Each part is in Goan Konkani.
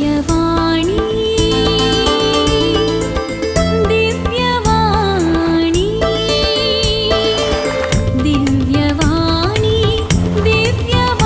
दिव्यवाणी, दिव्यवाणी, दिव्यवाणी, दिव्यवाणी.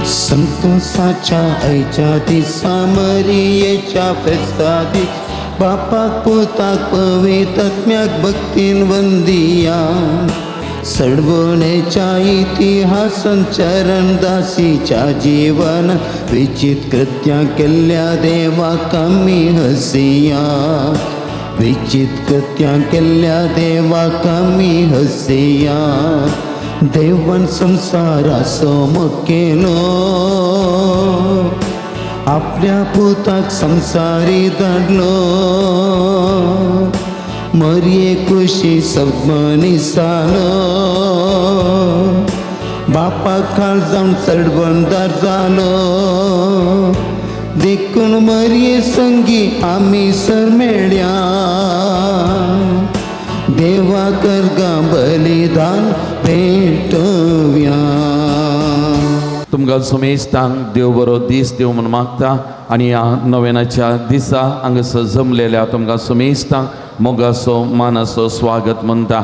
संतोषाच्या आयच्या दिसा, मरियेच्या फेस्ता दीस, बापाक पुताक पवित्रात्म्याक भक्तीन वंदिया. सडवणेच्या इतिहासान चरणदासीच्या जीवन विचित कृत्यां केल्ल्या देवाक आमी हसिया. विचित कृत्यां केल्ल्या देवाक आमी हसिया. देवान संवसाराचो मुखेलो, आपल्या पुताक संवसारी धाडलो. मरये कुशी सबमनीसालो, बापा खाल जावन चडवणदार जालो. देखून मरये संगी आमी सर मेळ्या, देवा करगा बलिदान भेटोवया. तुमकां सुमेस्तांक देव बरो दीस दिवं म्हूण मागता आनी ह्या नवेनाच्या दिसा हांगासर जमलेल्या तुमकां सुमेस्तांक मोगाचो मानाचो स्वागत म्हणटा.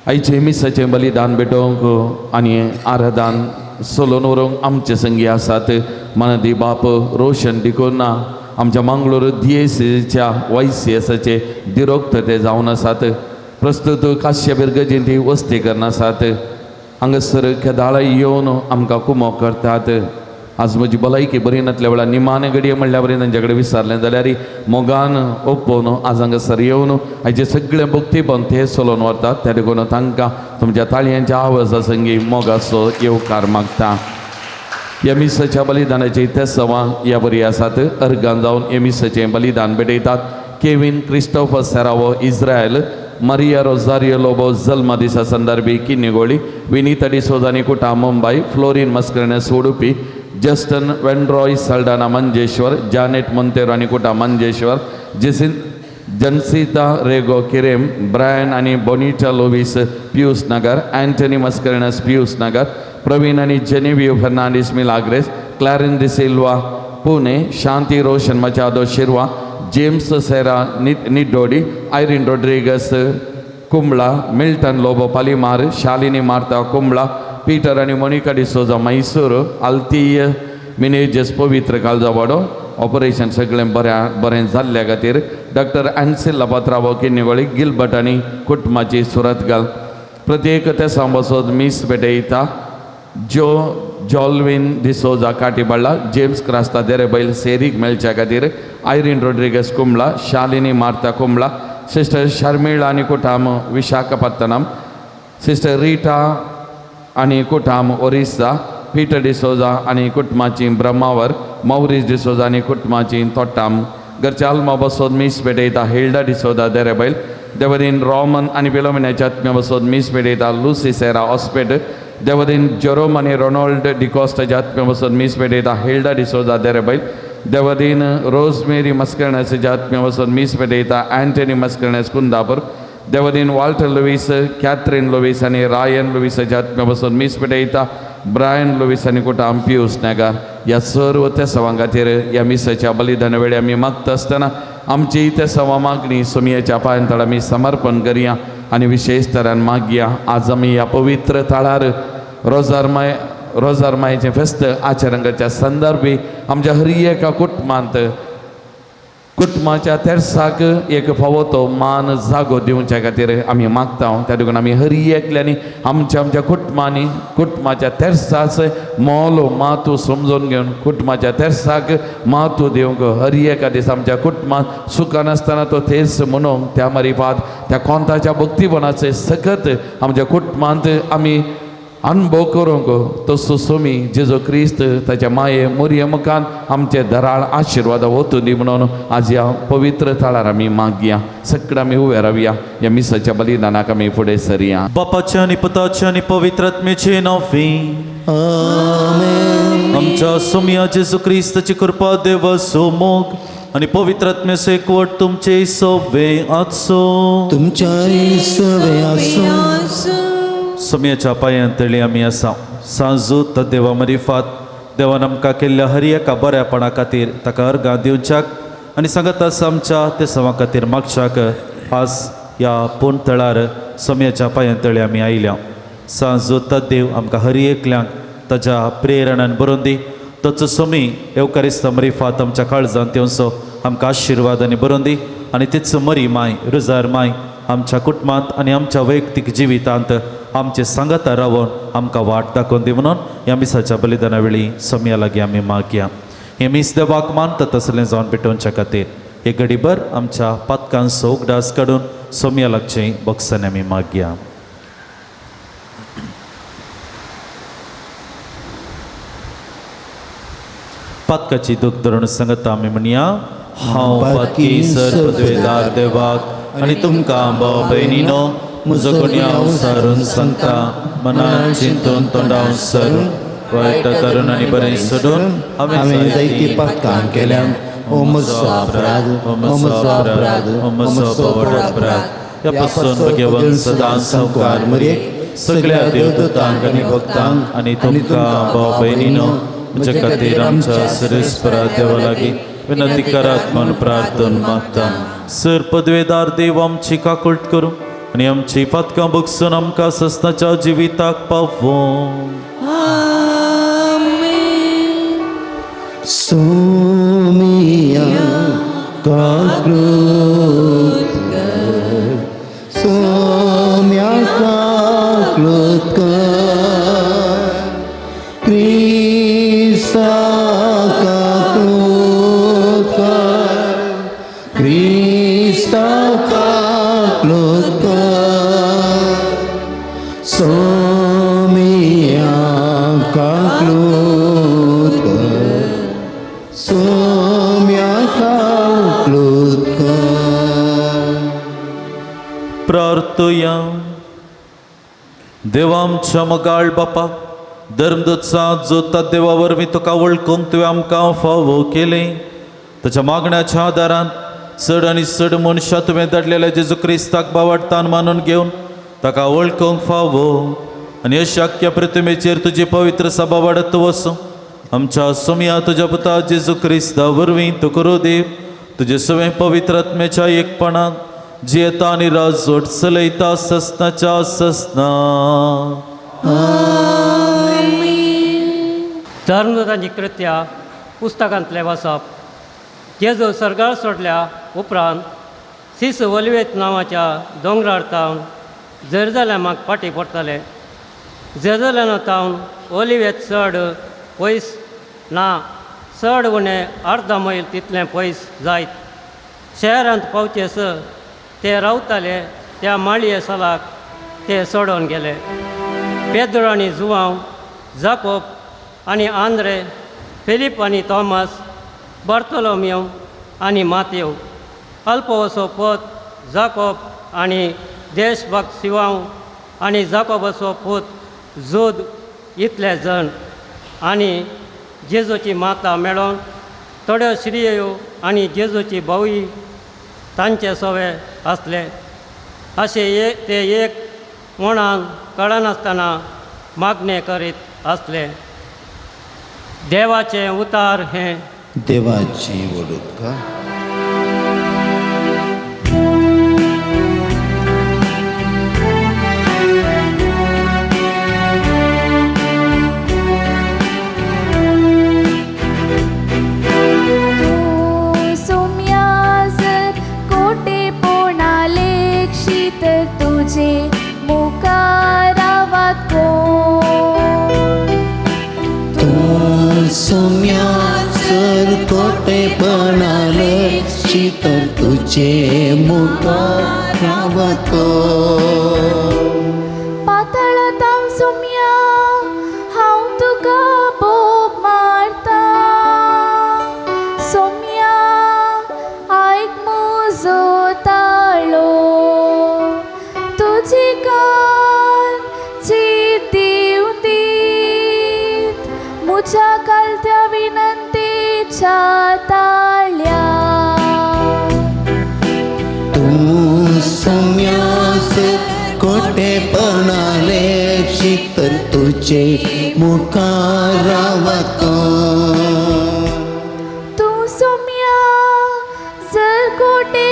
आयचे मिसाचें बलिदान भेटोवंक आनी आराधन सोलोन व्हरूंक आमचे संगी आसात मानदी बाप रोशन डिकोना, आमच्या मंगळूर दियेसीच्या वायसीएसाचे दिरोक्त ते जावन आसात. प्रस्तुत काश्य बिर्गजींत ती वस्ती करून आसात. हांगासर केदाळा येवन आमकां कुमोक करतात. आज म्हजी भलायकी बरी नासल्या वेळार निमाणे घडये म्हणल्या बरी तांचे कडेन विचारलें जाल्यार मोगान ओपोवन आज हांगासर येवन आयचे सगळें भक्तीपण ते चलोवन व्हरतात. त्या देखून तांकां तुमच्या ताळयांच्या आवाजा संगी मोगाचो येवकार मागता. ह्या मिसाच्या बलिदानाची तेसवां ह्या बरी आसात. अर्गान जावन ह्या मिसाचें बलिदान भेटयतात Kevin Christopher Serrao, Israel, Maria Rosario Lobo, जल्मा दिसा संदर्भी, किन्नीगोळी, विनीता डिसोजा आनी कुटा, Mumbai, Florine Mascarenhas, Udupi, Justin Wendroy Saldanha, Manjeshwar, Janet Monteiro आनी कुटा, मंजेश्वर, जेसिन जनसीता रेगो, किरेम, ब्रायन आनी बोनिटा लोवीस, पियूस नगर, अँटनी मस्करनस, पियूस नगर, प्रवीण आनी जेनेवियो Fernandes, Milagres, Clarine D'Silva, Pune, Shanti Roshan Machado, Shirva, James Serra, Niddodi, Irene Rodrigues, Kumbla, Milton Lobo, Palimar, Shalini Martha, Kumbla, Peter आनी मोनिका डिसोजा, मैसूर, आल्तीय मिनेजस, पवित्र कालजावाडो, ऑपरेशन सगळें बऱ्या बरें जाल्ल्या खातीर डॉक्टर एन्सिल लपात्रावो, किन्नीगोळी, गिलबर्ट आनी कुटुंबाची सुरतगाल. प्रत्येक तेसां बसोत मीस भेटयता जो जॉलवीन डिसोजा, काटीबाळा, जेम्स क्रास्ता, देरेबैल, सेरीक मेळच्या खातीर, Irene Rodrigues, Kumbla, Shalini Martha, Kumbla, sister Sharmila आनी कुटाम, विशाखापत्तनम, सिस्टर रिटा आनी कुटाम, ओरिस्सा, पीटर डिसोजा आनी कुटुंबाची, ब्रह्मावर, मौरीस डिसोजा आनी कुटुंबाची, तोट्टाम. घरच्या आल्मा बसोत मीस भेटयता हिल्डा डिसोजा, देरेबैल. देवदीन रोमन आनी फिलोमिनाच्या आत्म्या बसोत मीस भेटयता लुसी सेरा, हॉस्पेट. देवदीन जेरोम आनी रोनाल्ड डिकॉस्टाच्या आत्म्या बसोत मीस भेटयता हिल्डा डिसोजा, देरेबैल. देवदीन रोजमेरी मस्करण्याच्या आत्म्या बसोत मीस भेटयता अँटनी मस्करण्यास, कुंदापूर. देवदीन वॉल्टर लुवीस, कॅथरीन लुवीस आनी रायन लुवीसाच्या आत्म्या बसोत मीस भेटयता ब्रायन लुवीस आनी कुटाम, पियूस नगर. ह्या सर्व तेसवां खातीर ह्या मिसाच्या बलिदाना वेळी आमी मागता आसतना आमची तेसवां मागणी सोमयेच्या पांयतळ आमी समर्पण करया आनी विशेश तरान मागया. आज आमी ह्या पवित्र थळार रोजार माय, रोजार मायेचें फेस्त आचरण करच्या संदर्भी आमच्या हर एका कुटुंबांत कुटुंबाच्या तेर्साक एक फावो तो मान जागो दिवच्या खातीर आमी मागता. त्या देखून आमी हर एकल्यांनी आमच्या आमच्या कुटुंबांनी कुटुंबाच्या तेर्साच मोल मातू समजून घेवन कुटुंबाच्या तेर्साक मातू दिवंक, हर एका दीस आमच्या कुटुंबांत सुखान आसतना तो तेर्स म्हणूंक, त्या मारिफात त्या कोंताच्या भक्तीपणाचे सकत आमच्या कुटुंबांत आमी अनुभव करूंक, तसो सोमी जेजो क्रिस्त ताच्या माये मोरये मुखान आमचे दराळ आशिर्वाद वतूं दी म्हणून आज ह्या पवित्र थळार आमी मागया. सगळें आमी उबे रावया. ह्या मिसाच्या बलिदानाक आमी फुडें सरया. बापाच्या आणि पुताच्या आणि पवित्र आत्म्याचे नांवे. आमेन. आमच्या सोमया जेजू क्रिस्ताची कृपा, देवाचो मोग आनी पवित्र आत्म्याचो एकवट तुमचे सवे आसो. तुमच्याय सवे आसूं. सोम्याच्या पांयांत तळी आमी आसा. सांजू त देवा मरिफात देवान आमकां केल्ल्या हर एका बऱ्यापणा खातीर ताका अर्गां दिवच्याक आनी सांगत आसा आमच्या ते सवा खातीर मागच्याक आज ह्या पूण तळार सोम्याच्या पांयांत तळी आमी आयल्या. सांजू त देव आमकां हर एकल्यांक ताच्या प्रेरणान बरोवन दी. ताचो सोमी येवकारिस्त मरिफात आमच्या काळजांत येवचो, आमकां आशिर्वाद आनी बरोवन दी. आनी तीच मरी माय रुजार माय आमच्या कुटुंबांत आनी आमच्या वैयक्तीक जिवितांत आमचे सांगाता रावन आमकां वाट दाखोवन दी म्हणून ह्या मिसाच्या बलिदाना वेळी सोम्या लागीं आमी मागया. हें मीस देवाक मानता तसलें जावन पेटोवच्या खातीर हे घडीभर आमच्या पातकांचो उगडास काडून सोम्या लागचें बक्षांनी आमी मागया. पातकाची दूख धरून सांगता आमी म्हणया, हांव पातकी सर्वद्वेदार देवाक आनी तुमकां भाव भयणीनो म्हजो गुन्यांव सारून सांगता, मनान चिंतून तोंडाव सरून वायट करून आनी बरें सोडून हांवें जायती पातकां केल्या. ओ म्हजो अपराध, ओ म्हजो अपराध, ओ म्हजो व्हड अपराध. ह्या पासून भगवान सदां संवकार मरयेक सगळ्या देवदूतांक आनी भक्तांक आनी तुमकां भाव भयणीनो म्हज्या खातीर आमच्या सरेस्परा देवा लागीं विनंती करात म्हूण प्रार्थन मागता. सर पदवेदार देव आमची काकूट करूं आनी आमची पातकां बगसून आमकां सस्नाच्या जिविताक पावों. सोमिया काकूट कर, सोम्या काकूट कर, क्रिस्ता काकूट कर, क्रिस्ता काकूट कर, सोमिया काकूट कर, सोम्या काकूट कर. प्रार्थया. देवा आमच्या मोगाळ बापा, धर्मदूत जोता देवा वरवीं तुका वळखूंक तुवें आमकां फावो केलें. ताच्या मागण्याच्या आदारान चड आनी चड मनशां तुवें धाडलेल्या जेजू क्रिस्ताक बावडतान मानून घेवन ताका वळखूंक फावो आनी अशक्य प्रतिमेचेर तुजी पवित्र सभा वाडत वसूं. आमच्या सोम्या तुज्या पुता जेजू क्रिस्ता वरवीं तूं करूं देव तुजे सवें पवित्र आत्म्याच्या एकपणान जियेता आनी राजवट चलयता ससनाच्या ससना. धर्मदूतांची कृत्या पुस्तकांतलें वाचप. जेजू सर्गार सोडल्या उपरांत सिस ओलिवेत नांवाच्या दोंगरार तावन जेरुजलेमाक फाटीं पडटाले. जेरुजलेमा तावन ओलिवेत चड पयस ना, चड उणें अर्द मैल तितलें पयस जायत. शहरांत पावचेस ते रावताले त्या माळये सालाक ते सोडून गेले. पेद्रो आनी जुवांव, जाकोब आनी आंद्रे, फिलीप आनी थॉमस, बार्तोलोमियो आनी मातेव, अल्पोवसो पोत जाकोब आनी देशभक्त सिवांव आनी जाकोबाचो पूत जोद, इतले जण आनी जेजूची माता मेळोन थोड्यो स्त्रियो आनी जेजूची भावूय तांचे सवे आसले. अशे ते एक मनान कळनासतना मागणें करीत आसले. देवाचें उतार हें देवाची वडूका. तूं सोम्या जर कोटेपणा लेखशी तर तुजे मुखार रावत कोण. तूं सोम्या जर कोटेपणा लेखशी तर तुजे मुखार रावत कोण. पातळांत हांव सोम्या हांव तुका बोब मारता. सोम्या आयक म्हजो ताळो, तुजे कान चीत दिवं दीत म्हज्या कालत्या विनंतीच्या ताळ्या. तर तुजे मुखार रावत तूं सोम्या जर कोटे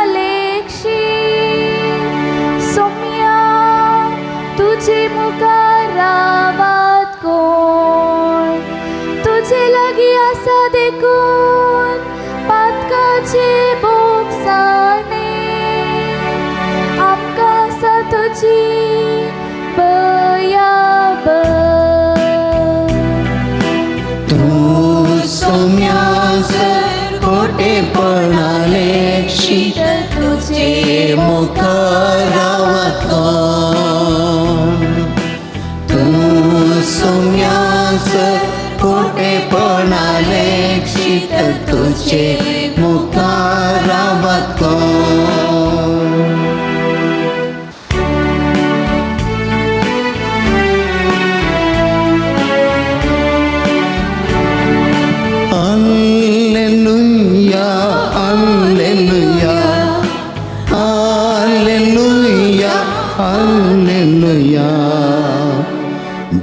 लेखशी सोम्या तुजे मुखार रावात कोण तुजे लागीं आसा देखून पातकाचे बोगसाणे आमकां आसा तुजी बयाबर. तूं सोम्या जर खोटेपणा लेखशी तर तुजे मुखार रावत तूं सोम्या जर खोटेपणा लेखशी तर तुजे मुखार रावत. Alleluia, Alleluia, Alleluia, Alleluia.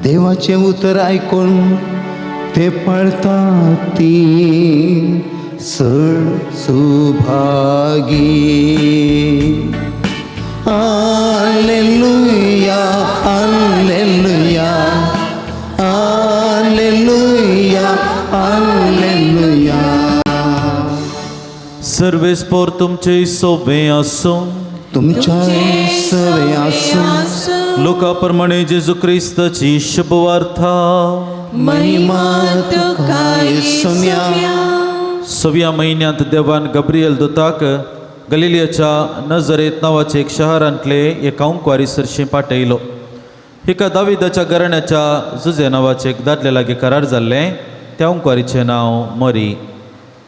देवाचें उतर आयकून ते पाळतात ती चड Subhagi. Alleluia, Alleluia, Alleluia, Alleluia. सर्वेस्पोर तुमचे सोबे आसूं. तुमच्या सवे आसूं. लोका प्रमाणे जेजू क्रिस्ताची शुभवार्ता. महिमा तुका सोम्या. सव्या म्हयन्यांत देवान गब्रियल दुताक गलिलियाच्या नजरेत नांवाचे एक शहरांतले एका अंकवारी सरशी पाठयलो. हिका दाविदाच्या घराण्याच्या जुजे नांवाचे एक दादले लागीं करार जाल्लें. त्या अंकवारीचें नांव मरी.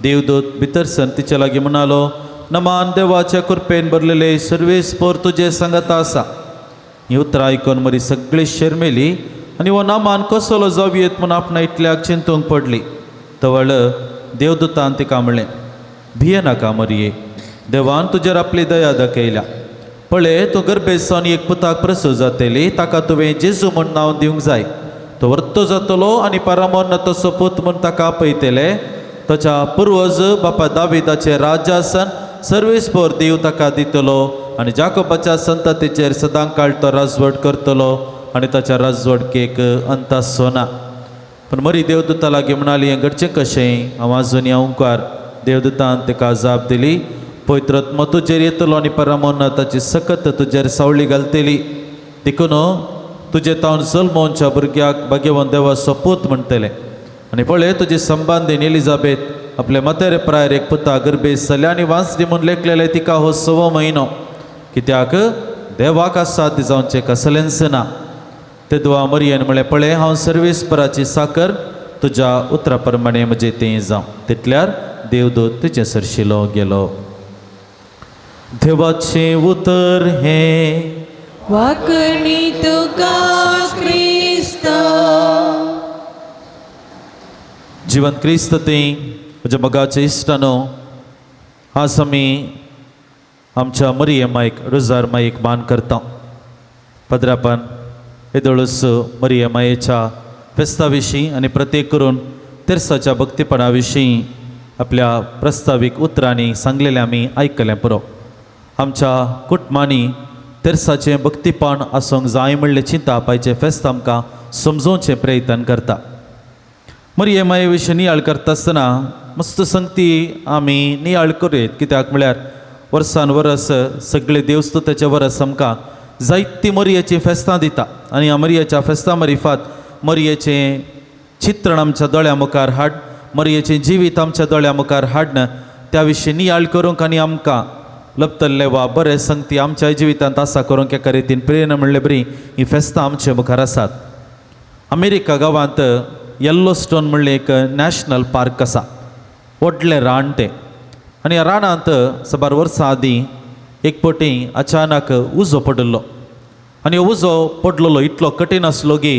देवदूत भितर सर तिच्या लागीं म्हणालो, नमान, देवाच्या कृपेन भरलेले, सर्वेस्पोर तुजे सांगत आसा. ही उतरां आयकून मरी सगळी शर्मेली आनी हो नामान कसलो जावयेत म्हूण आपणा इतल्याक चिंतूंक पडली. तवळ देवदूतान तिका म्हणलें, भिये नाका मरये, देवान तुजेर आपली दया दाखयल्या. पळय, तूं गर्भेस्त एक पुताक प्रसूत जातली. ताका तुवें जेजू म्हूण नांव दिवंक जाय. तो वर्तो जातलो आनी परामोन्न तसो पूत म्हूण ताका आपयतले. ताच्या पुर्वज बापा दाविदाचे राज्यासन सर्वेस्पोर देव ताका दितलो आनी जाकोबाच्या संततीचेर सदां काळ तो राजवट करतलो आनी ताच्या राजवटकेक अंत आसचो ना. पूण मरी देवदूता लागीं म्हणाली, हें घडचें कशें? हांव आजून अंकार. देवदूतान ताका जाप दिली, पवित्र आत्मो तुजेर येतलो आनी परामोन ताची सकत तुजेर सावळी घालतली. देखून तुजे तावन जल्मोवच्या भुरग्याक भाग्यवंत देवाचो पूत म्हणटले. आनी पळय, तुजी संबंदीन एलिजाबेत आपले म्हातारे प्रायर एक पुता गर्भेस्त जाल्या आनी वांचली म्हूण लेखलेले तिका हो सवो म्हयनो, कित्याक देवाक असाध्य जावचें कसलेंच ना. तेदवा मरियन म्हळें, पळय, हांव सर्वेस्पराची साकर, तुज्या उतरा प्रमाणे म्हजें तें जावं. तितल्यार देवदूत तुजें सरशिलो गेलो. देवाचें उतर हें. वाकणी तुका क्रिस्ता. जिवन क्रिस्त ते म्हज्या मोगाचे इश्टानो, आज आमी आमच्या मरिये मायक, रोजार मायक मान करता. पद्रापान येदोळूच मरिये मायेच्या फेस्ता विशीं आनी प्रत्येक करून तेर्साच्या भक्तीपणा विशीं आपल्या प्रस्तावीक उतरांनी सांगलेलें आमी आयकलें पुरो. आमच्या कुटुंबांनी तेर्साचें भक्तीपण आसूंक जाय म्हणलें चिंतप आयचें फेस्त आमकां समजोवचें प्रयत्न करता. मरिये माये विशीं नियाळ करता आसतना मस्त संगती आमी नियाळ करूं, कित्याक म्हळ्यार वर्सान वरस सगळे देवस्तुताचे वरस आमकां जायतीं मरयेचीं फेस्तां दिता आनी ह्या मरयेच्या फेस्तां मरिफात मरयेचें चित्रण आमच्या दोळ्या मुखार हाड, मरयेचें जिवीत आमच्या दोळ्या मुखार हाडन त्या विशीं नियाळ करूंक आनी आमकां लभतल्ले वा बरें संगती आमच्या जिवितांत आसा करूंक एका रितीन प्रेरणा म्हणले बरी हीं फेस्तां आमचे मुखार आसात. अमेरिका गांवांत येल्लो स्टोन म्हणलें एक नॅशनल पार्क आसा. व्हडलें रान तें आनी ह्या रानांत साबार वर्सां आदीं एक पटी अचानक उजो पडिल्लो आनी हो उजो पडलेलो इतलो कठीण आसलो की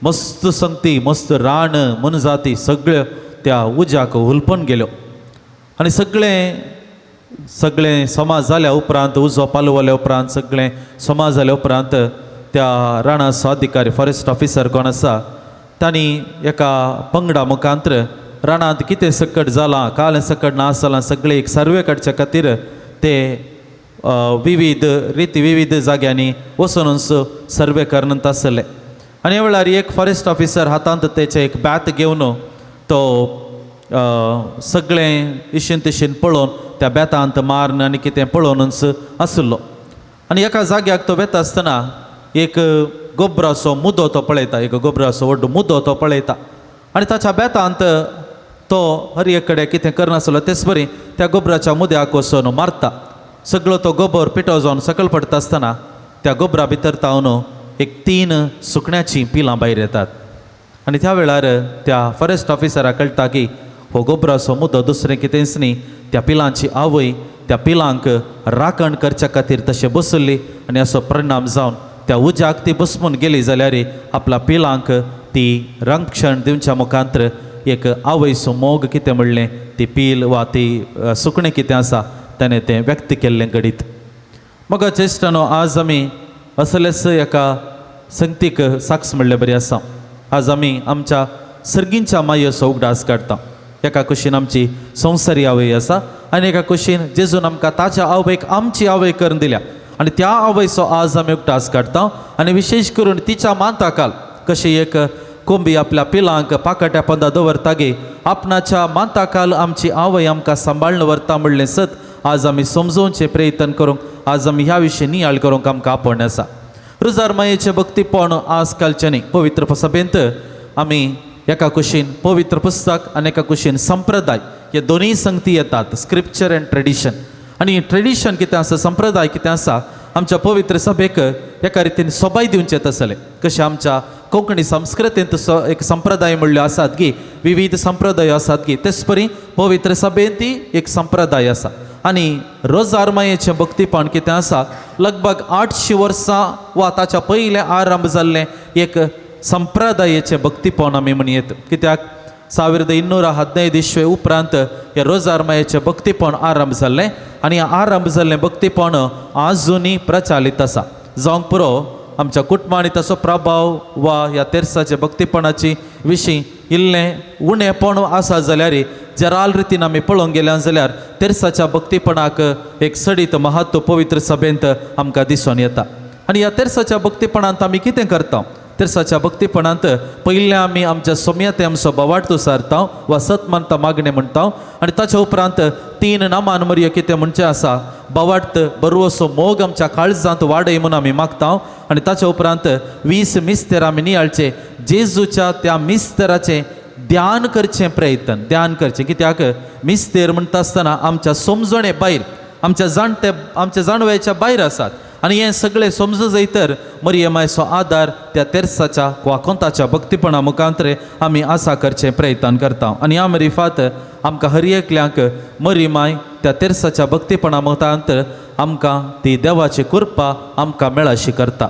मस्त संगती, मस्त रान, मनजाती सगळ्यो त्या उज्याक हुलपून गेल्यो. आनी सगळें सगळें समाज जाल्या उपरांत, उजो पालवल्या उपरांत, सगळें समाज जाल्या उपरांत त्या राणाचो अधिकारी फॉरेस्ट ऑफिसर कोण आसा तांणी एका पंगडा मुखांतर रानांत कितें सकट जालां कालें सकट ना जालां सगळें एक सर्वे काडच्या खातीर ते विविध रिती विविध जाग्यांनी वचून सर्वे करत आसले. आनी ह्या वेळार एक फॉरेस्ट ऑफिसर हातांत तेचें एक बॅत घेवन तो सगळें इशीन तिशीन पळोवन त्या बेतांत मारून आनी कितें पळोवनच आसलो. आनी एका जाग्याक तो वेता आसतना एक गोबराचो मुदो तो पळयता, एक गोबराचो व्हडलो मुदो तो पळयता आनी ताच्या बेतांत तो हर एक कडेन कितें करनासलो तेच बरी त्या गोबराच्या मुद्याक वचून मारता. सगळो तो गोबर पिठो जावन सकयल पडटा आसतना त्या गोबरा भितर तावन एक 3 सुकण्याचीं पिलां भायर येतात. आनी त्या वेळार त्या फॉरेस्ट ऑफिसराक कळटा की हो गोबराचो मुद्दो दुसरें कितेंच न्ही, त्या पिलांची आवय त्या पिलांक राखण करच्या खातीर तशें बसली आनी असो परिणाम जावन त्या उज्याक ती बसमून गेली जाल्यार आपल्या पिलांक ती रक्षण दिवच्या मुखांतर एक आवयचो मोग कितें म्हणलें ती पील वा ती सुकणें कितें आसा ताणें तें व्यक्त केल्लें घडीत. मग चेश्टानो आज आमी असलेच एका संगतीक साक्ष म्हणलें बरी आसा. आज आमी आमच्या सर्गींच्या मायेचो उगडास काडटा. एका कुशीन आमची संवसारी आवय आसा आनी एका कुशीन जेजून आमकां ताच्या आवयक आमची आवय करून दिल्या आनी त्या आवयचो आज आमी उगडास काडटा. आनी विशेश करून तिच्या मांताकाल कशी एक कोंबी आपल्या पिलांक पाकाट्या पंदा दवरता गे आपणाच्या मांताकाल आमची आवय आमकां सांबाळून व्हरता म्हणलें सत आज आमी समजोवचें प्रयत्न करूंक आज आमी ह्या विशीं नियाळ करूंक आमकां आपोवणें आसा. रुजार मायेचें भक्तीपण आज कालचें न्ही, पवित्र सभेंत आमी एका कुशीन पवित्र पुस्तक आनी एका कुशीन संप्रदाय हे दोनूय संगती येतात, स्क्रिप्चर एंड ट्रेडिशन. आनी ट्रेडिशन कितें आसा, संप्रदाय कितें आसा, आमच्या पवित्र सभेक एका रितीन सोबाय दिवचें तसलें. कशें आमच्या कोंकणी संस्कृतींत एक संप्रदाय म्हणल्यो आसात की विविध संप्रदाय आसात की तेच परी पवित्र सभेंत एक संप्रदाय आसा. आनी रोजार मायेचें भक्तीपण कितें आसा, लगभग 800 वर्सां वा ताच्या पयलें आरंभ जाल्लें एक संप्रदायेचें भक्तीपण आमी म्हणयेत. कित्याक 1215 इस्वे उपरांत हे रोजार मायेचें भक्तीपण आरंभ जाल्लें आनी आरंभ जाल्लें भक्तीपण आजुनूय प्रचालीत आसा. जावंक पुरो आमच्या कुटुंबांनी ताचो प्रभाव वा ह्या तेर्साच्या भक्तीपणाची विशीं इल्लें उणेपण आसा जाल्यार जराल रितीन आमी पळोवंक गेल्या जाल्यार तेर्साच्या भक्तीपणाक एक सडीत महत्व पवित्र सभेंत आमकां दिसून येता. आनी ह्या तेर्साच्या भक्तीपणांत आमी कितें करता, तेर्साच्या भक्तीपणांत पयलें आमी आमच्या सोम्याते आमचो बवाट सारता वा सत मानता मागणें म्हणटा आनी ताच्या उपरांत 3 नामान मरयो कितें म्हणचें आसा, बवाट बरो मोग आमच्या काळजांत वाडय म्हूण आमी मागता आनी ताच्या उपरांत 20 मिस्तेर आमी नियाळचे, जेजूच्या त्या मिस्तेराचें ध्यान करचें प्रयत्न ध्यान करचें. कित्याक मिस्तेर म्हणटा आसतना आमच्या समजणे भायर आमच्या जाणटे आमच्या जाणवयाच्या भायर आसात आनी हें सगळें समज जाय तर मरियमायचो आदार त्या तेर्साच्या वा कोंताच्या भक्तीपणा मुखांतरे आमी आसा करचें प्रयत्न करता. आनी ह्या मरिफात आमकां हर एकल्यांक मरिमाय त्या तेर्साच्या भक्तीपणा मुखांतर आमकां ती देवाची कृपा आमकां मेळाशी करता.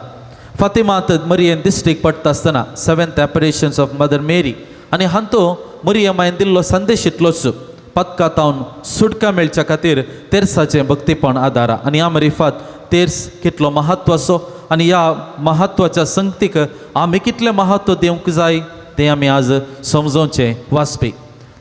फातिमात मरियेन दिश्टीक पडटा आसतना 7th apparitions of mother Mary आनी हांतो मरियमायन दिल्लो संदेश इतलोच, पदकातावन सुटका मेळच्या खातीर तेर्साचें भक्तीपण आदारा. आनी ह्या मरिफात तेर्स कितलो महत्वाचो आनी ह्या महत्वाच्या संगतीक आमी कितलें महत्व दिवंक जाय तें आमी आज समजोवचें वाचपी.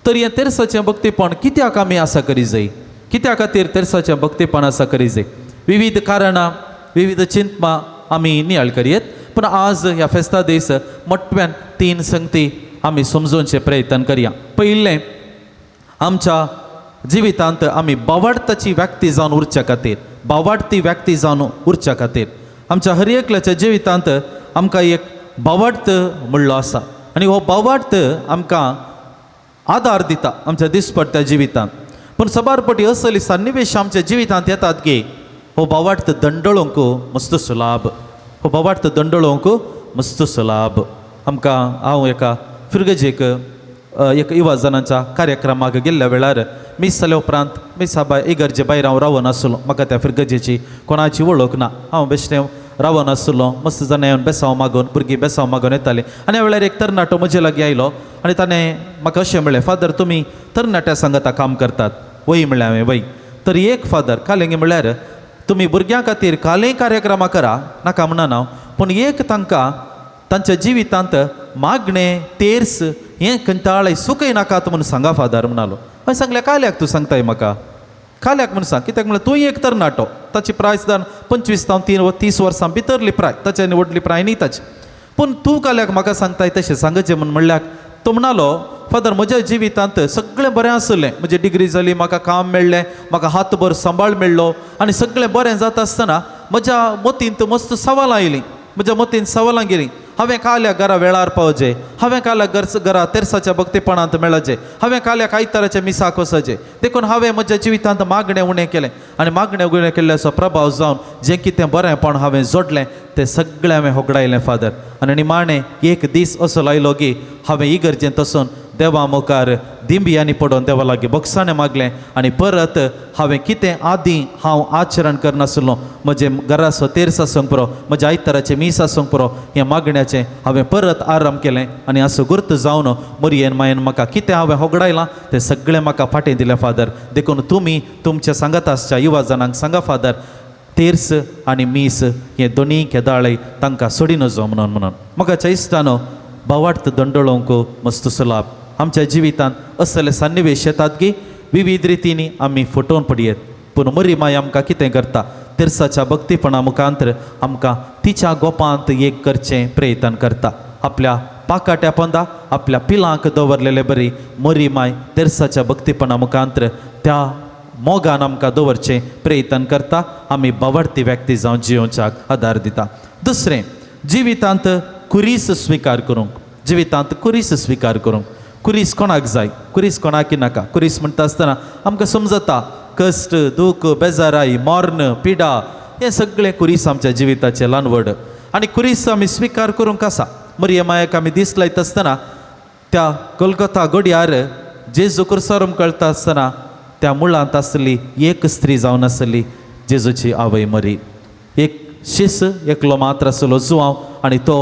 तर हें तेर्साचें भक्तीपण कित्याक आमी आसा करी जाय, कित्या खातीर तेर्साचें भक्तीपण आसा करी जाय, विविध कारणां विविध चिंतपां आमी नियाळ करयेत. पूण आज ह्या फेस्ता दीस मोटव्यान 3 संगती आमी समजोवचें प्रयत्न करया. पयलें, आमच्या जिवितांत आमी बावाडताची व्यक्ती जावन उरच्या खातीर, बावाडती व्यक्ती जावन उरच्या खातीर आमच्या हर एकल्याच्या जिवितांत आमकां एक बावाडत म्हणलो आसा आनी हो बावाडत आमकां आदार दिता आमच्या दिसपडट्या जिवितांत. पूण सबारपटी असली सन्निवेश आमच्या जिवितांत येतात की हो बावाडत दंडळोवंक मस्त सुलाभ, हो बावाडत दंडळोवंक मस्त सुलाभ. आमकां हांव एका फिरगजेक एक युवा जणांच्या कार्यक्रमाक गेल्ल्या वेळार मीस जाल्या उपरांत मीस बाय इगर्जे भायर हांव रावन आसलो, म्हाका त्या फिरगजेची कोणाची वळख ना, हांव बेश्टें रावन आसलो. मस्त जाणां येवन बेसांव मागून भुरगीं बेसांव मागून येतालीं आनी ह्या वेळार एक तरणाटो म्हजे लागीं आयलो आनी ताणें म्हाका अशें म्हणलें, फादर तुमी तरणाट्या सांगाता काम करतात वय? म्हणलें हांवें वय. तर एक फादर कालेंगे म्हणल्यार तुमी भुरग्यां खातीर कालय कार्यक्रमां करा नाका म्हणना हांव, पूण एक तांकां तांच्या जिवितांत मागणें तेर्स हें कंटाळय सुकय नाकात म्हणून सांगा फादर म्हणालो. हांवें सांगलें काल्याक तूं सांगताय म्हाका, काल्याक म्हणून सांग, कित्याक म्हणल्यार तूं एक तरणाटो, ताची प्राय सुद्दां 25 जावं 30 वर्सां भितरली प्राय, ताचे आनी व्हडली प्राय न्ही ताची, पूण तूं काल्याक म्हाका सांगताय तशें सांगचें म्हूण म्हणल्यार तो म्हणालो फादर म्हज्या जिवितांत सगळें बरें आसलें, म्हजी डिग्री जाली, म्हाका काम मेळ्ळें, म्हाका हातभर सांबाळ मेळ्ळो आनी सगळें बरें जाता आसतना म्हज्या मतींत मस्त सवालां आयलीं, म्हज्या मतींत सवालां गेलीं, हांवें काल्याक घरा वेळार पावचें, हांवें काल्याक घरा तेर्साच्या भक्तीपणांत मेळचें, हांवें काल्याक आयताराच्या मिसाक वचचें, देखून हांवें म्हज्या जिवितांत मागणें उणें केलें आनी मागणें उणें केल्ल्याचो प्रभाव जावन जें कितें बरेंपण हांवें जोडलें तें सगळें हांवें होगडायलें फादर. आनी निमाणें एक दीस असो लायलो की हांवें इगर्जेंत वचून देवा मुखार दिंबियांनी पडोवन देवा लागीं भोगसाणें मागलें आनी परत हांवें कितें आदीं हांव आचरण करनासलो, म्हजें घराचो तेर्स आसूंक पुरो, म्हज्या आयताराचें मीस आसूंक पुरो, हें मागण्याचें हांवें परत आरंभ केलें आनी असो गुर्त जावन मरयेन मायेन म्हाका कितें हांवें होगडायलां तें सगळें म्हाका फाटीं दिलें फादर. देखून तुमी तुमच्या सांगात आसच्या युवा जाणांक सांगा फादर, तेर्स आनी मीस हे दोनूय केदाळय तांकां सोडी नजो म्हणून म्हणून. म्हाका इश्टानो भावार्थ दंडळोवंक मस्त सुलाभ आमच्या जिवितांत असले सन्निवेश येतात की विविध रितींनी आमी फटोवन पडयेत, पूण मरी माय आमकां कितें करता, तेर्साच्या भक्तीपणा मुखांतर आमकां तिच्या गोपांत एक करचें प्रयत्न करता. आपल्या पाकाट्या पोंदा आपल्या पिलांक दवरलेले बरी मरी माय तेर्साच्या भक्तीपणा मुखांतर त्या मोगान आमकां दवरचें प्रयत्न करता, आमी बावडती व्यक्ती जावन जियोवच्याक आदार दिता. दुसरें, जिवितांत कुरीस स्विकार करूंक, जिवितांत कुरीस स्विकार करूंक. कुरीस कोणाक जाय, कुरीस कोणाक नाका. कुरीस म्हणटा आसतना आमकां समजता कश्ट, दूख, बेजाराय, मर्ण, पिडा हें सगळें कुरीस आमच्या जिविताचें ल्हान व्हड आनी कुरीस आमी स्विकार करूंक आसा. मरिये मायेक आमी दीस लायता आसतना त्या कोलकाता गोडयार जेजू कुर्सार कळटा आसतना त्या मुळांत आसली एक स्त्री जावन आसली जेजूची आवय मरी. एक शीस एकलो मात्र आसलो जुवांव आनी तो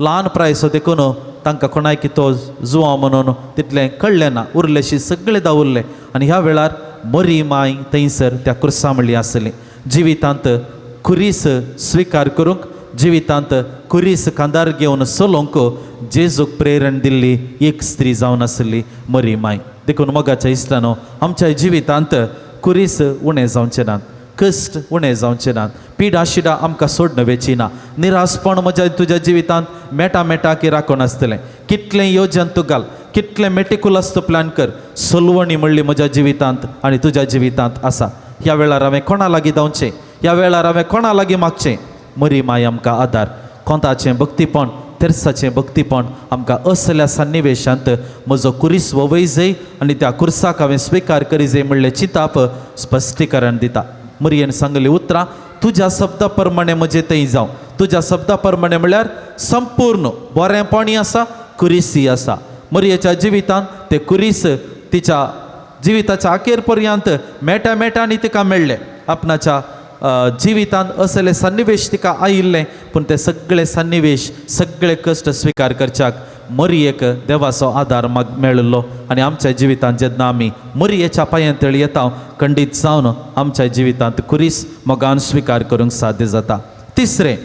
ल्हान प्रायसो देखून तांकां कोणायकी तो जुवांव म्हणून तितलें कळ्ळें ना, उरलेशी सगळे दावुरले आनी ह्या वेळार मरी माय थंयसर त्या कुर्सा म्हणली आसली. जिवितांत कुरीस स्विकार करूंक, जिवितांत कुरीस खांदार घेवन चलोवंक जेजूक प्रेरण दिल्ली एक स्त्री जावन आसली मरी माय. देखून मोगाच्या इश्टानो आमच्या जिवितांत कुरीस उणें जावचें नात, कश्ट उणें जावचें नात, पिडा शिडा आमकां सोडन वेची ना, निराशपण म्हज्या तुज्या जिवितांत मेटा मेटा की राखून आसतलें. कितलें योजन तूं घाल, कितलें मेटिकुलस तूं प्लॅन कर, सलवणी म्हणली म्हज्या जिवितांत आनी तुज्या जिवितांत आसा. ह्या वेळार हांवें कोणा लागीं धांवचें, ह्या वेळार हांवें कोणा लागीं मागचें, मरी माय आमकां आदार. कोंताचें भक्तीपण, तेर्साचें भक्तीपण आमकां असल्या सन्निवेशांत म्हजो कुरीस ववयजय आनी त्या कुर्साक हांवें स्विकार करिजय म्हणलें चिंताप स्पश्टीकरण दिता. मरियेन सांगली उतरां तुज्या शब्दा प्रमाणे म्हजें थंय जावं. तुज्या शब्दा प्रमाणे म्हणल्यार संपूर्ण बरेंपणूय आसा, कुरीसी आसा. मरियेच्या जिवितांत ते कुरीस तिच्या जिविताच्या अखेर पर्यंत मेटा मेटांनी तिका मेळ्ळें. आपणाच्या जिवितांत असले सन्निवेश तिका आयिल्ले, पूण ते सगळे सन्निवेश सगळे कश्ट स्विकार करच्याक मरियेक देवाचो आदार मेळिल्लो. आनी आमच्या जिवितांत जेन्ना आमी मरियेच्या पांयांतळ येता खंडीत जावन आमच्या जिवितांत कुरीस मोगान स्विकार करूंक साध्य जाता. तिसरें,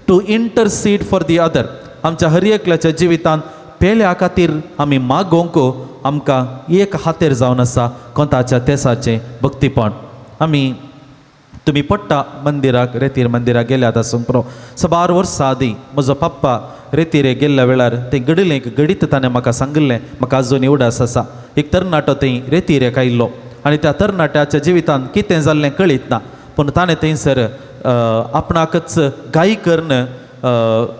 to intercede for the other. आमच्या हर एकल्याच्या जिवितांत पेल्या खातीर आमी मागोवंक आमकां एक हातेर जावन आसा कोंताच्या तेसाचें भक्तीपण. आमी तुमी पडटा मंदिराक, रेतीर मंदिराक गेल्यात आसूंक पुरो. साबार वर्सां आदीं म्हजो पप्पा रेतीरे गेल्ल्या वेळार तें घडिल्लें एक घडीत ताणें म्हाका सांगिल्लें, म्हाका आजून उडास आसा. एक तरणाटो थंय रेतीरेक आयिल्लो आनी त्या तरणाट्याच्या जिवितांत कितें जाल्लें कळीत ना, पूण ताणें थंयसर आपणाकच गाय करून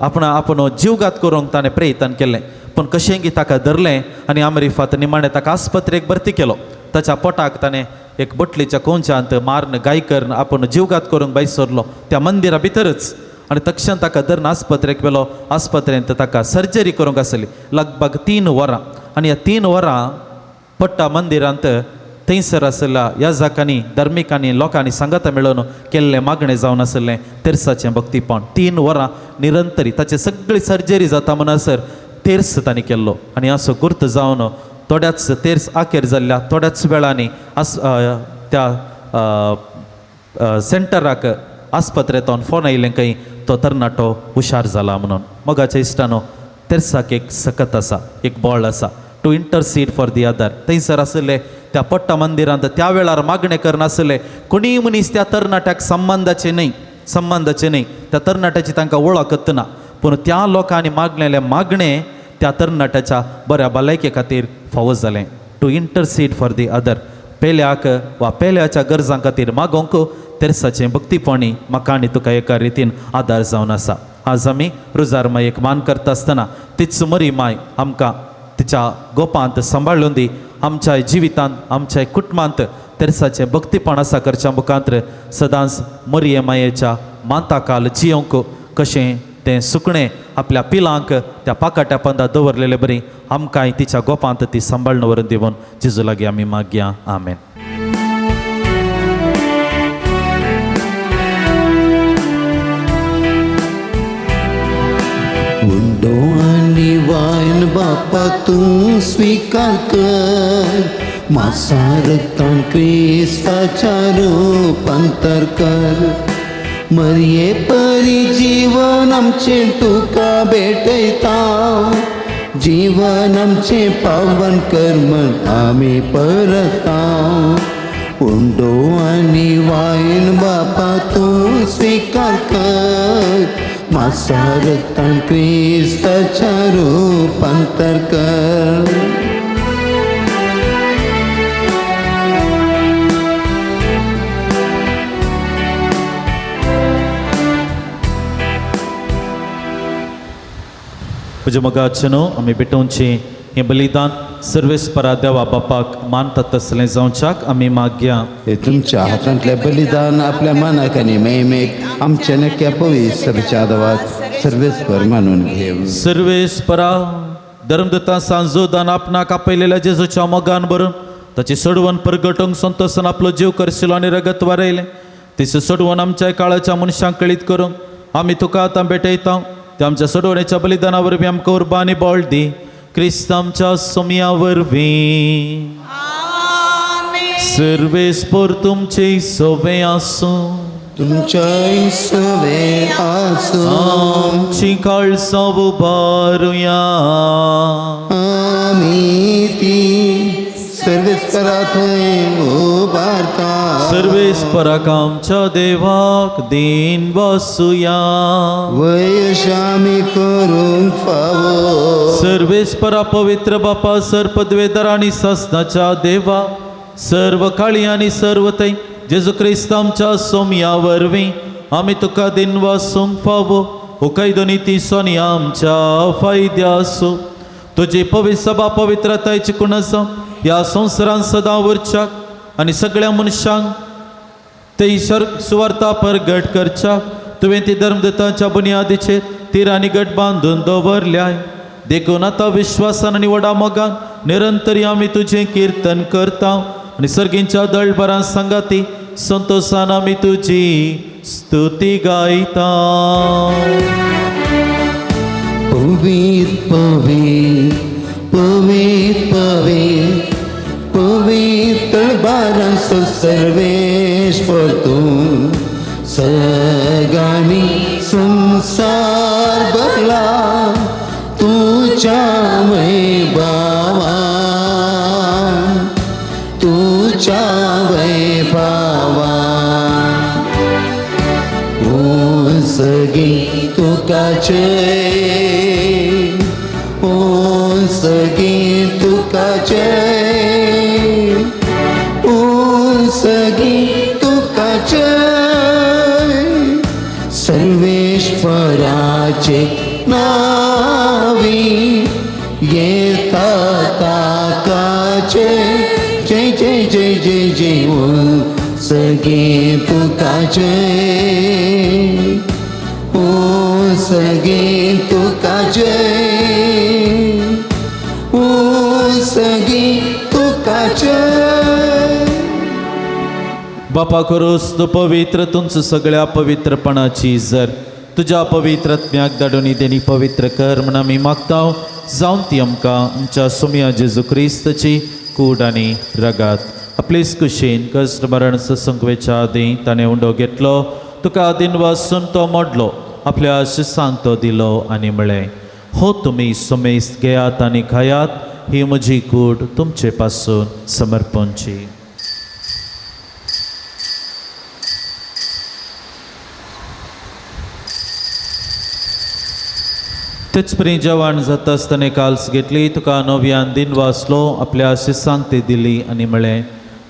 आपणा आपूण जिवघात करूंक ताणें प्रयत्न केलें, पूण कशें ताका धरलें आनी आमरिफात निमाणें ताका आस्पत्रेक भरती केलो. ताच्या पोटाक ताणें एक बोटलीच्या कोंचांत मारून गाय करून आपूण जिवघात करूंक भायर सरलो त्या मंदिरा भितरच आनी तक्षण ताका धरून आस्पत्रेक व्हेलो. आस्पत्रेंत ताका सर्जरी करूंक आसली लगभग 3 वरां आनी ह्या 3 वरां पट्टा मंदिरांत थंयसर आशिल्ल्या याजकांनी, धार्मिकांनी, लोकांनी सांगाता मेळोवन केल्लें मागणें जावन आशिल्लें तेर्साचें भक्तीपण. 3 वरां निरंतरी ताची सगळी सर्जरी जाता म्हणसर तेर्स तांणी केल्लो आनी असो गुर्त जावन थोड्याच तेर्स आखेर जाल्ल्या थोड्याच वेळांनी आस त्या सेंटराक आस्पत्रेंतल्यान फोन आयलें खंय तो तरणाटो हुशार जाला म्हणून. मोगाच्या इश्टानो, तेर्साक एक सकत आसा, एक बळ आसा to intercede for the other. थंयसर आशिल्ले त्या पट्टा मंदिरांत त्या वेळार मागणें करनासले कोणीय मनीस त्या तरणाट्याक संबंदाचे न्हय, संबंदाचे न्हय, त्या तरणाट्याची तांकां वळखत ना, पूण त्या लोकांनी मागलेलें मागणें त्या तरणाट्याच्या बऱ्या भलायके खातीर फावो जालें. To intercede for the other, पेल्याक वा पेल्याच्या गरजां खातीर मागोवंक तेर्साचें भक्तीपणी म्हाका आनी तुका एका रितीन आदार जावन आसा. आज आमी रुजार मायेक मान करता आसतना तीच मरी माय आमकां तिच्या गोपांत सांबाळून दी. आमच्या जिवितांत, आमच्या कुटुंबांत तेर्साचें भक्तीपण आसा करच्या मुखांत सदांच मरिये मायेच्या मांताकाल जियोंक कशें तें सुकणें आपल्या पिलांक त्या पाकाट्या पंदा दवरलेले बरी आमकांय तिच्या गोपांत ती सांबाळून व्हरून दिवन जेजू लागीं आमी मागया. आमेन. उंडो आनी वायन बापा तूं स्विकार कर, मासा रक्तान क्रिस्ताच्या रुपांतर कर. मरये परी जीवन आमचें तुका भेटयता, जीवन आमचें पावन कर म्हण आमी परता. उंडो आनी वायन बापा तूं स्विकार कर, मासा रक्तान क्रिस्ताच्या रुपांतर कर. म्हज्या मोगाचें आमी भेटोवचें हें बलिदान सर्वेस्परा देवा बापाक मानतात तसलें जावच्याक आमी मागया. हे तुमच्या हातांतलें बलिदान आपल्या मनाक आनी महिमेक आमच्या नक्या पवित्र सभेच्या आदावात सर्वेस्पर मानून घेव. सर्वेस्परा धर्मदूतां सांजोदान आपणाक आपयलेल्या जेजूच्या मोगान भरून ताची सोडवण परगटूंक संतोसान आपलो जीव करशिलो आनी रगत वारयलें तिसो सोडवण आमच्या काळाच्या मनशांक कळीत करूंक आमी तुका आतां भेटयता. त्या आमच्या सोडवणेच्या बलिदाना वरवीं आमकां उर्बा आनी बळ दी. क्रिस्त आमच्या सोमया वरवीं. सर्वेस्पर तुमचे सवे आसूं, तुमच्या सवे आसूं. आमची काळसां उबारुया. आमी ती सर्वेस्परा थंय उबारता. सर्वेस्पराक आमच्या देवाक दीन बसुया. वयशामी करूंक फावो. सर्वेस्परा पवित्र बापा सर पदवेदार आनी सासनाच्या देवा सर्व काळी आनी सर्व थंय जेजू क्रिस्त आमच्या सोमया वरवीं आमी तुका दिन वासूंक फावो. उकायदोनी ती सोनी आमच्या फायद्यासो तुजी पवित्र सभा पवित्रतायची कुण आसा ह्या संवसारान सदां उरच्याक आनी सगळ्या मनशांक ते सुवार्ता परगट करच्याक तुवें ती धर्मदूतांच्या बुन्यादीचेर तीर आनी गट बांदून दवरल्याय. देखून आतां विश्वासान आनी व्हडा मोगान निरंतरी आमी तुजें किर्तन करता आनी सर्गींच्या दळभरां सांगाती संतोसान आमी तुजी स्तुती गायता. पवित्र पवित्र पवित्र पवित्र पवित्र बारांचो सर्वेश्वर तूं सगळ्यांनी संसार भरला तुझ्या वैभवान, तुझ्या वैभवान. सगी तुका जय, ओ सगी तुका जय, ओ सगी तुका जय. सर्वेश्वराचे नावी येता ताकाचे जय जय जय जय जय. ओ सगी तुका जय, ओ सगी तुका जय, ओ सगी तुका जय. बापा करोस तूं पवित्र तुमचं सगळ्या पवित्रपणाची जर तुज्या पवित्र आत्म्याक धाडून देणी पवित्र कर म्हण आमी मागता. जावन ती आमकां आमच्या सोमया जेजू क्रिस्ताची कूड आनी रगात. आपलेच कुशीन कश्ट मरण ससंक वेच्या आदीं ताणें उंडो घेतलो, तुका आदीन वासून तो मोडलो, आपल्या शिसांक तो दिलो आनी म्हळें, हो तुमी समेस्त घेयात आनी खायात, ही म्हजी कूड तुमचे पासून समर्पणची. तेच परी जेवण जाता आसतना काल्स घेतली, तुका नव्यान दिन वाचलो, आपल्या शिसांक ती दिली आनी म्हळें,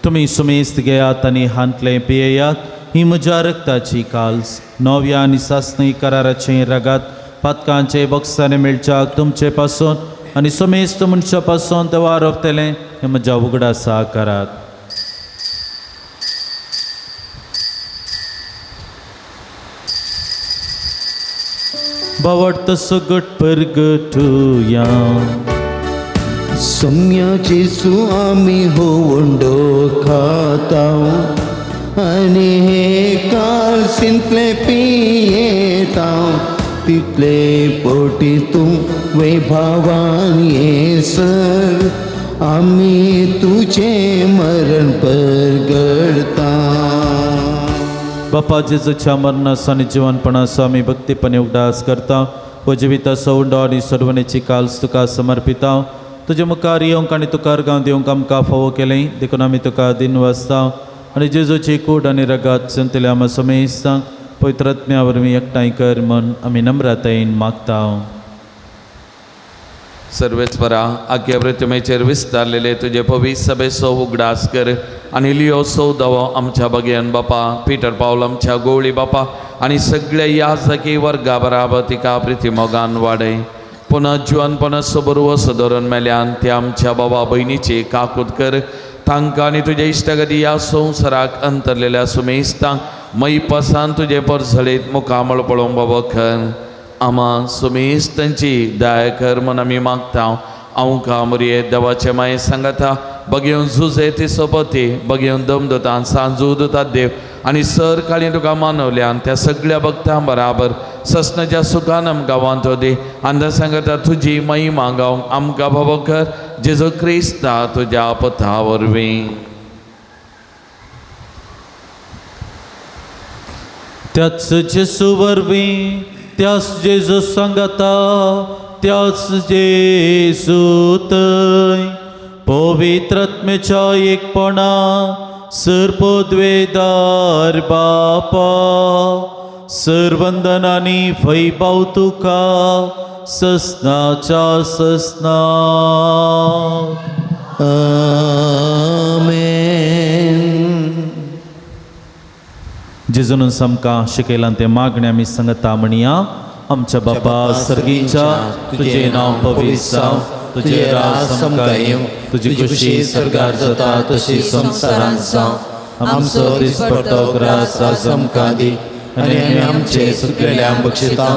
तुमी सुमेस्त घेयात आनी हांतलें पियेयात, ही म्हज्या रक्ताची काल्स, नव्या आनी सासणी कराराचें रगात, पातकांचे बक्षाने मेळच्याक तुमचे पासून आनी सुमेस्त मनशा पासून ते वारवतलें, हें म्हज्या उगडासा करात. बावडत सगट परगटुया. सोम्या जेजू आमी हो उंडो खातांव आनी हे कालसींतले पियेतांव, तितले पोटी तूं वैभावान येसर आमी तुजें मरण परगडता. बापा जेजूच्या मरणाचो आनी जिवनपणाचो आमी भक्तीपणे उगडास करता. हो जिविताचो उंडो आनी सोडवणेची काल्स तुका समर्पिता. तुजे मुखार येवंक आनी तुका अर्गां दिवंक आमकां फावो केलें देखून आमी तुका दिन वाचता आनी जेजूची कूड आनी रगात संतल्या आमा समेस्तांक पवित्र आत्म्या वरवीं एकठांय कर म्हूण आमी नम्रतायेन मागता. सर्वेस्परा आख्या प्रतिमेचेर विस्तारलेले तुजे पवित्र सभेचो उगडास कर आनी लियो सौदवो आमच्या बगेन बापा, पिटर पावल आमच्या गोवळी बापा आनी सगळ्या याजकी वर्गा बराबर तिका प्रिती मोगान वाडय. पुनः जिवनपण सबरू असो धरून मेल्यान ते आमच्या बाबा भयणीची काकूत कर. तांकां आनी तुजे इश्टागती ह्या संवसाराक अंतरलेल्या सुमेस्तांक मैपासान तुजे परझळीत मुखामळ पळोवंक बाबा कर. आमा सुमेस्तांची दया कर म्हूण आमी मागता. हांव कामरिये देवाचे माये सांगता बगेवन झुजे ती सोपती बगेवन दम दिता सांजू दिता देव आनी सर काळी तुका मानवल्यान त्या सगळ्या भक्तां बराबर ससनाच्या सुखान आमकां वांतो दी. आनी सांगता तुजी महिमा गावंक आमकां बाबा कर जेजू क्रिस्ता तुज्या पथा वरवीं. त्याच जेजू वरवीं, त्याच जेजू सांगता, त्याच जेजू थंय पवित्र आत्म्याच्या एकपणा सर्पद्वेदार बापा, सर्वंदन आनी वैभव तुका ससनाच्या ससना. आमेन. जेजून आमकां शिकयलां तें मागणें आमी सांगता म्हणया. आमच्या बापा सर्गीच्या, तुजें नांव पवित्र जावं, तुजें राज आमकां येवं, तुजी खुशी सर्गार जाता तशी संवसारांत जावं. आमचो दिसपट्टो ग्रास आज आमकां दी आनी आमी आमचे सुकलेल्या बक्षिता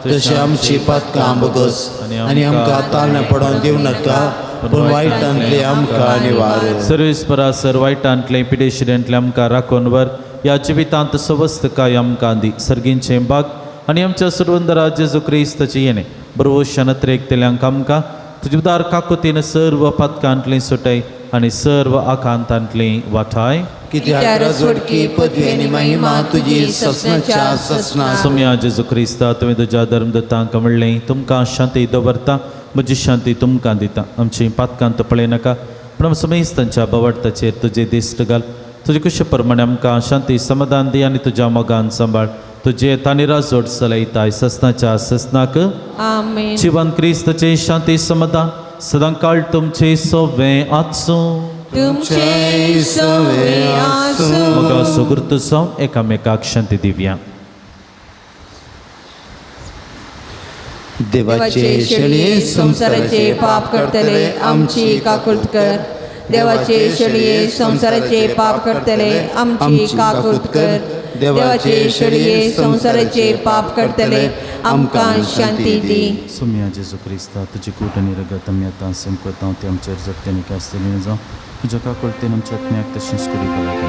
तशी आमची पातकां बगस आनी आमकां ताळणे पडोवन दिवं नाका, पूण वायटांतली आमकां निवार. सर्वेस्परा सर वायटांतलें पिडेशिरेंतलें आमकां राखून व्हर, ह्या जिवितांत सवस्तकाय आमकां दी. सर्गींचें बाग आनी आमच्या सुरवंदरा जेजू क्रिस्ताची येणें बरवशान त्रेकतेल्यांक आमकां तुजे उदार काकुतीन सर्व पातकांतलीं सुटय आनी सर्व आकांतांतलीं वाठाय. कित्याक राजवटकी पदवी आनी महिमा तुजी ससनाच्या ससना. सोम्या जेजू क्रिस्ता, तुवें तुज्या धर्मदत्तांक म्हणलें, तुमकां शांती दवरता, म्हजी शांती तुमकां दिता. आमची पातकांत पळयनाका, पूण समेस्तांच्या बवडताचेर तुजे दिश्ट घाल. तुजे कुशे प्रमाणे आमकां शांती समाधान दी आनी तुज्या मोगान सांबाळ. तुजे तांणी राजवट चलयताय ससनाच्या ससनाक. आमेन. जिवन क्रिस्ताचे शांती समाधान सदां काळ तुमचे सोवे आसूं. तुमचे सवे आसूं. मोगा सुगृत जावन एकामेकाक शांती दिवया. देवाचे शेळये संवसाराचे पाप करतले आमची काकुळट कर. देवाचे शेळये संवसाराचे पाप करतले आमची काकुळट कर. देवाचे शेळये संवसाराचे पाप करतले आमकां शांती दी. सोम्या जेजू क्रिस्ता, तुजी कूट आनी रगत आमी आतां संकतां ते आमचेर जगते आनी कास्तेली जावं. तुज्या काकुळटेन आमच्या आत्म्याक तशेंच कुडी भलायकी.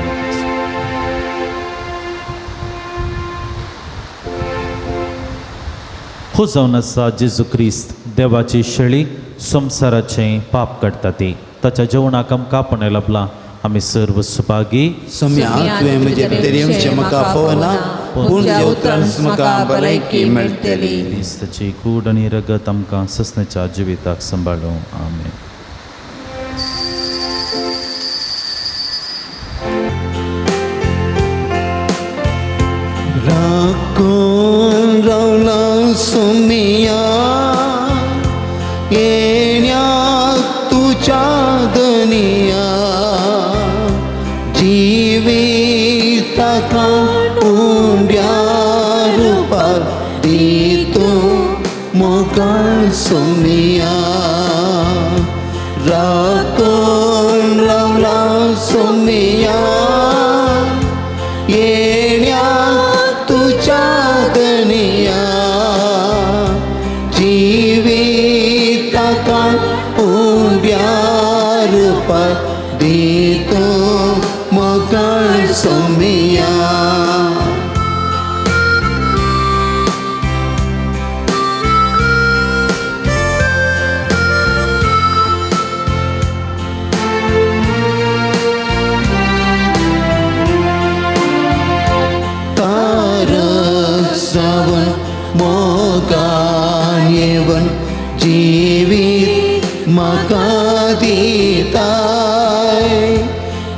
हो जावन आसा जेजू क्रिस्त देवाची शेळी, संवसाराचें पाप काडटा ती. ताच्या जेवणाक आमकां आपणाय लाबलां. आमी सर्व सुभागी. सोम्या, तुवें म्हजे भितर येवचें म्हाका फावना, पूण तुज्या उतरान म्हाका भलायकी मेळटली. क्रिस्ताची कूड आनी रगत आमकां ससण्याच्या जिविताक सांबाळूं. आमेन. राखून रावला सोमिया येण्या तुज्या दनिया, जिविताका उंड्या रुपार दी तूं मोगाळ सोमिया. राखून रावला सोमिया येण्या तुज्या दनिया, जिविताका उंड्या रुपार दी तूं मोगाळ सोमिया. तारक जावन मोगान येवन जिवीत म्हाका दिताय,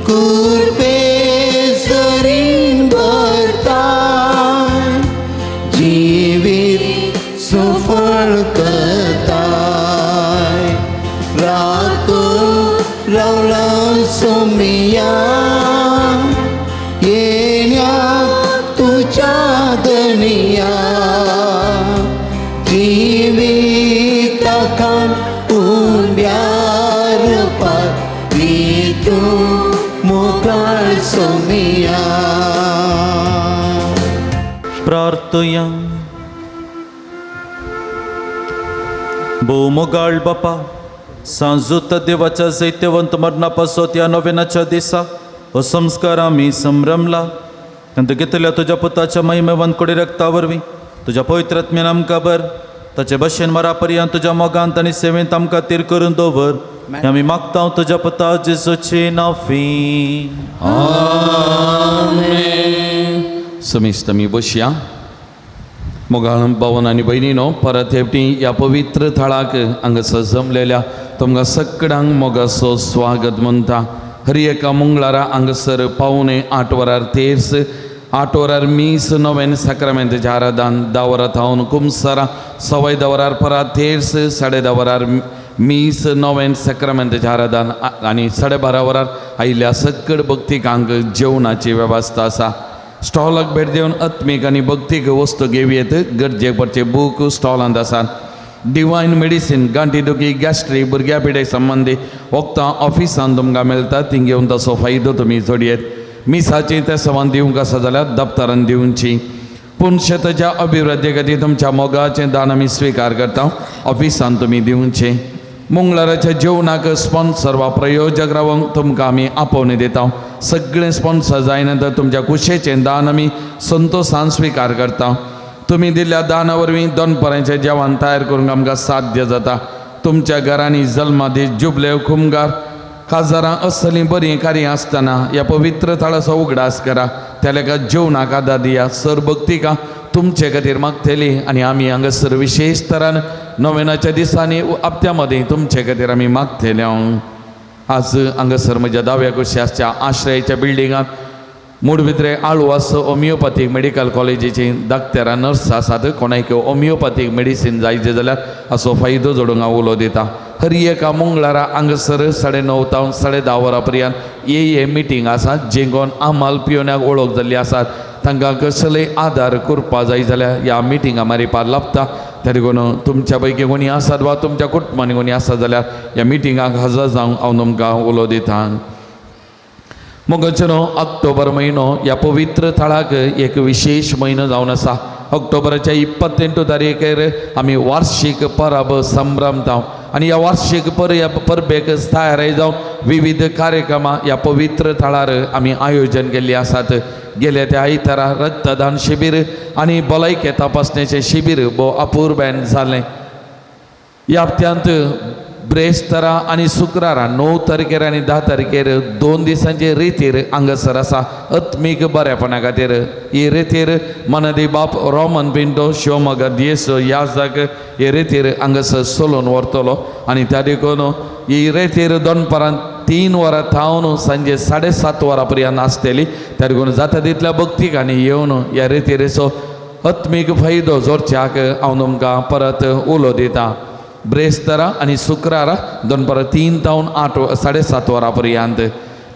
कुरपे सरीन भरताय, जिवीत सफळ करताय. राखून रावला सोमिया येण्या तुज्या दनिया, जिविताका उंड्या रुपार दी तूं मोगाळ सोमिया. प्रार्थया. भोवमोगाळ बापा, सांजूत देवाच्या जैत्यवंत मरणा पासत ह्या नोवेनाच्या दिसा हो संस्कार आमी संभ्रमला. तांतूं घेतल्या तुज्या पुताच्या महिमेवंत कुडी रक्ता वरवीं तुज्या पवित्र आत्म्यान आमकां बर ताचे भशेन मरा पर्यंत तुज्या मोगांत आनी सेवेंत आमकां तीर करून दवर, हें आमी मागता तुज्या पुता जेजूची नाफी. समिस्त आमी बसया. मोगाळ भावन आनी भयणीनो, परत हेवटी ह्या पवित्र थळाक हांगासर जमलेल्या तुमकां सगळ्यांक मोगाचो स्वागत म्हणटा. हर एका मंगळारा हांगासर 7:45 वरार तेर्स, 8 वरार मीस, नोवेन साक्रामेंताचें आराधन, 10 वरां थावन कुमसारां, 10:15 वरार परत तेर्स, 10:30 वरार मीस, नोवेन साक्रामेंताचें आराधन आनी 12:30 वरार आयिल्ल्या सकड भक्तिकांक जेवणाची वेवस्था आसा. स्टॉलाक भेट दिवन आत्मीक आनी भक्तीक वस्तू घेवयेत. गरजेक पडचे बूक स्टॉलांत आसात. डिवायन मेडिसीन, गांठी दुखी, गॅस्ट्रीक, भुरग्या पिडे संबंदी वखदां ऑफिसान तुमकां मेळटा, ती घेवन ताचो फायदो तुमी जोडयेत. मिसाची ते समान दिवंक आसा जाल्यार दप्तरान दिवची. पूण शेताच्या अभिवृद्धी खातीर तुमच्या मोगाचें दान आमी स्विकार करता, ऑफिसान तुमी दिवचें. मंगळाराच्या जेवणाक स्पॉन्सर वा प्रयोजक रावंक तुमकां आमी आपोवणें दिता. सगळें स्पॉन्सर जायना तर तुमच्या कुशेचें दान आमी संतोशान स्विकार करता. तुमी दिल्ल्या दाना वरवीं दनपरांचें जेवण तयार करूंक आमकां साध्य जाता. तुमच्या घरांनी जल्मादीस, जुबले, खुमगार, काजारां असलीं बरीं कार्यां आसतना ह्या पवित्र थळाचो उगडास करा. त्या लेखा जेवणाक आदार दिया. सर भक्तिका तुमचे खातीर मागतली आनी आमी हांगासर विशेश तरान नोवेनाच्या दिसांनी हप्त्या मदीं तुमचे खातीर आमी मागतले. आज हांगासर म्हज्या दाव्या कुशी आसच्या आश्रयाच्या बिल्डिंगांत मूडबिद्रे आळवास होमियोपॅथीक मेडिकल कॉलेजीची डाक्टरां नर्स आसात. कोणाक होमियोपॅथीक मेडिसीन जाय जाल्यार हाचो फायदो जोडूंक हांव उलो दिता. हर एका मंगळारा हांगासर 9:30 तावन 10:30 वरां पर्यंत ए मिटींग आसा, जेंगोन आमाल पियोन्याक वळख जाल्ली आसात. तांकां कसलेय आदार करपा जाय जाल्यार ह्या मिटिंगा मारिपार लाबता. त्या देखून तुमच्या पैकी कोणी आसात वा तुमच्या कुटुंबांनी कोणी आसात जाल्यार ह्या मिटिंगाक हजर जावंक हांव तुमकां उलो दिता. मोगाचें ऑक्टोबर म्हयनो ह्या पवित्र थळाक एक विशेश म्हयनो जावन आसा. ऑक्टोबराच्या 28 तारखेर आमी वार्षीक परब संभ्रमता आनी ह्या वार्षीक परबेक तयार जावन विविध कार्यक्रमां ह्या पवित्र थळार आमी आयोजन केल्ली आसात. गेल्या त्या आयतारा रक्तदान शिबीर आनी भलायके तपासणेचें शिबीर भोव अपुरबायेन जालें. ह्या हप्त्यांत ब्रेस्तारा आनी शुक्रारा 9 तारखेर आनी 10 तारखेर 2 दिसांचे रेतीर हांगासर आसा आत्मीक बरेपणा खातीर. ही रेतीर मनादी बाप रोमन पिंटो शिवमोगा दियेसो याजक हे रेतीर हांगासर चलोवन व्हरतलो आनी त्या देखून ही रेतीर दनपारां 3 वरां थावन सांजे 7:30 वरां पर्यंत आसतली. त्या देखून जाता तितल्या भक्तीक आनी येवन ह्या रेतीरेचो आत्मीक फायदो जोडच्याक हांव तुमकां परत उलो दिता. ब्रेस्तारा आनी शुक्रारा दनपारां 3 थावन 8 7:30 वरां पर्यंत.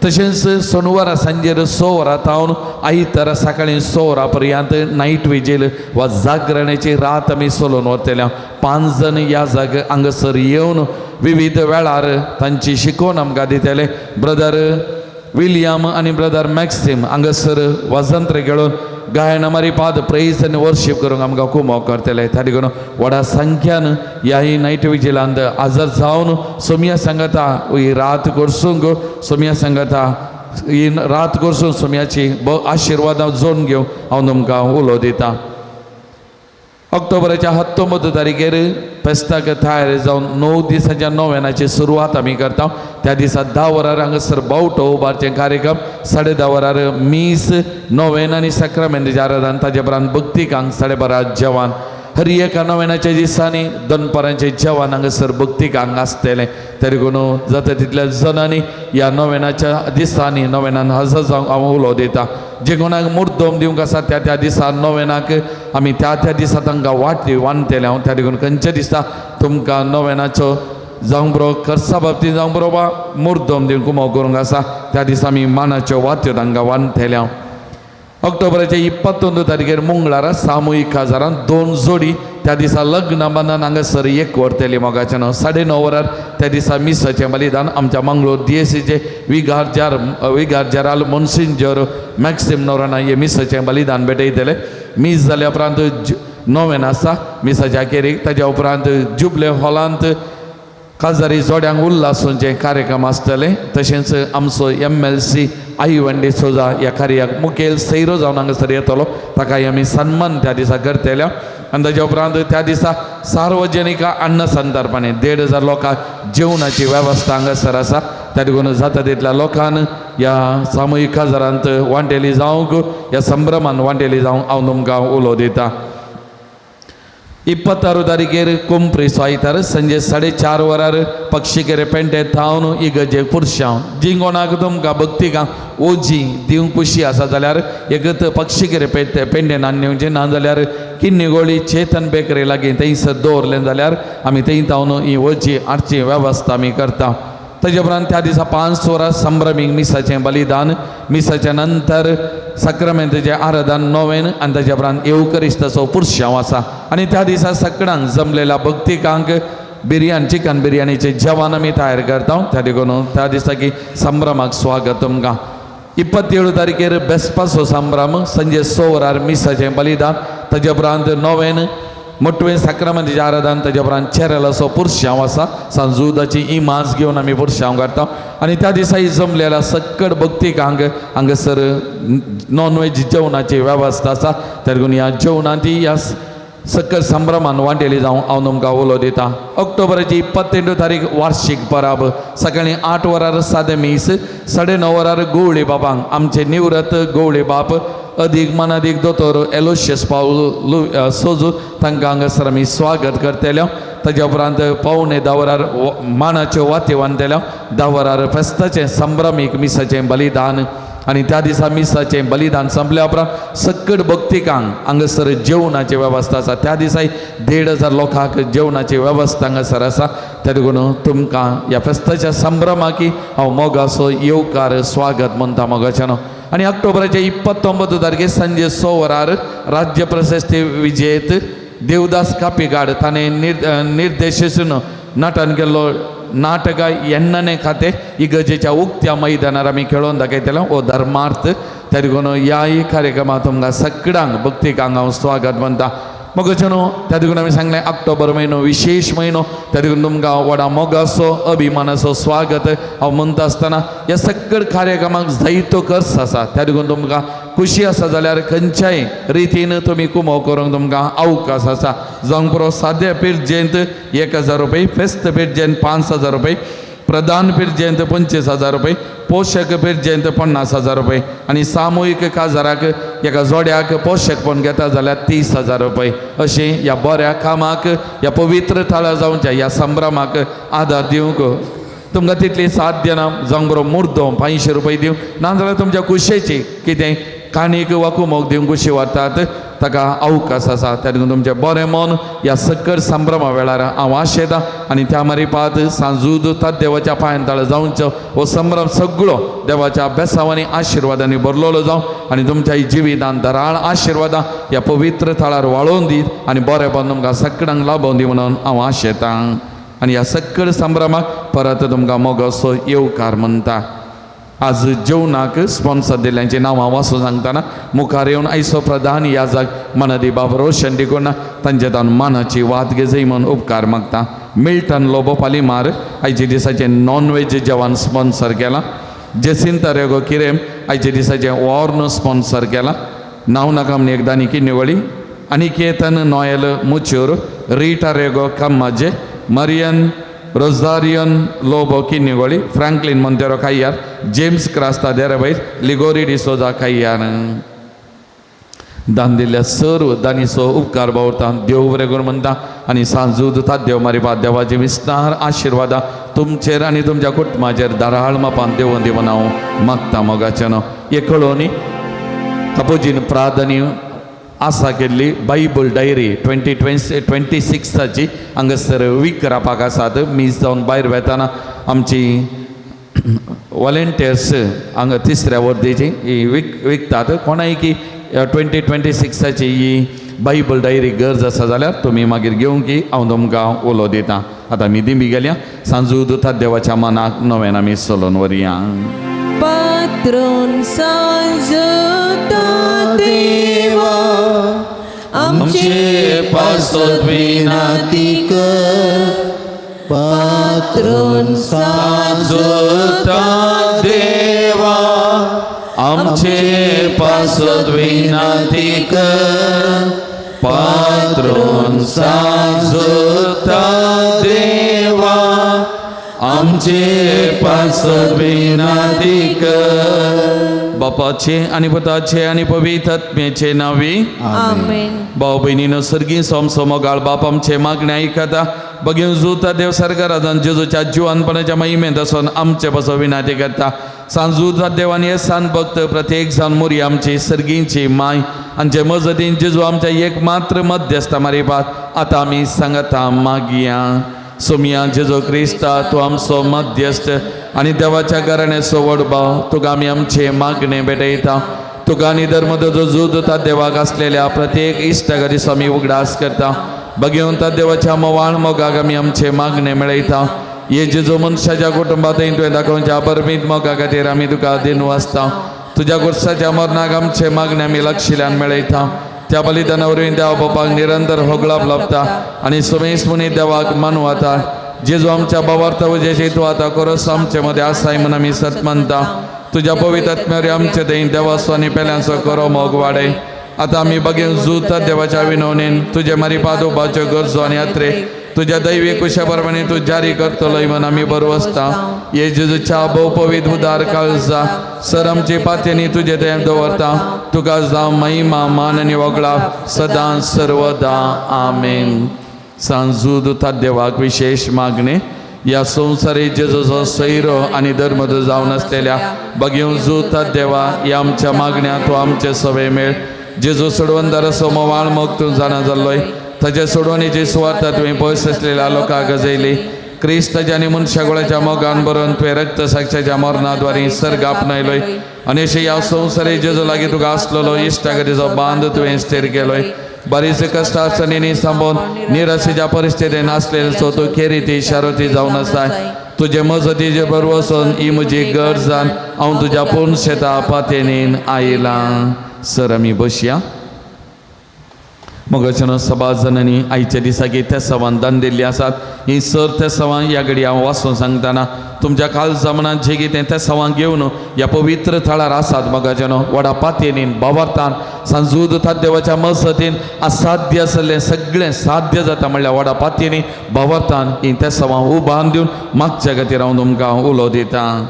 तशेंच सोनवारा सांजेर 6 वरां थावन आयतारा सकाळीं 6 वरां पर्यंत नायट विजील वा जागरणाची रात आमी चलोवन व्हरतले. 5 जाण ह्या जाग हांगासर येवन विविध वेळार तांची शिकवण आमकां दितले. ब्रदर विलियम आनी ब्रदर मॅक्सिम हांगासर वाजंत्र खेळून गायन मारी पाद प्रेज आनी वर्शीप करूंक आमकां कुमोक करतले. त्या देखून व्हडा संख्यान ह्याय नायट विजिलांत हजर जावन सोमया सांगता ही रात करसूंक सोमया सांगता ही रात करसून सोमयाची आशिर्वादां जोडून घेवन हांव तुमकां उलो दिता. ऑक्टोबराच्या 19 तारखेर फेस्ताक तयार जावन 9 दिसांच्या नोवेनाची सुरवात आमी करता. त्या दिसा 10 वरार हांगासर बावटो उबारचें कार्यक्रम, 10:30 वरार मीस नोवेन आनी साक्रामेंताचें आराधन, ताजे उपरांत भक्तिकांक 12:30 जेवण. हर एका नोवेनाच्या दिसांनी दनपारांचें जेवण हांगासर भक्तिकांक आसतलें. तरी देखून जाता तितल्या जणांनी ह्या नोवेनाच्या दिसांनी नोवेनान हजर जावंक हांव उलो दिता. जे कोणाक मुर्दम दिवंक आसा त्या त्या दिसा नोवेनाक आमी त्या त्या दिसा तांकां वाट वांटतले हांव. त्या देखून खंयच्या दिसा तुमकां नोवेनाचो जावंक बरो खर्चा बाबतींत जावंक बरो वा मुर्दम दिवंक कुमोक करूंक आसा त्या दिसा आमी मानाच्यो वात्यो तांकां वांटतले हांव. ऑक्टोबराचे 21 तारखेर मंगळारा सामुहीक काजारान 2 जोडी त्या दिसा लग्न बंधन हांगासर एक व्हरतली मोगाच्यान. 9:30 वरार त्या दिसा मिसाचें बलिदान आमच्या मंगळूर डीएसीचे विगार जेराल मोन्सिंजर मॅक्सिम नोराना हे मिसाचें बलिदान भेटयतले. मीस जाल्या उपरांत नोवेन आसा मिसाच्या अखेरीक. ताज्या उपरांत जुबले हॉलांत काजारी जोड्यांक उल्हासूंचे कार्यक्रम आसतले. तशेंच आमचो MLC Ivan D'Souza ह्या कार्याक मुखेल सैरो जावन हांगासर येतलो, ताकाय आमी सन्मान त्या दिसा करतले. आनी ताज्या उपरांत त्या दिसा सार्वजनीक अन्न संतर्पणे 1500 लोकांक जेवणाची वेवस्था हांगासर आसा. त्या देखून जाता तितल्या लोकान ह्या सामुहीक काजारांत वांटेली जावंक ह्या संभ्रमान वांटेली जावंक हांव तुमकां उलो दिता. 26 तारखेर कुंप्रीस आयतार संजे 4:30 वरार पक्षीकेरे पेंटे थावन इगर्जे पुरशांव. जी कोणाक तुमकां भक्तिकां ओजी दिवंक खुशी आसा जाल्यार एकत पक्षीकेरे पेंटेन हाडून दिवचें, ना जाल्यार किन्नीगोळी चेतन बेकरी लागीं थंयसर दवरलें जाल्यार आमी थंय थावन ही ओजी हाडची वेवस्था आमी करता. ताजे उपरांत त्या दिसा 5 वरां संभ्रमीक मिसाचें बलिदान, मिसाच्या नंतर साक्रामेंताचें आराधन नोवेन आनी ताज्या उपरांत येवकरिस्ताचो पुरशांव आसा. आनी त्या दिसा सगळ्यांक जमलेल्या भक्तिकांक बिरयानी चिकन बिरयानीचें जेवण आमी तयार करता. त्या देखून त्या दिसा की संभ्रमाक स्वागत तुमकां. 27 तारखेर बेसपाचो संभ्रम संजे 6 वरार मिसाचें बलिदान, ताज्या उपरांत नोवेन मोटवें साक्रामेंताचें आराधन, ताज्या उपरांत चेरलाचो पुरशांव आसा. सांजुदाची इमाज घेवन आमी पुरशांव करता. आनी त्या दिसाय जमलेल्या सक्कड भक्तिकांक हांगासर नॉन वेज जेवणाची वेवस्था आसा. त्या देखून ह्या जेवणांत ह्या सक्कड संभ्रमान वांटेली जावं हांव तुमकां उलो दिता. ऑक्टोबराची 28 तारीख वार्षीक परब सकाळीं 8 वरार सादें मीस, 9:30 वरार गवळी बाबांक आमचे निवृत्त गवळी बाप अदीक मनादीक दोतोर एलोशियस पावल सोजू तांकां हांगासर आमी स्वागत करतले. ताज्या उपरांत 9:45 वरार मानाच्यो वाती बांदतल्यो, 10 वरार फेस्ताचें संभ्रमीक मिसाचें बलिदान. आनी त्या दिसा मिसाचें बलिदान संपल्या उपरांत सक्कड भक्तिकांक हांगासर जेवणाची वेवस्था आसा. त्या दिसाय 1500 लोकांक जेवणाची वेवस्था हांगासर आसा. त्या देखून तुमकां ह्या फेस्ताच्या संभ्रमाकी हांव मोगाचो येवकार स्वागत म्हणटा मोगाच्यान. आनी ऑक्टोबराचे 29 तारखे सांजे 6 वरार राज्य प्रशस्ती विजेत देवदास कापिगाड ताणें निर्देशन नटन केल्लो नाटक एन्नने खाते इगर्जेच्या उक्त्या मैदानार आमी खेळोवन दाखयतले हो धर्मार्थ. त्या देखून ह्याय कार्यक्रमात तुमकां सगळ्यांक भक्तिकांक हांव स्वागत म्हणटा. मगो न्हू त्या देखून आमी सांगलें ऑक्टोबर म्हयनो विशेश म्हयनो, त्या देखून तुमकां व्हडा मोगाचो अभिमानाचो स्वागत हांव म्हणटा आसतना ह्या सगळ्या कार्यक्रमाक जायतो खर्च आसा, त्या देखून तुमकां खुशी आसा जाल्यार खंयच्याय रितीन तुमी कुमो करूंक तुमकां अवकाश आसा। जावंक पुरो सादे पिर्जेंत 1000 रुपये, फेस्त पिर्जेंत 5000 रुपये, प्रधान पिर्जेंत 25000 रुपये, पोशक पिर्जेंत 50000 रुपये आनी सामुहीक काजाराक एका जोड्याक पोशकपण घेता जाल्यार 30000 रुपये। अशें ह्या बऱ्या कामाक ह्या पवित्र थळां जावच्या ह्या संभ्रमाक आदार दिवंक तुमकां तितली साथ दिना। जावंक बरो मुर्दो 500 रुपये दिवं, नाजाल्यार तुमच्या कुशेची कितें काणीक वा कुमोक दिवंक कुशी व्हरतात ताका अवकाश आसा। त्या देखून तुमचें बरें मन ह्या सकळ संभ्रमा वेळार हांव आशेतां आनी त्या मारिपात सांजूद देवाच्या पांयान ताळ जावचो हो संभ्रम सगळो देवाच्या बेसांवांनी आशिर्वादांनी भरलेलो जावं आनी तुमच्या जिवितान दराळ आशिर्वादां ह्या पवित्र थळार वाळोवन दीत आनी बरेंपण तुमकां सगळ्यांक लाभोवन दी म्हणून हांव आशेतां आनी ह्या सकळ संभ्रमाक परत तुमकां मोगाचो येवकार म्हणटा। आज जेवणाक स्पॉन्सर दिल्ल्यांची नांवां वाचून सांगतना मुखार येवन आयचो प्रधान याजक मनदी बाब रोशन डिकोना तांचे तावन मानाची वाद घेजय म्हूण उपकार मागता। मिल्टन लोबो पालिमार आयचे दिसाचें नॉन वेज जेवण स्पॉन्सर केलां। जेसिंता रेगो किरेम आयचे दिसाचें वॉर्न स्पॉन्सर केलां। नांव नाका म्हण एकदां निकी निवळी अनिकेतन Noel Muchur, Rita Rego Kammaje, Marian रोजारियन लोबो किन्निगोळी, फ्रँकलिन मोंतेरो काय्यार, जेम्स क्रास्ता देरबैल, लिगोरी डिसोजा काय्यार। दान दिल्ल्या सर्व दानीचो उपकार बावरता देव बरें करूं म्हणटा आनी सांजूद देव मारिपा देवाचे विस्तार आशिर्वादा तुमचेर आनी तुमच्या कुटुंबाचेर दाराळ मापान देवोन दी म्हूण हांव मागता मोगाचें न्हू। हे कळोवनी तपोजीन प्रार्थनी आसा केल्ली बायबल डायरी 2026 हांगासर विकरापाक आसात। मीस जावन भायर वेताना आमची वॉलेंटियर्स हांगा तिसऱ्या वर्दीची ही विकतात। कोणाय की 2026 ही बायबल डायरी गरज आसा जाल्यार तुमी मागीर घेवंक की हांव तुमकां उलो दितां। आतां आमी दिंबी गेल्या सांजू दुता देवाच्या मनाक नव्यान आमी चलोवन व्हरया। पात्रोन सांजता देवा आमचे पासत विनंती कर, पात्रोन सांजता देवा आमचे पासत विनंती कर, पात्रोन सांजता देवा आमचे पासत विनंती कर। बापाचे आनी पुताचे आनी पवित्र आत्म्याचे नांवी आमेन। भाव भयणीनो सर्गी सोमसो मोगाळ बाप आमचे मागणे आयकता बगीन जुता देव सरकारान जेजूच्या जिवानपणाच्या महिमेंत आसून आमचे पासो विनाती करता। सांजूता देवान हे सान भक्त प्रत्येक जावन मोरी आमची सर्गींची माय आमचे मजतीन जेजू आमच्या एक मात्र मध्यस्थ मारिपात आतां आमी सांगता मागया। सोमिया जेजू क्रिस्ता तूं आमचो मध्यस्थ आनी देवाच्या घराण्याचो व्हड भाव, तुका आमी आमचे मागणे भेटयता। तुका आनी धर्मदो जूद देवाक आसलेल्या प्रत्येक इश्टागतीचो आमी उगडास करता। बगेवन देवाच्या मोवाळ मोगाक आमी आमचे मागणे मेळयता। हे जेजू मनशाच्या कुटुंबांत तुवें दाखोवच्या परमीत मोगा खातीर आमी तुका दिन वाचता। तुज्या गुरसाच्या मरणाक आमचे मागणे आमी लक्षिल्यान मेळयता। त्या बलिदाना वरवीं देवा बापाक निरंतर होगळाप लाभता आनी सुमेश मुनी देवाक मानवता। जेजू आमच्या बाबार्थ उजेशी तूं आतां कोरस आमचे मदें आसाय म्हूण आमी सत मानता। तुज्या पवित्र आत्म्या आमचे दयेन देवाचो आनी पेल्यांचो करो मोग वाडय। आतां आमी बगेन जुता देवाच्या विनवणेन तुजे मारिपाद उबाच्यो गरजो आनी यात्रे तुज्या दैवी कुशा प्रमाणे तूं जारी करतलोय म्हूण आमी बरवसता। हे जेजूच्या भोवपवीत उदार काळजा सर आमची पातयेनी तुजे दयेन दवरता। तुका जावं महिमा मान आनी वगळा सदां सर्वदा आमेन। सांजू दुता देवाक विशेश मागणे ह्या संवसारी जेजूचो सैरो आनी धर्मदूत जावन आसलेल्या बगेवन जुता देवा ह्या आमच्या मागण्या तूं आमचे सवय मेळ। जेजू सोडवणदाराचो मोवाळ मोग तूं जाणा जाल्लोय ताचे सोडवणेची सुवार्ता तुवें पयस आसलेल्या लोकांक गजयली। क्रिस्ताच्या आनी मनशागोळाच्या मोगान बरोवन तुवें रक्त साक्षाच्या मरणाद्वारे सर्ग आपणायलोय आनी अशें ह्या संवसारी जेजू लागीं तुका आसलेलो इश्टागतीचो बांद तुवें स्थिर केलोय। बरीच कश्ट आसतनी सांबोवन निराशेच्या परिस्थितीन आसलेलो तूं खेरीती शारोती जावन आसाय। तुजे मजतीचे बरवसून ही म्हजी गरज जावन हांव तुज्या पूर्ण शेता पातयेन आयलां। सर आमी बसया। मोगाच्यानो सभा जणांनी आयच्या दिसाक त्या सवान दान दिल्ली आसात. ही सर त्या सवां ह्या घडी हांव वाचून सांगतना तुमच्या काळजा मनांत जे कितें त्या सवां घेवन ह्या पवित्र थळार आसात. मोगाच्यानो व्हडा पातयेनीन भावार्थान सांजूद देवाच्या मजतीन असाध्य आसलें सगळें साध्य जाता म्हणल्यार व्हडा पातयेनी भावार्थान ही त्या सवां उबान दिवन मागच्या खातीर हांव तुमकां उलो दितां.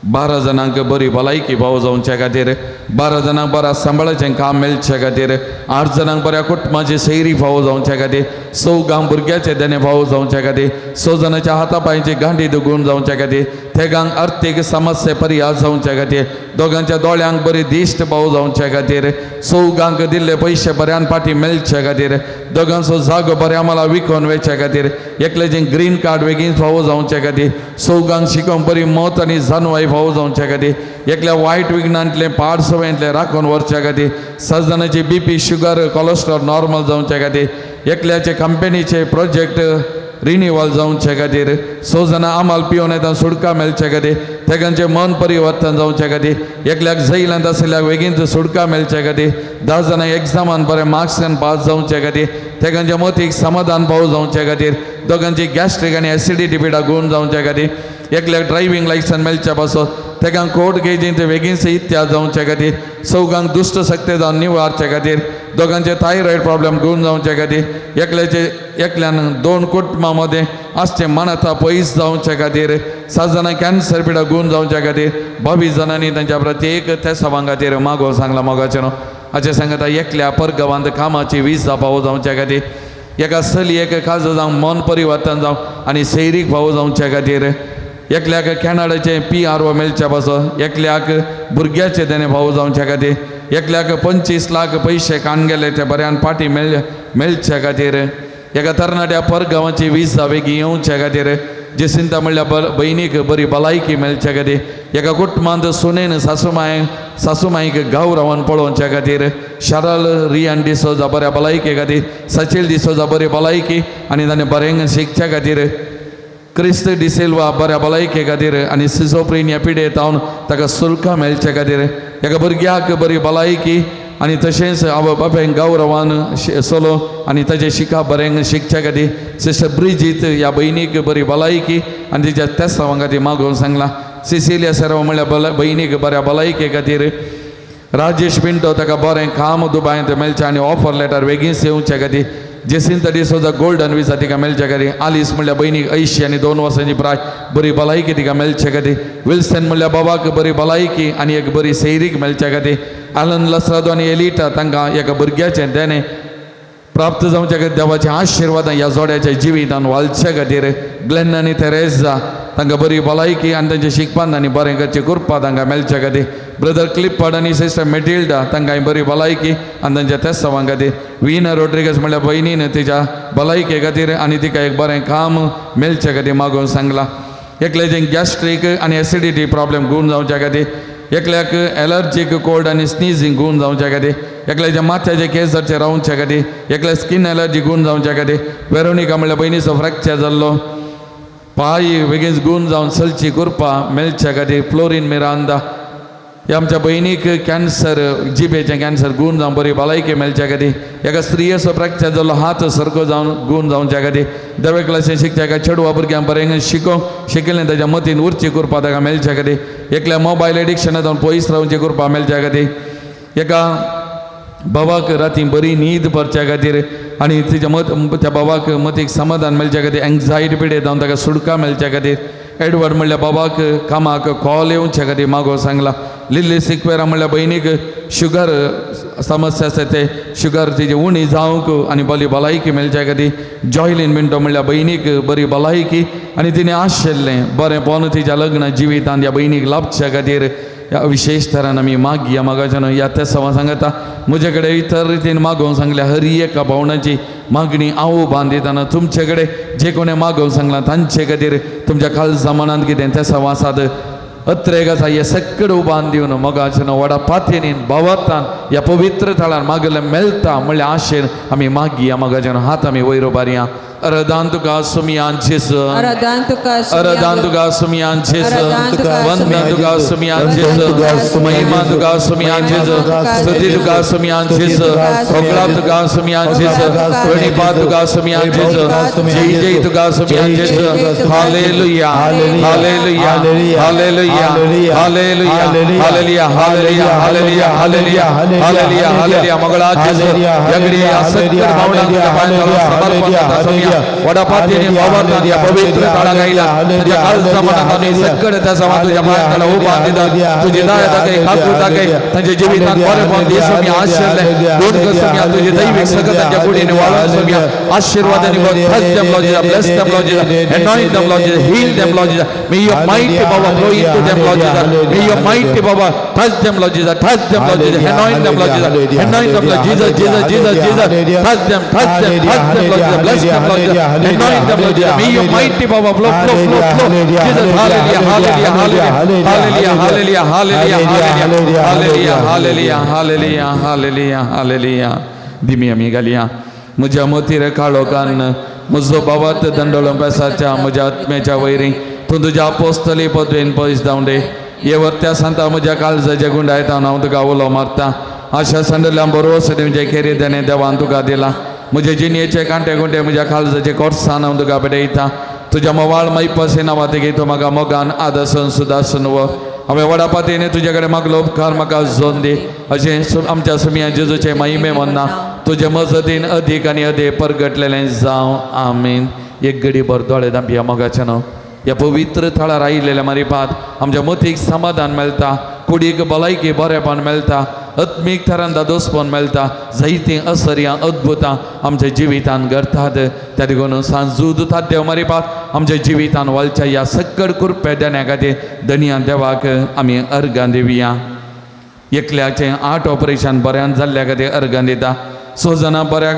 12 जाणांक बरी भलायकी पावो जावच्या खातीर, 12 जाणांक बऱ्या सांबाळाचें काम मेळचे खातीर, 8 जाणांक बऱ्या कुटुंबाची सैरी फावो जावच्या खातीर, 6 गांव भुरग्याचे देणे फावो जावच्या खातीर, 6 जाणांच्या हाता पांयची गांठी दुगून जावच्या खातीर, तेगांक अर्थीक समस्या पर्याय जावच्या खातीर, दोगांच्या दोळ्यांक बरी दिश्ट पावो जावच्या खातीर, 6 गांक दिल्ले पयशे बऱ्यान फाटीं मेळचे खातीर, दोगांचो जागो बऱ्या मला विकोन वयच्या खातीर, एकल्याचें ग्रीन कार्ड बेगीन फावो जावच्या खातीर, 6 गांक शिकोवंक बरी मत आनी जानवाय फावो जावच्या खातीर, एकल्या वायट विघ्नांतलें पाड सवयेंतलें राखून व्हरच्या खातीर, 7 जाणांची बीपी शुगर कोलेस्ट्रॉल नॉर्मल जावच्या खातीर, एकल्याचे कंपनीचे प्रोजेक्ट रिनिवल जावचे खातीर, 6 जाणां आमाल पिवन येता सुटका मेळचे खातीर, तेगांचें मन परिवर्तन जावचे खातीर, एकल्याक जैलांत आशिल्ल्याक बेगीन सुटका मेळचे खातीर, 10 जाणां एग्जामान बरें मार्क्सान पास जावचे खातीर, तेगांच्या मतीक समाधान पावो जावचे खातीर, दोगांची गॅस्ट्रीक आनी एसिडिटी पिडा गुण जावचे खातीर, एकल्याक ड्रायव्हींग लायसन्स मेळचे पासत, तेगांक कोर्ट केजींत बेगीनसे इतिहास जावचे खातीर, चौगांक दुश्ट शक्ती जावन निवारचे खातीर, दोगांचे थायरॉयड प्रॉब्लेम गुण जावचे खातीर, एकल्याचे एकल्यान 2 कुटुंबां मदें आसचें मनाता पयस जावचे खातीर, 7 जाणां कॅन्सर पिडा गुण जावचे खातीर, 22 जाणांनी तांच्या प्रत्येक तेसावां खातीर मागो सांगला. मोगाचें न्हू हाचें सांगता एकल्या परगांवांत कामाची विजा पावो जावचे खातीर, एका चलयेक खाजो जावं मन परिवर्तन जावं आनी सैरीक फावो जावचे खातीर, एकल्याक कॅनडाचें PRO मेळच्या पासत, एकल्याक भुरग्याचें देणें फावो जावच्या खातीर, एकल्याक 25 लाख पयशे काण गेले ते बऱ्यान फाटीं मेळच्या खातीर, एका तरणाट्या परगांवाची विजा बेगीन येवच्या खातीर, जेसिंता म्हणल्यार भयणीक बरी भलायकी मेळच्या खातीर, एका कुटुंबांत सुनेन सासूमायक गांव रावन पळोवच्या खातीर, शरल रियान डिसोजा बऱ्या भलायके खातीर, सचील डिसोजा बरी भलायकी आनी ताणें बरें शिकच्या खातीर, क्रिस्त डिसिल्वा बऱ्या भलायके खातीर आनी सिजोप्रेनिया पिडेत जावन ताका सुलका मेळचे खातीर, एका भुरग्याक बरी भलायकी आनी तशेंच आवय बापायक गौरवान चलो आनी ताजें शिकप बरें शिकच्या खातीर, सिस्टर ब्रिजीत ह्या भयणीक बरी भलायकी आनी तिच्या तेस्तांवां खातीर मागोवन सांगलां. सिसिलिया सर्व म्हणल्यार भयणीक बऱ्या भलायके खातीर, राजेश पिंटो ताका बरें काम दुबायंत मेळचें आनी ऑफर लेटर बेगीन येवचे खातीर, जेसिंता डिसोजा गोल्डन विजा तिका मेळचे खातीर, आलीस म्हणल्यार भयणीक 80 आनी 2 वर्सांची प्राय बरी भलायकी तिका मेळचे खातीर, विल्सन म्हणल्यार बाबाक बरी भलायकी आनी एक बरी सैरीक मेळचे खातीर, आलन लसरादो आनी एलिटा तांकां एका भुरग्याचें देणें प्राप्त जावच्या खातीर देवाचे आशिर्वादां ह्या जोड्याच्या जिवितान वालच्या खातीर, ग्लेन आनी तेरेजा तांकां बरी भलायकी आनी तांचे शिकपान आनी बरें करचें कृपा तांकां मेळच्या खातीर, ब्रदर क्लिप्पड आनी सिस्टर मेटिल्डा तांकां बरी भलायकी आनी तांच्या तेस्तांवां खातीर, विना रोड्रिगस म्हणल्यार भयणीन तिच्या भलायके खातीर आनी तिका एक बरें काम मेळचे खातीर मागोवन सांगलां. एकल्याचें गॅस्ट्रीक आनी एसिडिटी प्रॉब्लेम गुण जावच्या खातीर, एकल्याक एलर्जीक कोल्ड आनी स्निजींग गुण जावच्या खातीर, एकल्याच्या माथ्याचे केस जावचे रावच्या खातीर, एकल्या स्कीन एलर्जी गुण जावच्या खातीर, वेरोनिका म्हणल्यार भयणीचो फ्रॅक्चर जाल्लो पांय बेगीन गुण जावन चलची कृपा मेळच्या खातीर, फ्लोरीन मिरांदा ह्या आमच्या भयणीक कॅन्सर जिबेचें कॅन्सर गुण जावन बरी भलायकी मेळच्या खातीर, एका स्त्रियेचो फ्रॅक्चर जाल्लो हात सारको जावन गुण जावच्या खातीर, दवे क्लासीन शिकच्या एका चेडवा भुरग्यांक बरें शिकोवंक शिकिल्लें ताच्या मतीन उरची कृपा ताका मेळच्या खातीर, एकल्या मोबायल एडिक्शना जावन पयस रावची कृपा मेळच्या खातीर, एका बाबाक राती बरी न्हीद पडच्या खातीर आनी तिच्या मत त्या बाबाक मतीक समाधान मेळच्या खातीर, एंग्जायटी पिडे जावन ताका सुटका मेळच्या खातीर, एडवर्ड म्हणल्यार बाबाक कामाक कॉल येवच्या खातीर मागो सांगला. लिल्ली सिक्वेरा म्हणल्यार भयणीक शुगर समस्या आसा ते शुगर तिजी उणी जावंक आनी बरी भलायकी मेळच्या खातीर, जॉयलीन मिंटो म्हणल्यार भयणीक बरी भलायकी आनी तिणें आशिल्लें बरें पोन तिच्या लग्न जिवितान ह्या भयणीक लाभच्या खातीर ह्या विशेश तरान आमी मागया. मागाच्यान ह्या तेसांवा सांगता म्हजे कडेन इतर रितीन मागोवन सांगल्या हर एका भावणाची मागणी हांव बांदितना तुमचे कडेन जे कोणें मागोवन सांगलां तांचे खातीर तुमच्या खालसा मनांत कितें तेसांव आसात अत्रेक आसा हे सगळें उबान दिवन मोगाच्यान व्हडा पातयेनीन भावार्थान ह्या पवित्र थळार मागलें मेळटा म्हणल्यार आशेन आमी मागया. मोगाच्यान हात आमी वयर उबारया. अरदान तुका सुमयान जेजू, आराधन तुका अरदान तुका सुमयान जेजू, वंदन तुका सुमयान जेजू, महिमा तुका सुमयान जेजू, स्तुती तुका सुमयान जेजू, होगळा तुका सुमयान जेजू, प्रणिपात तुका सुमयान जेजू, जय जय तुका सुमयान जेजू. Hallelujah, hallelujah, hallelujah, hallelujah, hallelujah, hallelujah, hallelujah, hallelujah, hallelujah, hallelujah. मगळा जेजू यगडी सत्तर भावनांक तुझ्या पांयांत समर्पण करता सुमया. वडापातीने भावार्थान त्या पवित्र ताळा गायला तुझ्या काळजा मनात आनी सगळे त्या समा तुझ्या पांयांत उभा दितात. तुझी दया दाखय, काकूट दाखय, तांच्या जिवितांत बरेपण दी सुमया. आशिर्ले दोन कर सुमया. तुझी दैवीक सगळं तांच्या कुडीने वाळून सुमया. आशीर्वादाने touch them, Lord Jesus. Bless them, Lord Jesus. Anoint them, Lord Jesus. Heal them, Lord Jesus. May your mighty power flow into them, Lord Jesus. May your mighty power touch them, Lord Jesus. Touch them, Lord Jesus. Anoint them, Lord Jesus. Anoint them, Lord Jesus. Jesus, Jesus, Jesus. Touch them, touch them, touch them, Lord Jesus. Bless them, Lord Jesus. Anoint them, Lord Jesus. May your mighty power flow, flow, flow, flow. Jesus, hallelujah, hallelujah, hallelujah, hallelujah, hallelujah, hallelujah, hallelujah, hallelujah, hallelujah, hallelujah, hallelujah. दिमी आमी घालया. म्हज्या मोतीर काळोखान म्हजो बाबात दंडोळो पेसाच्या म्हज्या आत्म्याच्या वैरी तूं तुज्या आपोस्तली पदवेन पयस धांवडे. हे वर्त्या सांता म्हज्या काळजाचे गुंडायता हांव तुका उलो मारता. आशा सांडल्या बरोस तुमचे खेरी देणे देवान तुका दिला. म्हजे जिणयेचे कांटे गुंटे म्हज्या काळजाचे कोर्सान हांव तुका पेटयता. तुज्या मोवाळ मैपसे नांवा तूं म्हाका मोगान आदसन सुदासन व हांवें वडापातीने तुजे कडेन मागलो उपकार म्हाका जोन दी. अशें आमच्या सुमया जेजूचे महिमे म्हणना तुजे मजतीन अदीक आनी अदीक परगटलेलें जावं. आमीन. एक घडी भर दोळे धांपया. मोगाचें न्हू ह्या पवित्र थळार आयिल्ल्या मारिपात आमच्या मतीक समाधान मेळटा, कुडीक भलायकी बरेपण मेळटा, आत्मीक थरान दादोसपण मेळटा. जायतीं असर्यां अद्भुतां आमच्या जिवितान घडटात. त्या देखून सांजूद देव मारिपात आमच्या जिवितान वालच्या ह्या सक्कड कुरपे देण्या खातीर धनया देवाक आमी अर्गां दिवया. एकल्याचें 8 ऑपरेशन बऱ्यान जाल्ल्या खातीर अर्गां दिता. 6 जाणां बऱ्या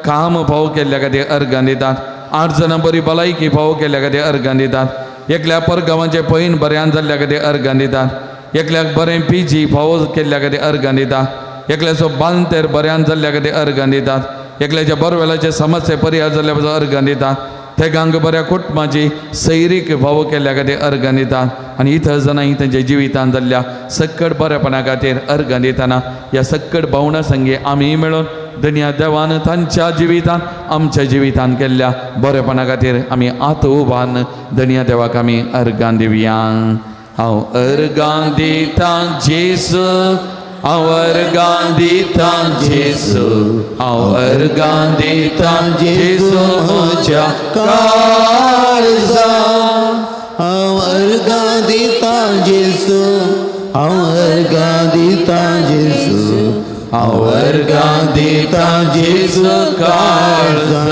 काम फावो केल्ल्या खातीर अर्गां दितात. 8 जाणां बरी भलायकी फावो केल्ल्या खातीर अर्गां दितात. एकल्या परगांवाचें पैन बऱ्यान जाल्ल्या खातीर अर्गां दितात. एकल्याक बरें पीजी फावो केल्ल्या खातीर अर्गां दिता. एकल्याचो बांतेर बऱ्यान जाल्ल्या खातीर अर्गां दितात. एकल्याच्या बरवेलाचे समस्ये परिहार जाल्ल्या पासून अर्गां दितात. तेगांक बऱ्या कुटुंबाची सैरीक फावो केल्ल्या खातीर अर्गां दितात. आनी इतर जाणां तांच्या जिवितान जाल्ल्या सक्कड बरेपणा खातीर अर्गां दितना ह्या सक्कड भावना संगे आमी मेळून धनया देवान तांच्या जिवितान आमच्या जिवितान केल्ल्या बरेपणा खातीर आमी आत उबान धनया देवाक आमी अर्गां दिवया. हांव अर्गां दितां जेजू, हांव अर्गां दितां जेजू, हांव अर्गां दितां जेजू म्हज्या काळजा. हांव अर्गां दितां जेजू, हांव अर्गां दितां जेजू, हांव अर्गां दितां जेजू काळजांत.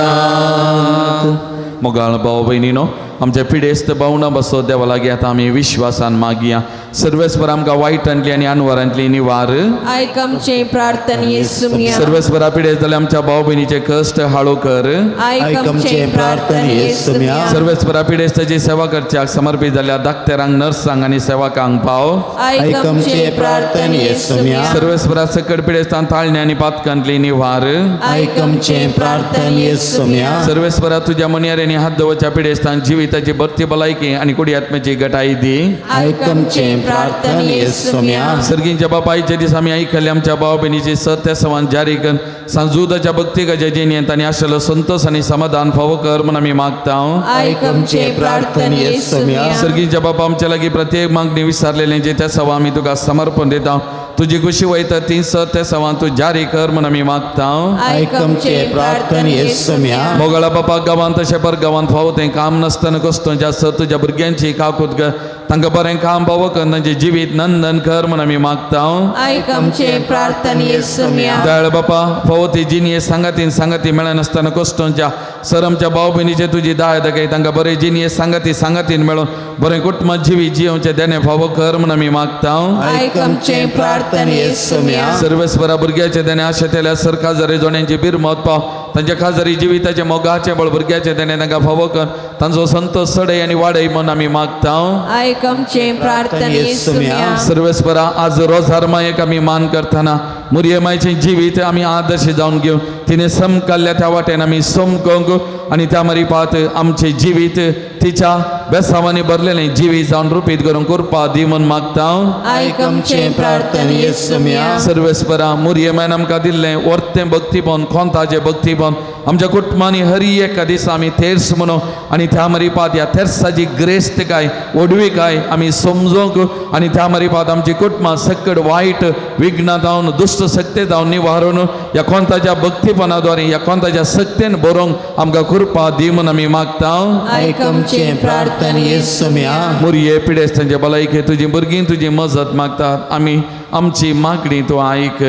मोगाळ भाव भयणीनो, आमच्या पिडेस्त भावना बसो देवा लागीं आतां आमी विश्वासान मागया. सर्वेस्पर आमकां वायटांतली आनी अनवरांतली निवार. आयक आमचे प्रार्थना येसुम्या. सर्वेस्परा पिडेस्त जाल्यार आमच्या भाव भयणीचे कश्ट हाळू कर. आयक आमचे प्रार्थना येसुम्या. सर्वेस्परा पिडेस्ताची सेवा करच्याक समर्पित जाल्या डाक्टरांक, नर्सांक आनी सेवकांक पाव. आयक आमचे प्रार्थना येसुम्या. सर्वेस्परा सकट पिडेस्तान ताळणे आनी पातकांतली निवार. आयक आमचे प्रार्थना येसुम्या. सर्वेस्परा तुज्या मनयाऱ्यांनी हात दवरच्या पिडेस्तान जिविताची भरती भलायकी आनी कुडी आत्म्याची गटाई दी. आयक आमचे प्रार्थना येसुम्या. सर्गींच्या बापायच्या दीस आमी आयकल्ले आमच्या भाव भयणीची सत्य समान जारी कर सांजुदाच्या भक्तिकाच्या जिणेंत आनी आशिल्लो संतोष आनी समाधान फावो कर म्हूण आमी मागता. आयक आमचे प्रार्थना येसुम्या. सर्गींच्या बापा, आमच्या लागीं प्रत्येक मागणी विचारलेले जे त्या सवा आमी तुका समर्पण दिता. तुजी खुशी वयता ती सत्य सवान तूं जारी कर म्हूण आमी मागता. आयक आमचे प्रार्थना येसुम्या. मोगळा बापा, गांवांत तशें पर गांवांत फावो तें काम नासतना कस्तो जास्त तुज्या भुरग्यांची काकूत कर, तांकां बरें काम फावो कर, तांचें जिवीत नंदन कर म्हूण आमी मागता. आयक आमचे प्रार्थना येसुम्या. दयाळ बापा, फावो ती जिणये सांगातीन सांगाती मेळनासतना कश्टोंच्या सर आमच्या भाव भयणीचे तुजी दाय दाखय, तांकां बरें जिणये सांगाती सांगातीन मेळून बरें कुटुंबात जिवीत जियोवचें देणें फावो कर म्हूण आमी मागता. आयक आमचे प्रार्थना येसुम्या. सर्वेस्परा भुरग्याचे देणे आशा केल्या सर खाजरी जोण्यांची बिरमत पाव, तांच्या खाजरी जिविताचे मोगाचे बळ भुरग्याचे देणे तांकां फावो कर, तांचो संतोष सडय आनी वाडय म्हूण आमी मागता. आयक आमचे प्रार्थना येसुम्या. सर्वेस्परा आज रोजार मायेक आमी मान करतना मुरयमायचें जिवीत आमी आदर्श जावन घेवन तिणें समकाल्ल्या त्या वाटेन आमी समकोंक आनी त्या मरिपात आमचें जिवीत तिच्या बेसांवांनी भरलेलें जिवीत जावन रुपीत करूंक कृपा दी म्हूण मागता. आयक आमचें प्रार्थना येसुम्या. सर्वेस्परा मुरयमायन आमकां दिल्लें वर्तें भक्तीपण कोंताचें भक्तीपण आमच्या कुटुंबांनी हरी एका दिसा आमी तेर्स म्हणू आनी त्या मरिपात ह्या तेर्साची ग्रेस्तकाय व्हडविकाय आमी समजूंक आनी त्या मरिपात आमची कुटुंबां सकट वायट विघ्नां जावन दुश्ट शक्ती जावन निवारून ह्या कोंताच्या भक्तीपणा द्वारे ह्या कोंताच्या शक्तेन बरोवंक आमकां कृपा दी म्हूण आमी मागता. आयक आमचें प्रार्थना येसुम्या. मुरये पिडेस्तांचे भलायके तुजी भुरगीं तुजी मजत मागतात आमी आमची मागणी तूं आयक.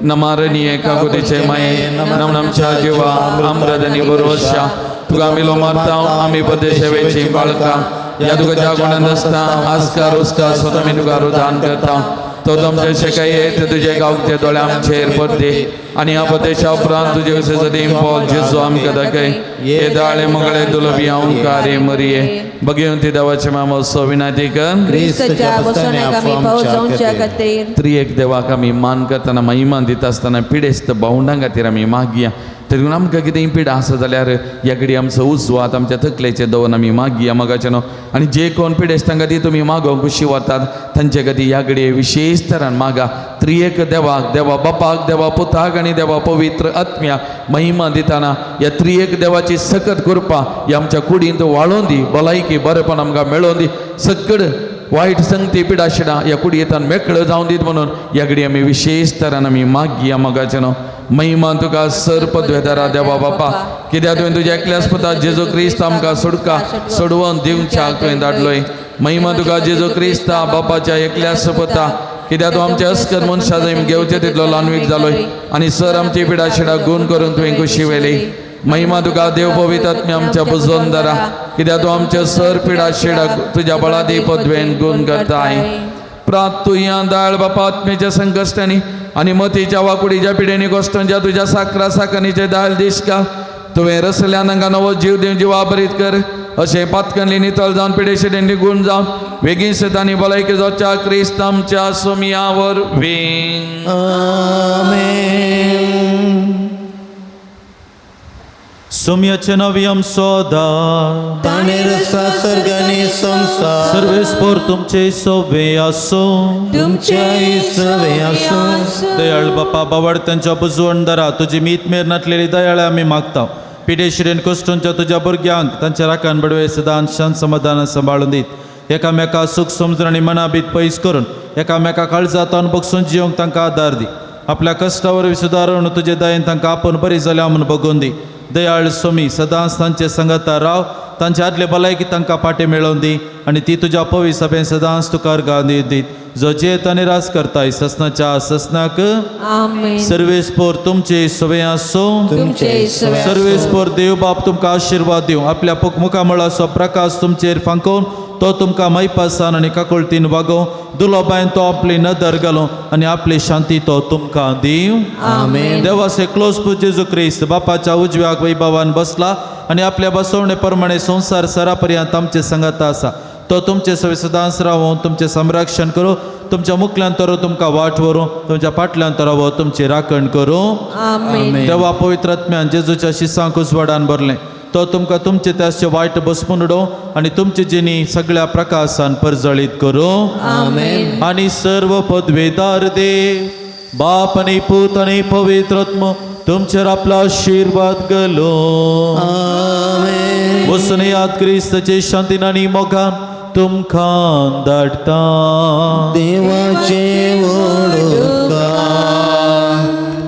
नमारणी काकुतीचे माये नमनमच्या जिवा आम्रदनी बरोवशा तुका आमी लो मारता आमी पदेशेवेची बाळकां ह्या तुका ज्या गुणान आसता आस्कार उस्कार स्वता आमी तुका रुदान करता तो तुमचे शेकाये ते तुजे गांवचे दोळे आमचेर पडदे आनी ह्या पदेशा उपरांत तुजे सदीम पोल जेजू आमकां दाखय हे दाळे मुगळे दुलबी अंकारे मरिये बगेवंती देवाचे मामो विनाती कर क्रिस्तच्या बसवण्याक आमी पावस जावच्या खातीर. त्रिएक देवाक आमी मान करतना महिमा दिता आसतना पिडेस्त भावंडां खातीर आमी मागया. तरी आमकां कितेंय पिडा आसा जाल्यार ह्या घडी आमचो उजवात आमच्या तकलेचेर दवरून आमी मागया मोगाचे न्हू. आनी जे कोण पिडेस्तां खातीर तुमी मागोवंक खुशी वतात तांचे खातीर ह्या घडये विशेश तरान मागा. त्रिएक देवाक देवा बापाक देवा पुताक आनी देवा पवित्र आत्म्या महिमा दितना ह्या त्रिएक देवाची सकत कृपा ह्या आमच्या कुडींत वाळोवन दी भलायकी बरेपण आमकां मेळोवन दी सकड वायट संगती पिडाशिडां ह्या कुडयेंतल्यान मेकळो जावन दीत म्हणून ह्या घडये आमी विशेश तरान आमी मागया मोगाचे न्हू. महिमा तुका सर पदवेदारा देवा बापा कित्याक तुवें तुज्या एकल्याच पुता जेजू क्रिस्त आमकां सोडका सोडवून दिवच्याक तुवें धाडलोय. महिमा तुका जेजू क्रिस्ता बापाच्या एकल्याच पुता कित्याक तूं आमच्या अस्कर मनशां जैम घेवचे तितलो ल्हानवीक जालोय आनी सर आमची पिडाशिडां गुण करून तुवें खुशी व्हेली. महिमा तुका देव पवित्र आत्म्या आमच्या बुजोन दरा कित्याक तूं आमच्या सर पिडाशिडां तुज्या बळादी पदवेन गुण करताय. प्रातुया दाळ बापा आत्म्याच्या संकश्टांनी आनी मतीच्या वाकुडीच्या पिडेनी गोश्टांच्या तुज्या साकरा साकरणीचे दाळ दीस का तुवें रसल्यान हांगा नवो जीव दिवन जिवा बरीत कर अशें पातकनली नितळ जावन पिडेशिडेंनी गुण जावन वेगीन सतांनी भलायकी जावच्या क्रिस्त आमच्या सोमिया वरवीं. आमेन. सोम्याचे नवी आमचो आदार ताणें रस्ता सर्गांनी संसार सर्वेस्पोर तुमचे सोवे आसूं. तुमच्याय सवे आसूं. दयाळ बापा बावडत्यांच्या बुजवणदारा तुजी मीत मेर नाटलेली दयाळ आमी मागता. पिडेशिरेन कश्टूंच्या तुज्या भुरग्यांक तांच्या राखान बडवे सदांच शांत समाधान सांबाळून दीत एकामेका सूख समजून आनी मनाबीत पयस करून एकामेका काळजातान बगसून जिवंक तांकां आदार दी. आपल्या कश्टावर सुदारून तुजे दयेन तांकां आपूण बरी जाल्या म्हूण बगोवन दी. दयाळ सोमी सदांच तांचे संगता राव तांचे आदले भलायकी तांकां पाटे मेळोवन दी आनी ती तुज्या पवी सभेन सदांच तुका अर्गां दीत जो जेत आनी रास करताय ससनाच्या ससनाक. आमेन. सर्वेस्पोर तुमचे सवे आसूं. तुमचे सवे आसूं. सर्वेस्पोर देव बाप तुमकां आशिर्वाद दिवं आपल्या मुखामळाचो प्रकाश तुमचेर फांकोवन तो तुमकां मैपासान आनी काकुळतीन वागोवं दुलोबायन तो आपली नदर घालूं आनी आपली शांती तो तुमकां दिवं. आमेन. देवाचे क्लोज पूत जेजू क्रिस्त बापाच्या उजव्याक वैभवान बसला आनी आपल्या बसवणे प्रमाणे संवसार सरापर्यंत आमचे संगत आसा. तो तुमचे सवे सदांच रावूं तुमचें संरक्षण करूं तुमच्या मुखल्यान तर तुमकां वाट व्हरूं तुमच्या फाटल्यान तर तुमची राखण करूं. आमेन. देवा पवित्र आत्म्यान जेजूच्या शिसांक उजवाडान भरलें तो तुमकां तुमचे त्याचे वायट बसपून उडोवं आनी तुमची जिणी सगळ्या प्रकाशान परजळीत करूं. आमेन. आनी सर्व पदवेदार देव बाप आनी पूत आनी पवित्र आत्मो तुमचेर आपलो आशिर्वाद घालूं. आमेन. वचून याद क्रिस्ताचे शांतीन आनी मोगान तुमकां धाडटा. देवाचे वडुका.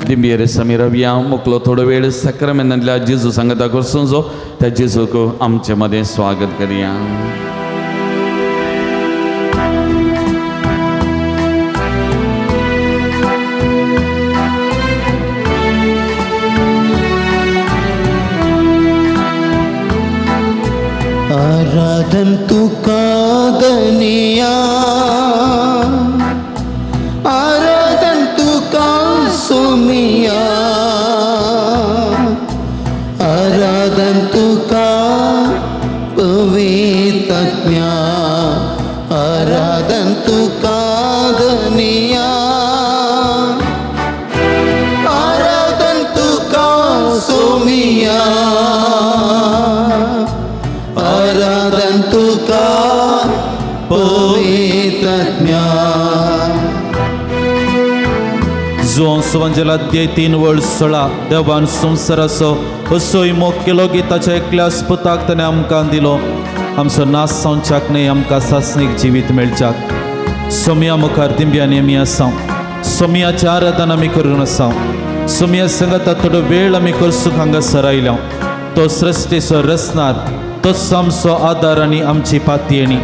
दिंबियेर समीर रवया मुकलो थोडो वेळ सक्रमेंतांतल्या जेजू सांगता करसून त्या जेजूक आमचे मदें स्वागत करया. आराधन तुका धनिया आराधन तुका सोमिया आराधन तुका पवित्रज्ञा आराधन तुका धनिया. सोमिया, आराधन तुका पवित्रज्ञा. जुवांव सुवांजेला 3:16 देवान संवसाराचो असोय मोग केलो की ताच्या एकल्याच पुताक ताणें आमकां दिलो, आमचो नाश जावच्याक न्हय, आमकां सासणीक जिवीत मेळच्याक. सोमया मुखार दिंब्यांनी आमी आसा, सोमयाचें आराधन आमी करून आसा. सोमया सांगाता थोडो वेळ आमी करसूक हांगासर आयल्या. तो सृश्टीचो रचणार, तोच आमचो आदार आनी आमची पातयेणी.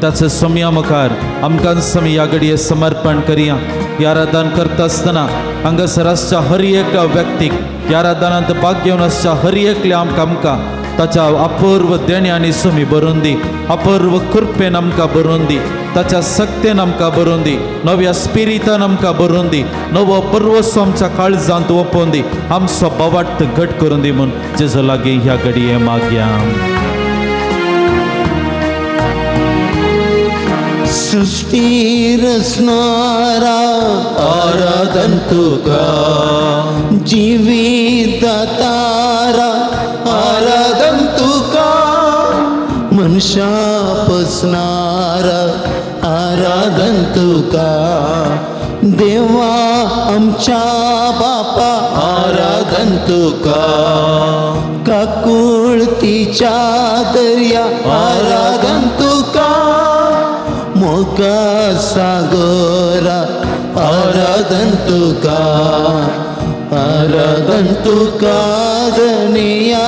ताचो सोमया मुखार आमकां आमी ह्या घडये समर्पण करया. ह्या आराधन करता आसतना हांगासर आसच्या हर एका व्यक्तीक, ह्या आराधनांत भाग घेवन आसच्या हर एकल्या आमकां आमकां ताच्या अपूर्व देण्यांनी सुमी भरून दी, अपूर्व कृपेन आमकां भरून दी, ताच्या सक्तेन आमकां भरून दी, नव्या स्पिरितान आमकां भरून दी, नवो पर्वसो आमच्या काळजांत ओपोवन दी, आमचो बवाट घट करून दी म्हूण जेजो लागीं ह्या घडये मागया. सृष्टी रचणारा आराधन तुका, जिवीत दातारा आराधन तुका, मनशा पसणारा आराधन तुका, देवा आमच्या बापा आराधन तुका, काकुळतीच्या दर्या आराधन तुका, मोगा सागरा आराधन तुका, आराधन तुका धनिया,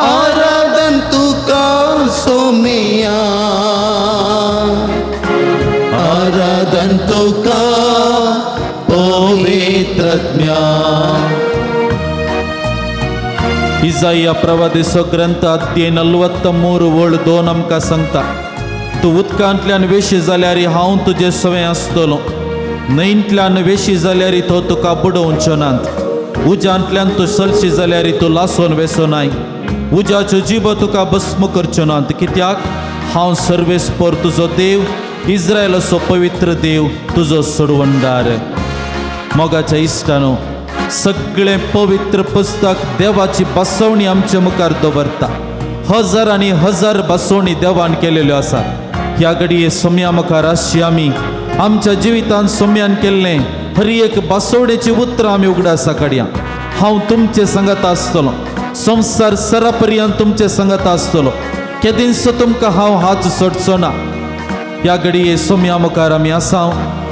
आराधन तुका सोमिया, आराधन तुका पवित्रज्ञा. इजाया प्रवादेचो ग्रंथ अध्याय 43:2 आमकां सांगता, तूं उदकांतल्यान वेशी जाल्यार हांव तुजे सवें आसतलो, न्हंयंतल्यान वेशी जाल्यार तो तुका बुडोवचो नात, उज्यांतल्यान तूं चलशी जाल्यार तूं लासून वेसो नाय, उज्याच्यो जिबो तुका भस्म करच्यो नात, कित्याक हांव सर्वेस्पर तुजो देव, इस्रायलाचो पवित्र देव, तुजो सोडवणदार. मोगाच्या इश्टानो, सगळें पवित्र पुस्तक देवाची बसवणी आमचे मुखार दवरता. हजार आनी हजार बसवणी देवान केलेल्यो आसात. ह्या घडये सोम्या मुखार आसची आमी आमच्या जिवितांत सोम्यान केल्लें हर एक बसवणेची उतरां आमी उगडासा काडया. हांव तुमचे सांगात आसतलो, संवसार सरा पर्यंत तुमचे सांगात आसतलो, केदींच तुमकां हांव हात सोडचो ना. ह्या घडये सोम्या मुखार आमी आसा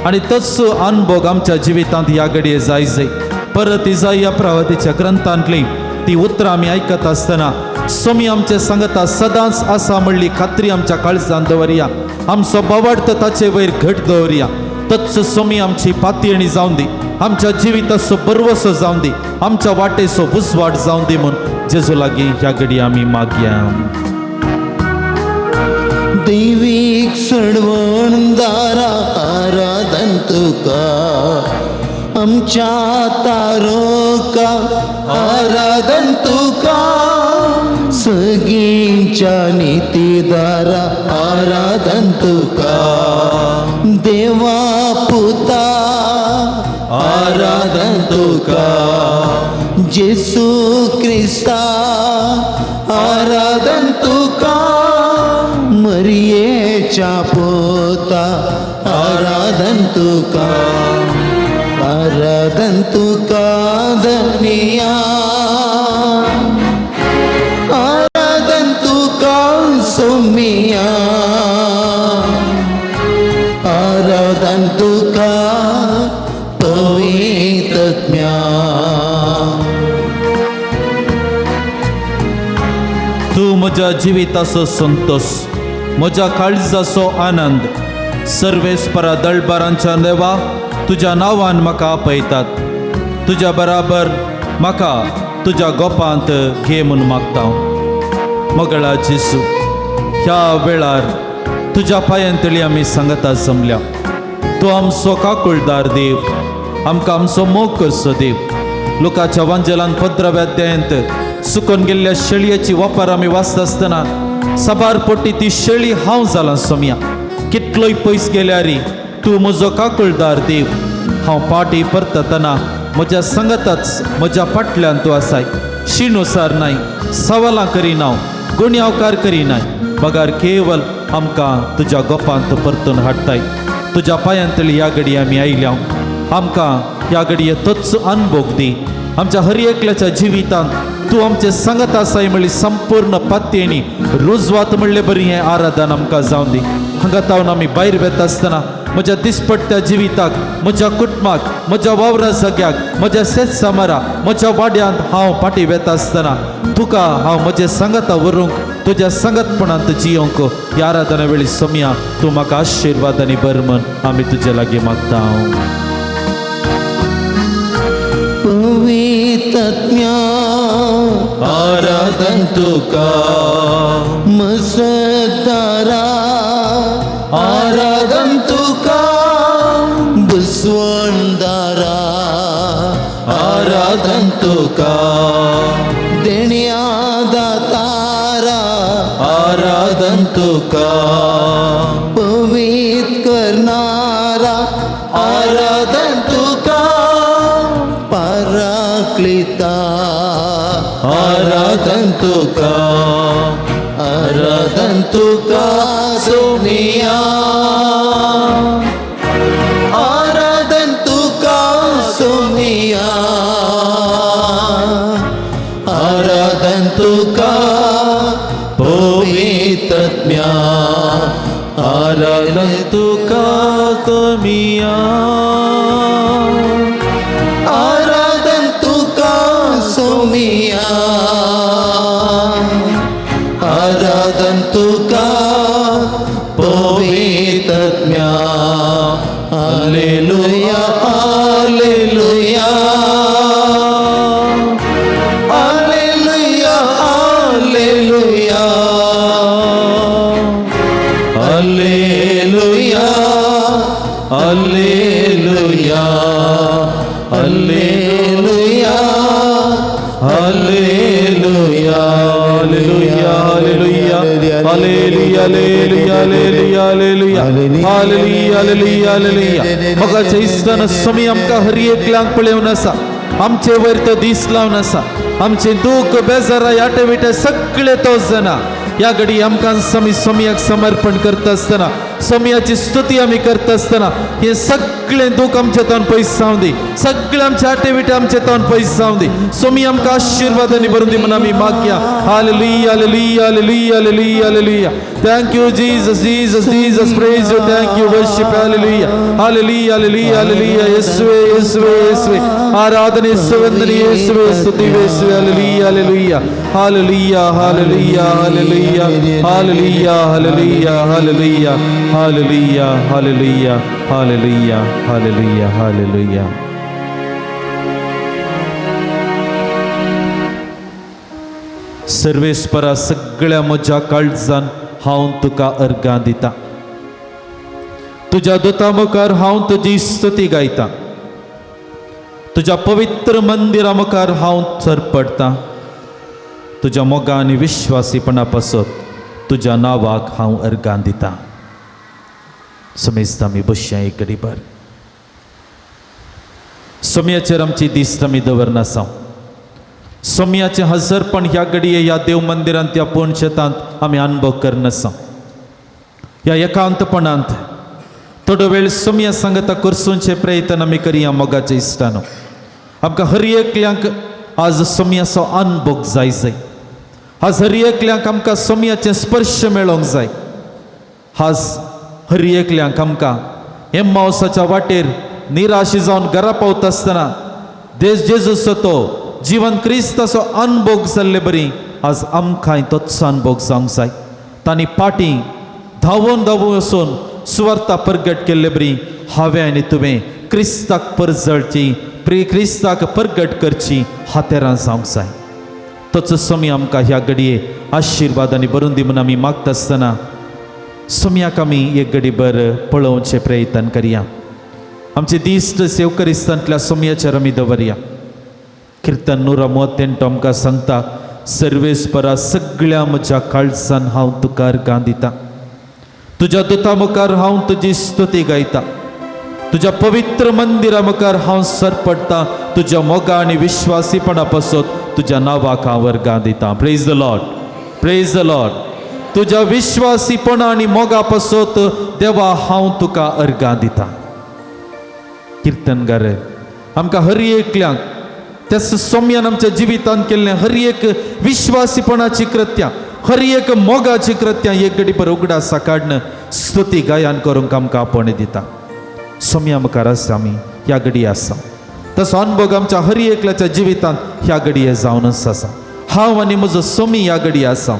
आनी तच अनभोग आमच्या जिवितांत ह्या घडये जाय जाय. परत इजाया प्रवादीच्या ग्रंथांतली ती उतरां आमी आयकत आसतना सोमी आमचे सांगता सदांच आसा म्हणली खात्री आमच्या काळजान दवरया, आमचो बावार्थ ताचे वयर घट दवरया. तच सोमी आमची पातयेणी जावन दी, आमच्या जिविताचो बरवसो जावन दी, आमच्या वाटेचो उजवाड जावन दी म्हूण जेजू लागीं ह्या घडये आमी मागया. दैवीक सडवणदारा आराधन तुका, आमच्या तारोका आराधन तुका, सगींच्या नितीदारा आराधन तुका, देवा पुता आराधन तुका, जेसू क्रिस्ता आराधन तुका, मरियेच्या पोता आराधन तुका, आराधन तुका धनिया, आराधन तुका सोमिया, आराधन तुका पवित्रज्ञा. तूं म्हज्या जिविताचो संतोष, म्हज्या काळजाचो आनंद, सर्वेस्परा दळबारांच्या देवा तुज्या नांवान म्हाका आपयतात, तुज्या बराबर म्हाका तुज्या गोपांत घे म्हूण मागता. मगळा जेसू, ह्या वेळार तुज्या पांयांतली आमी सांगता जमल्या. तूं आमचो काकुळदार देव, आमकां आमचो मोग करचो देव. लोकाच्या वांजेलान 15व्या अध्यायांत सुकून गेल्ल्या शेळयेची वापर आमी वाचता आसतना साबार पोटी ती शेळी हांव जालां सोमया, कितलोय पयस गेल्यार तूं म्हजो काकुळदार देव. हांव पाटी परततना म्हज्या संगताच म्हज्या फाटल्यान तूं आसाय. शिणुसार नाय, सवालां करिना, गुण्यावकार करिनाय, बगार केवल आमकां तुज्या गोपांत परतून हाडटाय. तुज्या पांयांतली ह्या घडी आमी आयल्या, आमकां ह्या घडये तोच अनभोग दी. आमच्या हर एकल्याच्या जिवितांत तूं आमचे संगत आसाय म्हणली संपूर्ण पातयेनी रुजवात म्हणले बरी हें आराधन आमकां जावन दी. हांगा तावन आमी भायर वेता आसतना म्हज्या दिसपट्ट्या जिविताक, म्हज्या कुटुंबाक, म्हज्या वावरा जाग्याक, म्हज्या शेत सामारा, म्हज्या वाड्यांत हांव फाटीं वेता आसतना तुका हांव म्हजे संगता व्हरूंक, तुज्या संगतपणांत जियोंक ह्या आराधना वेळी सोमया तूं म्हाका आशिर्वाद आनी बर म्हण आमी तुजे लागीं मागता. पवित्रत्म्या आराधन तुका, मसतारा आराधन तुका, बुसवणदारा आराधन तुका, देण्या दातारा आराधन तुका, पवित्र करणारा आराधन तुका, पराक्लिता आराधन तुका, आराधन तुका सोनिया, आराधन तुका सोनिया, आराधन तुका पवित्रत्म्या, आराधन तुका कमिया, आराधन तुका सोमिया, आराधन तुका पवित्रत्म्या. Hallelujah, hallelujah, hallelujah, hallelujah, hallelujah, hallelujah, hallelujah, hallelujah, hallelujah, hallelujah, hallelujah, hallelujah, hallelujah, hallelujah, hallelujah, hallelujah. मोगाच्या इश्टान स्वामी आमकां हर एकल्यांक पळोवन आसा, आमचे वयर तो दीस लावन आसा. आमचें दूख बेजारा याटे विटे सगळे तो जाणा. ह्या घडी आमकां आमी सोमयाक समर्पण करता आसतना, सोमयाची स्तुती आमी करता आसतना हें सगळें दूख आमच्या तोंड पयस जावं दी, सगळें आमचे आटे विटे आमचे तोंड पयस जावं दी. सोमी आमकां आशिर्वादांनी भरून दी म्हूण आमी मागया. Hallelujah, hallelujah, hallelujah, hallelujah, hallelujah. Thank you Jesus, Jesus, Jesus, praise you, thank you, worship. Hallelujah, hallelujah, hallelujah, hallelujah. येसुवे, येसुवे, येसुवे आराधने, येसुवे, येसुवे स्तुती, येसुवे. Hallelujah, hallelujah, hallelujah, hallelujah, hallelujah, hallelujah, hallelujah, hallelujah, hallelujah, hallelujah, hallelujah, hallelujah, hallelujah. सर्वेस्परा सगळ्या म्हज्या काळजान हांव तुका अर्गां दिता. तुज्या दुता मुखार हांव तुजी स्तुती गायता. तुज्या पवित्र मंदिरा मुखार हांव चरपडटा. तुज्या मोगा आनी विश्वासीपणा पासत तुज्या नांवाक हांव अर्गां दिता. समेस्त आमी बसया एक घडीभर. सोमयाचेर आमची दिस्त आमी दवरनासा. सोमयाचें हजरपण ह्या घडये ह्या देव मंदिरांत ह्या पूर्ण शेतांत आमी अनुभव करनासा. ह्या एकांतपणांत थोडो वेळ सोमया सांगता करसूंचे प्रयत्न आमी करया. मोगाच्या इश्टानो, आमकां हर एकल्यांक आज सोमयाचो अनुभव जाय जाय. आज हर एकल्यांक आमकां सोमयाचें स्पर्श मेळोंक जाय. आज हर एकल्यांक आमकां एम्मावसाच्या वाटेर निराशी जावन घरा पावता आसतना देश जेजूचो तो जिवन क्रिस्ताचो अनभोग जाल्ले बरी आज आमकांय तोच अनभोग जावंक जाय. तांणी पाटी धांवून धांवून वचून सुवार्ता परगट केल्ले बरी हांवें आनी तुवें क्रिस्ताक परजळची, क्रिस्ताक परगट करची हातेरां जावंक जाय. तोच सोमी आमकां ह्या घडये आशिर्वादांनी भरून दी म्हूण आमी मागता आसतना सोमयाक आमी एक घडीभर पळोवचें प्रयत्न करया. आमचे दिश्ट सेवकरिस्तांतल्या सोमयाचेर आमी दवरया. किर्तन 138 आमकां सांगता, सर्वेस्परा सगळ्या म्हज्या काळजान हांव तुका अर्गां दिता. तुज्या दुता मुखार हांव तुजी स्तुती गायता. तुज्या पवित्र मंदिरा मुखार हांव सरपडटा, तुज्या मोगा आनी विश्वासीपणा पासत तुज्या नांवाक हांव वर्गां दिता. Praise the Lord, praise the Lord. तुज्या विश्वासीपणा आनी मोगा पासत देवा हांव तुका अर्गां दिता. किर्तनगार आमकां हर एकल्यांक त्याच सोम्यान आमच्या जिवितांत केल्लें हर एक विश्वासीपणाची कृत्यां, हर एक मोगाची कृत्यां एक घडी पर उगडास काडून स्तुती गायन करूंक आमकां आपोवणें दिता. सोम्या मुखार आसा आमी ह्या घडी आसा, तसो अनुभव आमच्या हर एकल्याच्या जिवितांत ह्या घडये जावनच आसा. हांव आनी म्हजो सोमी ह्या घडी आसा.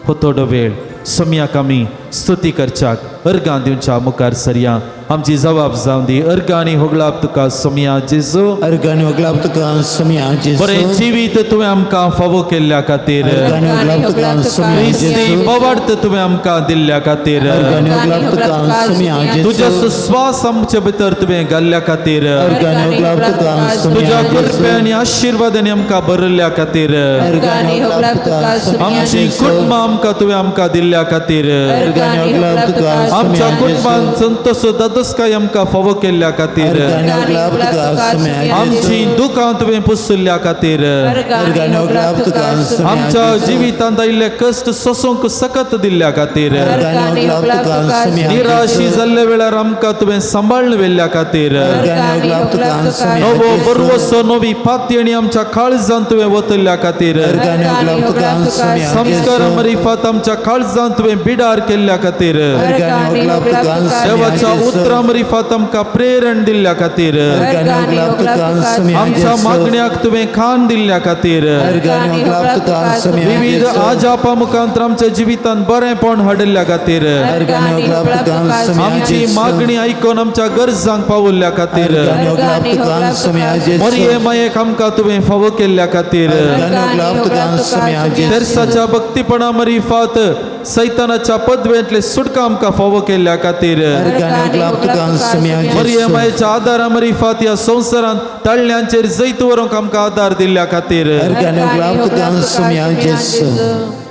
हो थोडो वेळ सोम्याक आमी स्तुती करच्याक अर्गां दिवच्या मुखार सरया. आमची जबाब जावन दी. अर्गां आनी होगळाप तुका सोम्या जेजू. अर्गां आनी होगळाप तुका सोम्या जेजू. बरें जिवीत तुवें आमकां फावो केल्ल्या खातीर, अर्गां आनी होगळाप तुका सोम्या क्रिस्ती जेजू. बोवार्थ तुवें आमकां दिल्ल्या खातीर, अर्गां आनी होगळाप तुका सोम्या जेजू. तुज्या स्वास आमचे भितर तुवें घाल्ल्या खातीर, अर्गां आनी होगळाप तुका सोम्या तुज्या जेजू. कृपे आनी आशिर्वादांनी आमकां भरिल्ल्या खातीर, अर्गां आनी होगळाप तुका सोम्या आमची जेजू. कुटुंबां आमकां तुवें आमकां दिल्ल्या खातीर, अर्गां आनी होगळाप तुका आमच्या सोम्या जेजू. कुटुंबान संतोष दादोसकाय आमकां फावो केल्ल्या खातीर, अर्गां आनी होगळाप तुका सोम्या जेजू. आमची दुकां तुवें पुसुल्ल्या खातीर, अर्गां आनी होगळाप तुका सोम्या आमच्या जेजू. जिवितांत आयिल्ले कश्ट सोसूंक सकत दिल्ल्या खातीर, अर्गां आनी होगळाप तुका सोम्या निराशी जेजू. जाल्ल्या वेळार आमकां तुवें सांबाळून व्हेल्ल्या खातीर, अर्गां आनी होगळाप तुका सोम्या नवो जेजू. बरवसो नवी पातयणी आमच्या काळजांत तुवें वतल्या खातीर, अर्गां आनी होगळाप तुका सोम्या संस्कार जेजू. मरिफात आमच्या काळजांत तुवें बिडार केल्ल्या खातीर, अर्गां आनी होगळाप तुका सोम्या देवाच्या जेजू. उतरां मरिफात आमकां प्रेरण दिल्ल्या खातीर, अर्गां आनी होगळाप तुका सोम्या आमच्या जेजू. मागण्याक तुवें खान दिल्ल्या खातीर, अर्गां आनी होगळाप तुका सोम्या विविध जेजू. आजापा मुखांतर आमच्या जिवितांत बरेंपण हाडिल्ल्या खातीर, अर्गां आनी होगळाप तुका सोम्या आमची जेजू. मागणी आयकून आमच्या गरजांक पावल्ल्या खातीर, अर्गां आनी होगळाप तुका सोम्या जेजू. मरिये मायेक आमकां तुवें फावो केल्ल्या खातीर, अर्गां आनी होगळाप तुका सोम्या जेजू. तेरसाच्या भक्तीपणा मरिफात सैतानाच्या पदवेंतले सुटका आमकां फावो केल्ल्या खातीर, अर्गां आनी होगळाप तुका सोम्या मरिये जेजू. मायेच्या आदारा मरिफात ह्या संवसारांत तळण्यांचेर जैत व्हरूंक आमकां आदार दिल्ल्या खातीर, अर्गां आनी होगळाप तुका सोम्या जेजू.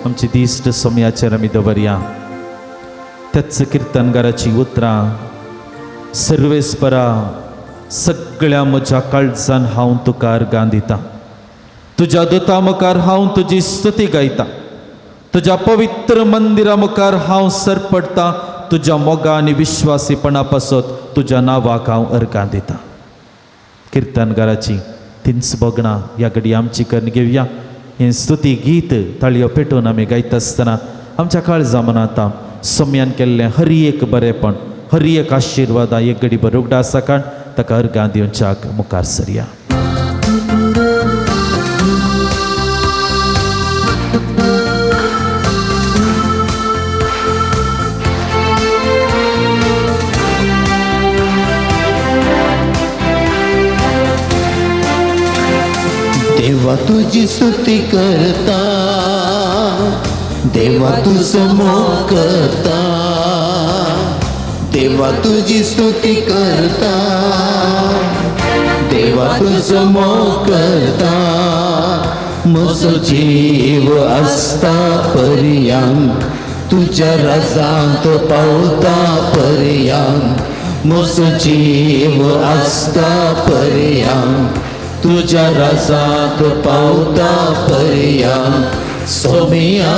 आमची दिश्ट सोम्याचेर आमी दवरया. त्याच किर्तनगाराची उतरां, सर्वेस्परा सगळ्या म्हज्या काळजान हांव तुका अर्गां दिता, तुज्या दुता मुखार हांव तुजी स्तुती गायता, तुज्या पवित्र मंदिरा मुखार हांव सरपडटा, तुज्या मोगा आनी विश्वासीपणा पासत तुज्या नांवाक हांव अर्गां दिता. किर्तनगाराची तींच भोगणां ह्या घडी आमची करून घेवया. हें स्तुती गीत ताळयो पेटोवन आमी गायता आसतना आमच्या काळजा मनांत सोम्यान केल्लें हर एक बरेंपण, हर एक आशिर्वादां एक घडी बरोबर उगडास काड ताका अर्गां दिवच्याक मुखार सरया. देवा तुझी स्तुती करता, देवा तुझं मोग करता, देवा तुझी स्तुती करता, देवा तुझं मोग करता. म्हजो जीव आसता पर्यंत तुज्या राजांत पावता पर्यंत, म्हजो जीव आसता पर्यंत तुज्या राजांत पावता पर्यंत. सोमिया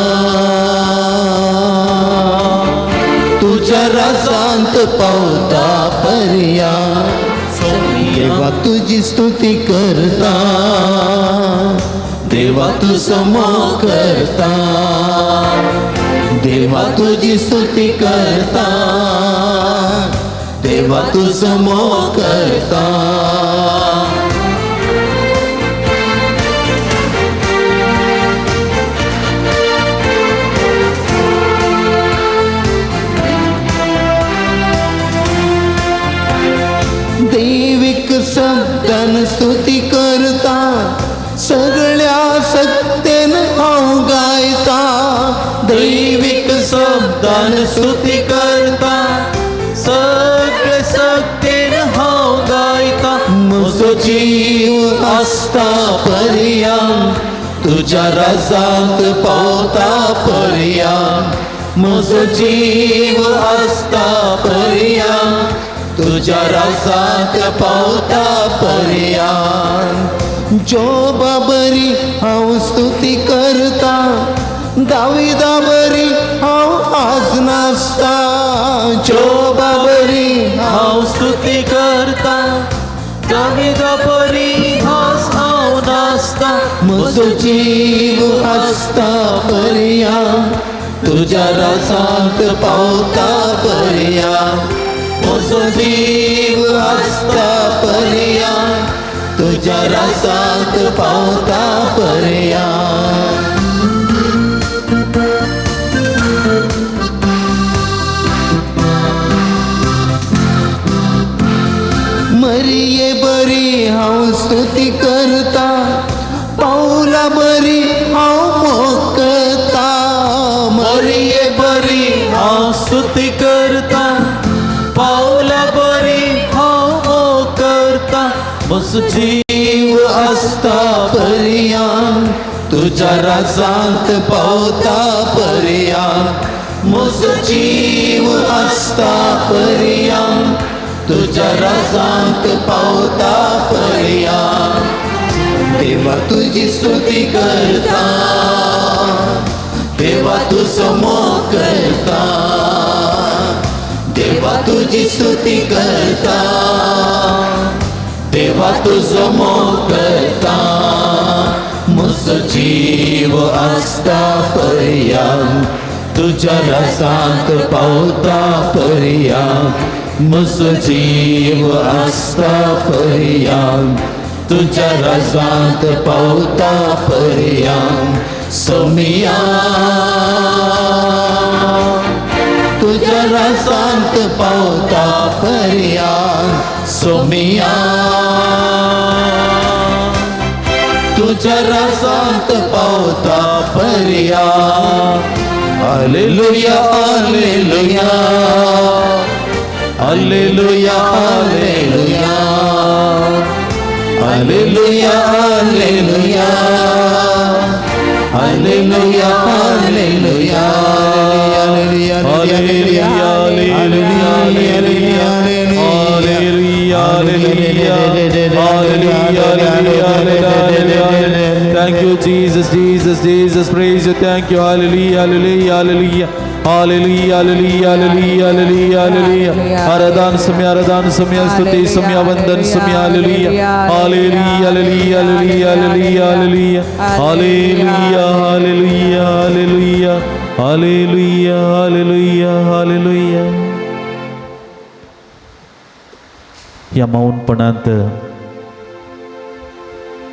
तुज्या राजांत पावता पर्यंत. देवा तुजी स्तुती करता, देवा तुजो मोग करता, देवा तुजी स्तुती करता, देवा तुजो मोग करता. दैविक शब्दान स्तुती करता, सगळ्या सत्तेन हांव गायता. दैविक शब्दान स्तुती करता, सगळे सक्तेन हांव गायता. म्हजो जीव आसता पर्यंत तुज्या राजांत पावता पर्यंत, म्हजो जीव आसता पर्यंत तुज्या राजांत पावता पर्यान. जोबा बरी हांव स्तुती करता, दाविदा बरी हांव आज नाचता. जोबा बरी हांव स्तुती करता, दाविदा बरी हांव नाचता. म्हजो जीव आसता पर्यान तुज्या राजांत पावता पर्यान. म्हजो जीव आसता पर्यान तुज्या राजांत पावता पर्यान. मरिये बरी हांव स्तुती करता, पावला बरी हांव मोकता. मरिये बरी हांव स्तुती करता, पावला बरी हांव मोकता. म्हजो जीव आसता पर्यान तुज्या राजांत पावता पर्यान. म्हजो जीव आसता पर्यान तुज्या राजांत पावता पर्यान. देवा तुजी स्तुती करता, देवा तुजो मोग करता. देवा तुजी स्तुती करता, देवा तुजो मोग करता. म्हजो जीव आसता पर्यान तुज्या राजांत पावता पर्यान. म्हजो जीव आसता पर्यान तुज्या राजांत पावता पर्यान. सोमिया तुज्या राजांत पावता पर्यान. सोमिया तुज्या राजांत पावता पर्यान. Hallelujah hallelujah hallelujah hallelujah hallelujah hallelujah hallelujah hallelujah hallelujah hallelujah hallelujah hallelujah hallelujah. Thank you Jesus, Jesus, Jesus, praise you, thank you. Hallelujah, hallelujah, hallelujah, hallelujah, hallelujah, hallelujah, hallelujah, hallelujah. आराधन समय, आराधन समय, स्तुति समय, वंदन समय. Hallelujah, hallelujah, hallelujah, hallelujah, hallelujah, hallelujah, hallelujah, hallelujah, hallelujah, hallelujah, hallelujah. ह्या मौनपणांत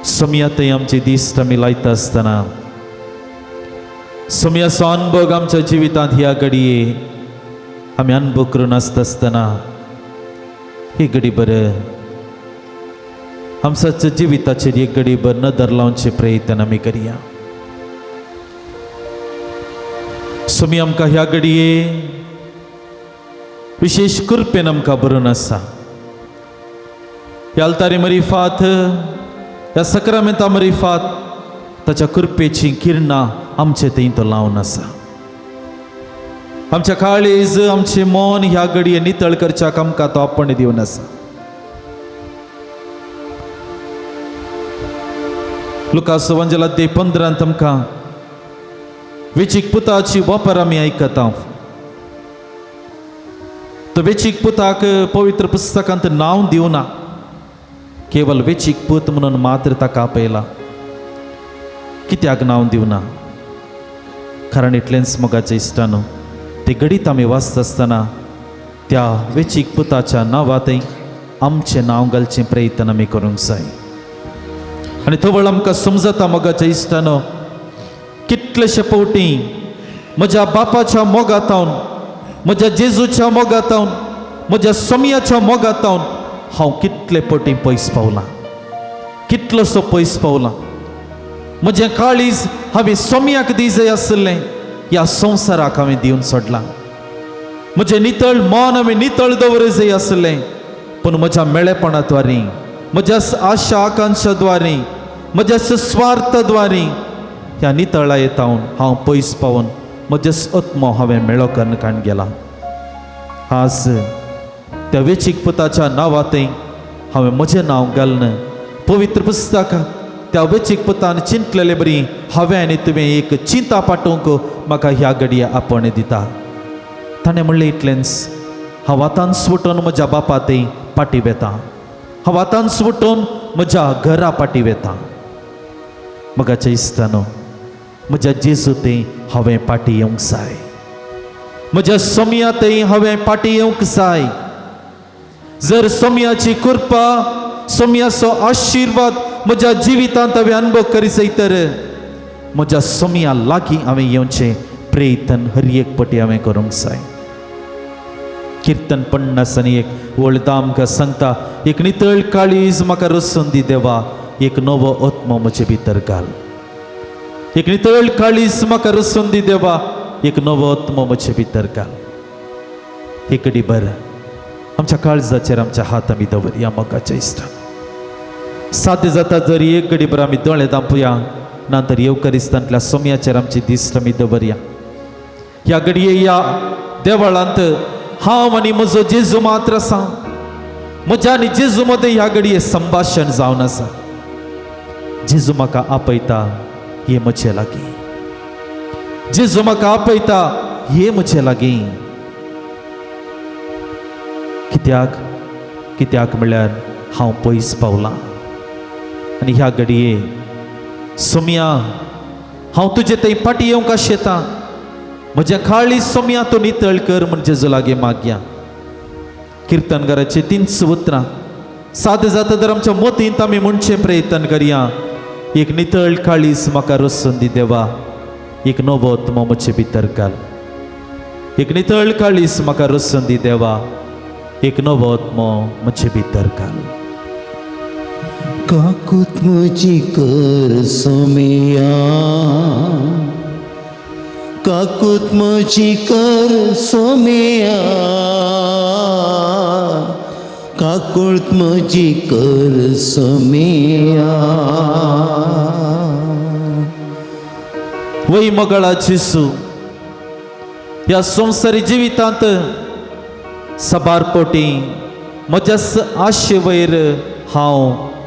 समया थंय आमचे दीस आमी लायता आसतना समयाचो अनुभव आमच्या जिवितांत ह्या घडये आमी अनुभव करून आसता आसतना ही घडी बरें आमच्या जिविताचेर एक घडी भर नदर लावचे प्रयत्न आमी करया. स्वामी आमकां ह्या घडये विशेश कृपेन आमकां बरोवन आसा. ह्या अल्तारी मरिफात, ह्या सक्रामेंता मरिफात ताच्या कृपेची किरणां आमचे थंय तो लावन आसा. आमच्या काळीज, आमचें मन ह्या घडये नितळ करच्याक आमकां तो आपण दिवन आसा. लुकास वंजला 15 आमकां वेचीक पुताची वापर आमी आयकता. तो वेचीक पुताक पवित्र पुस्तकांत नांव दिवना, केवल वेचीक पूत म्हणून मात्र ताका आपयला. कित्याक नांव दिवना? कारण इतलेंच मोगाच्या इश्टानो, ते घडीत आमी वाचता आसतना त्या वेचीक पुताच्या नांवांतय आमचें नांव घालचें प्रयत्न आमी करूंक जाय. आनी थवळ आमकां समजता मोगाच्या इश्टानो, कितलेशे फावटी म्हज्या बापाच्या मोगातावन, म्हज्या जेजूच्या मोगातावन, म्हज्या सोमयाच्या मोगातावन हांव कितले पटी पयस पावलां, कितलोसो पयस पावलां. म्हजें काळीज हांवें सोमयाक दी जाय आशिल्लें, ह्या संवसाराक हांवें दिवन सोडलां. म्हजें नितळ मन हांवें नितळ दवर जाय आशिल्लें, पूण म्हज्या मेळेपणा द्वारी, म्हज्या आशा आकांक्षा द्वारी, म्हज्या स्वार्थ द्वारी ह्या नितळा येतावन हांव पयस पावून म्हजें आत्मो हांवें मेळो करून काण गेला. आज त्या वेचीक पुताच्या नांवांतय हांवें म्हजें नांव घालून पवित्र पुस्तक त्या वेचीक पुतान चिंतलेले बरी हांवें आनी तुवें एक चिंता पाठोवंक म्हाका ह्या घडये आपण दिता. ताणें म्हणलें इतलेंच, हांव आतांच उठून म्हज्या बापा थंय पाटी वेता, हांव आतांच उठून म्हज्या घरा पाटी वेता. म्हज्या इश्टानो, म्हज्या जेजू थंय हांवें पाटी येवंक जाय, म्हज्या सोमया थंय हांवें पाटी येवंक जाय. जर सोमयाची कृपा, सोमयाचो आशिर्वाद म्हज्या जिवितांत हांवें अनुभव करी जाय तर म्हज्या सोमया लागीं हांवें येवचें प्रयत्न हर एक पटी हांवें करूंक जाय. कीर्तन 51 वळ आमकां सांगता, एक नितळ काळीज म्हाका रसून दी देवा, एक नवो आत्मो म्हजे भितर घाल. एक नितळ काळीज म्हाका रसून दी देवा, एक नवो आत्मो म्हजे भितर घाल. एकडी बरं आमच्या काळजाचेर आमच्या हात आमी दवरया. मोगाच्या इश्टान, साध्य जाता जर एक घडी बरं आमी दोळे दांपुया, ना तर येवकरिस्तांतल्या सोम्याचेर आमची दिश्ट आमी दवरया. ह्या घडये ह्या देवळांत हांव आनी म्हजो जेजू मात्र आसा. म्हज्या आनी जेजू मदें ह्या घडये संभाशण जावन आसा. जेजू म्हाका आपयता, ये म्हजे लागीं. जेजू म्हाका आपयता, ये म्हजे लागीं. कित्याक? कित्याक म्हणल्यार हांव पयस पावलां आनी ह्या घडये सोमया हांव तुजे थंय फाटी येवंक आशेतां. म्हज्या काळी सोमया तूं नितळ कर म्हण जेजू लागीं मागया. किर्तनकाराची तींच उतरां सादें जाता तर आमच्या मतींत आमी म्हणचें प्रयत्न करया. एक नितळ काळीज म्हाका रसून दी देवा, एक नवो आत्मो म्हजे भितर घाल. एक नितळ काळीज म्हाका रसून दी देवा, एक नवो आत्मो म्हजे भितर घाल. काकूत म्हजी कर सोमया, काकूत म्हजी कर सोमया, काकूत म्हजी कर सोमया. वय मगळा जेजू, ह्या संवसारी जिवितांत सबार कोटी म्हज्या आशे वयर हांव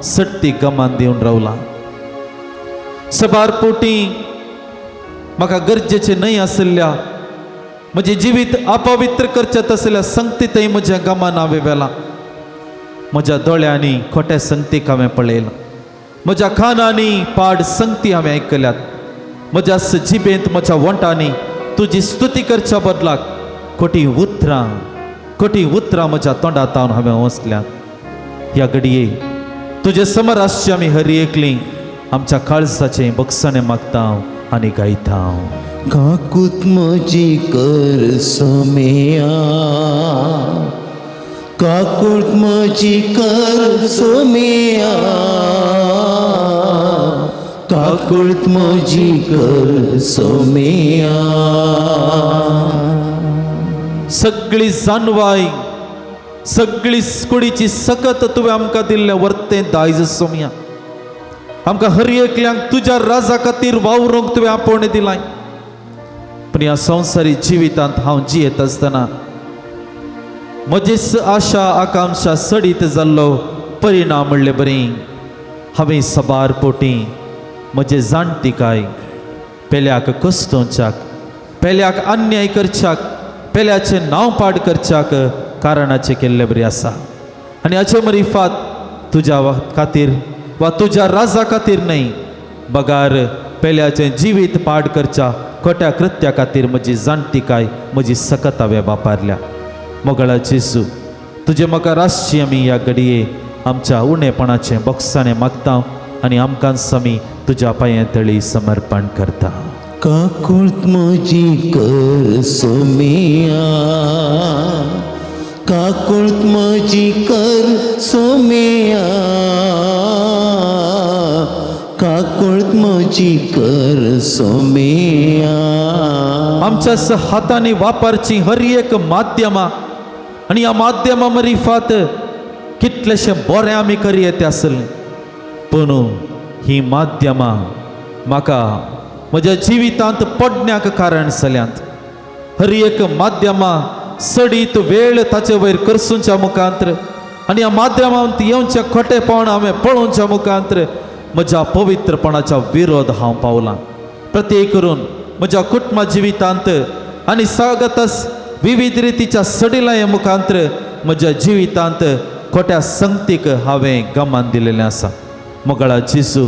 सट्टी गमान दिवन रावलां. सबार पोटी म्हाका गरजेचें न्हय आशिल्ल्या म्हजें जिवीत अपवित्र करचें तसल्या संगतीतय म्हज्या गमान हांवें व्हेलां. म्हज्या दोळ्यांनी खोट्या संगतीक हांवें पळयलां, म्हज्या कानांनी पाड संगती हांवें आयकल्यात, म्हज्या जिबेंत म्हज्या वोंटांनी तुजी स्तुती करच्या बदलाक खोटी उतरां, खोटी उतरां म्हज्या तोंडांत हांवें वसल्यात. ह्या घडये तुजे समर आसचे आमी हर एकली आमच्या काळजाचें बक्षणें मागता आनी गायता. काकूत म्हजी कर सोमया, काकूत म्हजी कर सोमया, काकूत म्हजी कर सोमया. सगळी जानवाय, सगळी कुडीची सकत तुवें आमकां दिल्लें वर्तें दायज सोमया. आमकां हर एकल्यांक तुज्या राजा खातीर वावरूंक तुवें आपोवणें दिलां. पूण ह्या संवसारी जिवितांत हांव जियेत आसतना म्हजीच आशा आकांक्षा सडीत जाल्लो परिणाम म्हणले बरी हांवें सबार पोटी म्हजे जाणटिकाय पेल्याक कस्तोवच्याक, पेल्याक अन्याय करच्याक, पेल्याचें नांव पाड करच्याक कारणाचें केल्लें बरी आसा. आनी हाचे मरिफात तुज्या खातीर वा तुज्या राजा खातीर न्हय, बगार पेल्याचें जिवीत पाड करच्या खोट्या कृत्या खातीर म्हजी जाणटिकाय, म्हजी सकत हांवें वापरल्या. मोगळा जेजू, तुजें म्हाका रातची आमी ह्या घडये आमच्या उणेपणाचें बक्षाणें मागता आनी आमकांच आमी तुज्या पांया तळी समर्पण करता. काकूत म्हजी कर सोमया, काकूत म्हजी कर सोमया, काकूत म्हजी कर सोमया. आमच्या हातांनी वापरची हर एक माध्यमां आनी ह्या माध्यमां मरिफात कितलेशे बरें आमी करयेत आसलें, पूण ही माध्यमां म्हाका म्हज्या जिवितांत पडण्याक कारण जाल्यांत. हर एक माध्यमां सडीत वेळ ताचे वयर करसूंच्या मुखांत्र आनी ह्या माध्यमांत येवचें खोटेपण हांवें पळोवच्या मुखांत्र म्हज्या पवित्रपणाच्या विरोध हांव पावलां. प्रत्येक करून म्हज्या कुटुंबा जिवितांत आनी सागतच विविध रितीच्या सडिलाय मुखांत्र म्हज्या जिवितांत खोट्या संगतीक हांवें गमान दिलेलें आसा. मोगाळा जेजू,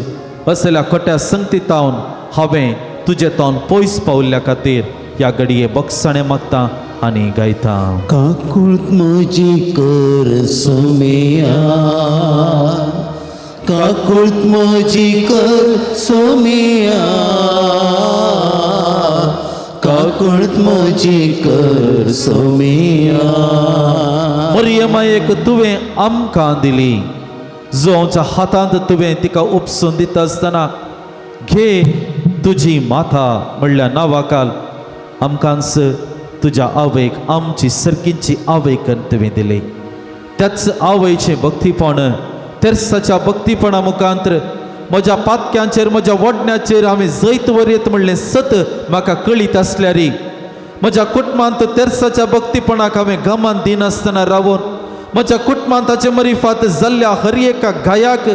असल्या खोट्या संगतीतावन हांवें तुजे तावन पयस पावल्ल्या खातीर ह्या घडये बक्षाणें मागता आनी गायता. काकूळत म्हजी कर सोमिया, काकूळत म्हजी कर सोमिया, काकूळत म्हजी कर सोमिया. मरियमायेक तुवें आमकां दिली, जुवांच्या हातांत तुवें तिका उपसून दिता आसतना घे तुजी माथा म्हणल्या नांवाकाल आमकांच तुज्या आवयक आमची सर्कींची आवयक तुवें दिली. त्याच आवयचें भक्तीपण तेर्साच्या भक्तीपणा मुखांत्र म्हज्या पातक्यांचेर म्हज्या वडण्याचेर हांवें जैत वरयत म्हणलें सत म्हाका कळीत आसल्यारी म्हज्या कुटुंबांत तेर्साच्या भक्तीपणाक हांवें गमान दिनासतना रावून म्हज्या कुटुंबांत ताचे मरिफात जाल्ल्या हर एका घायाक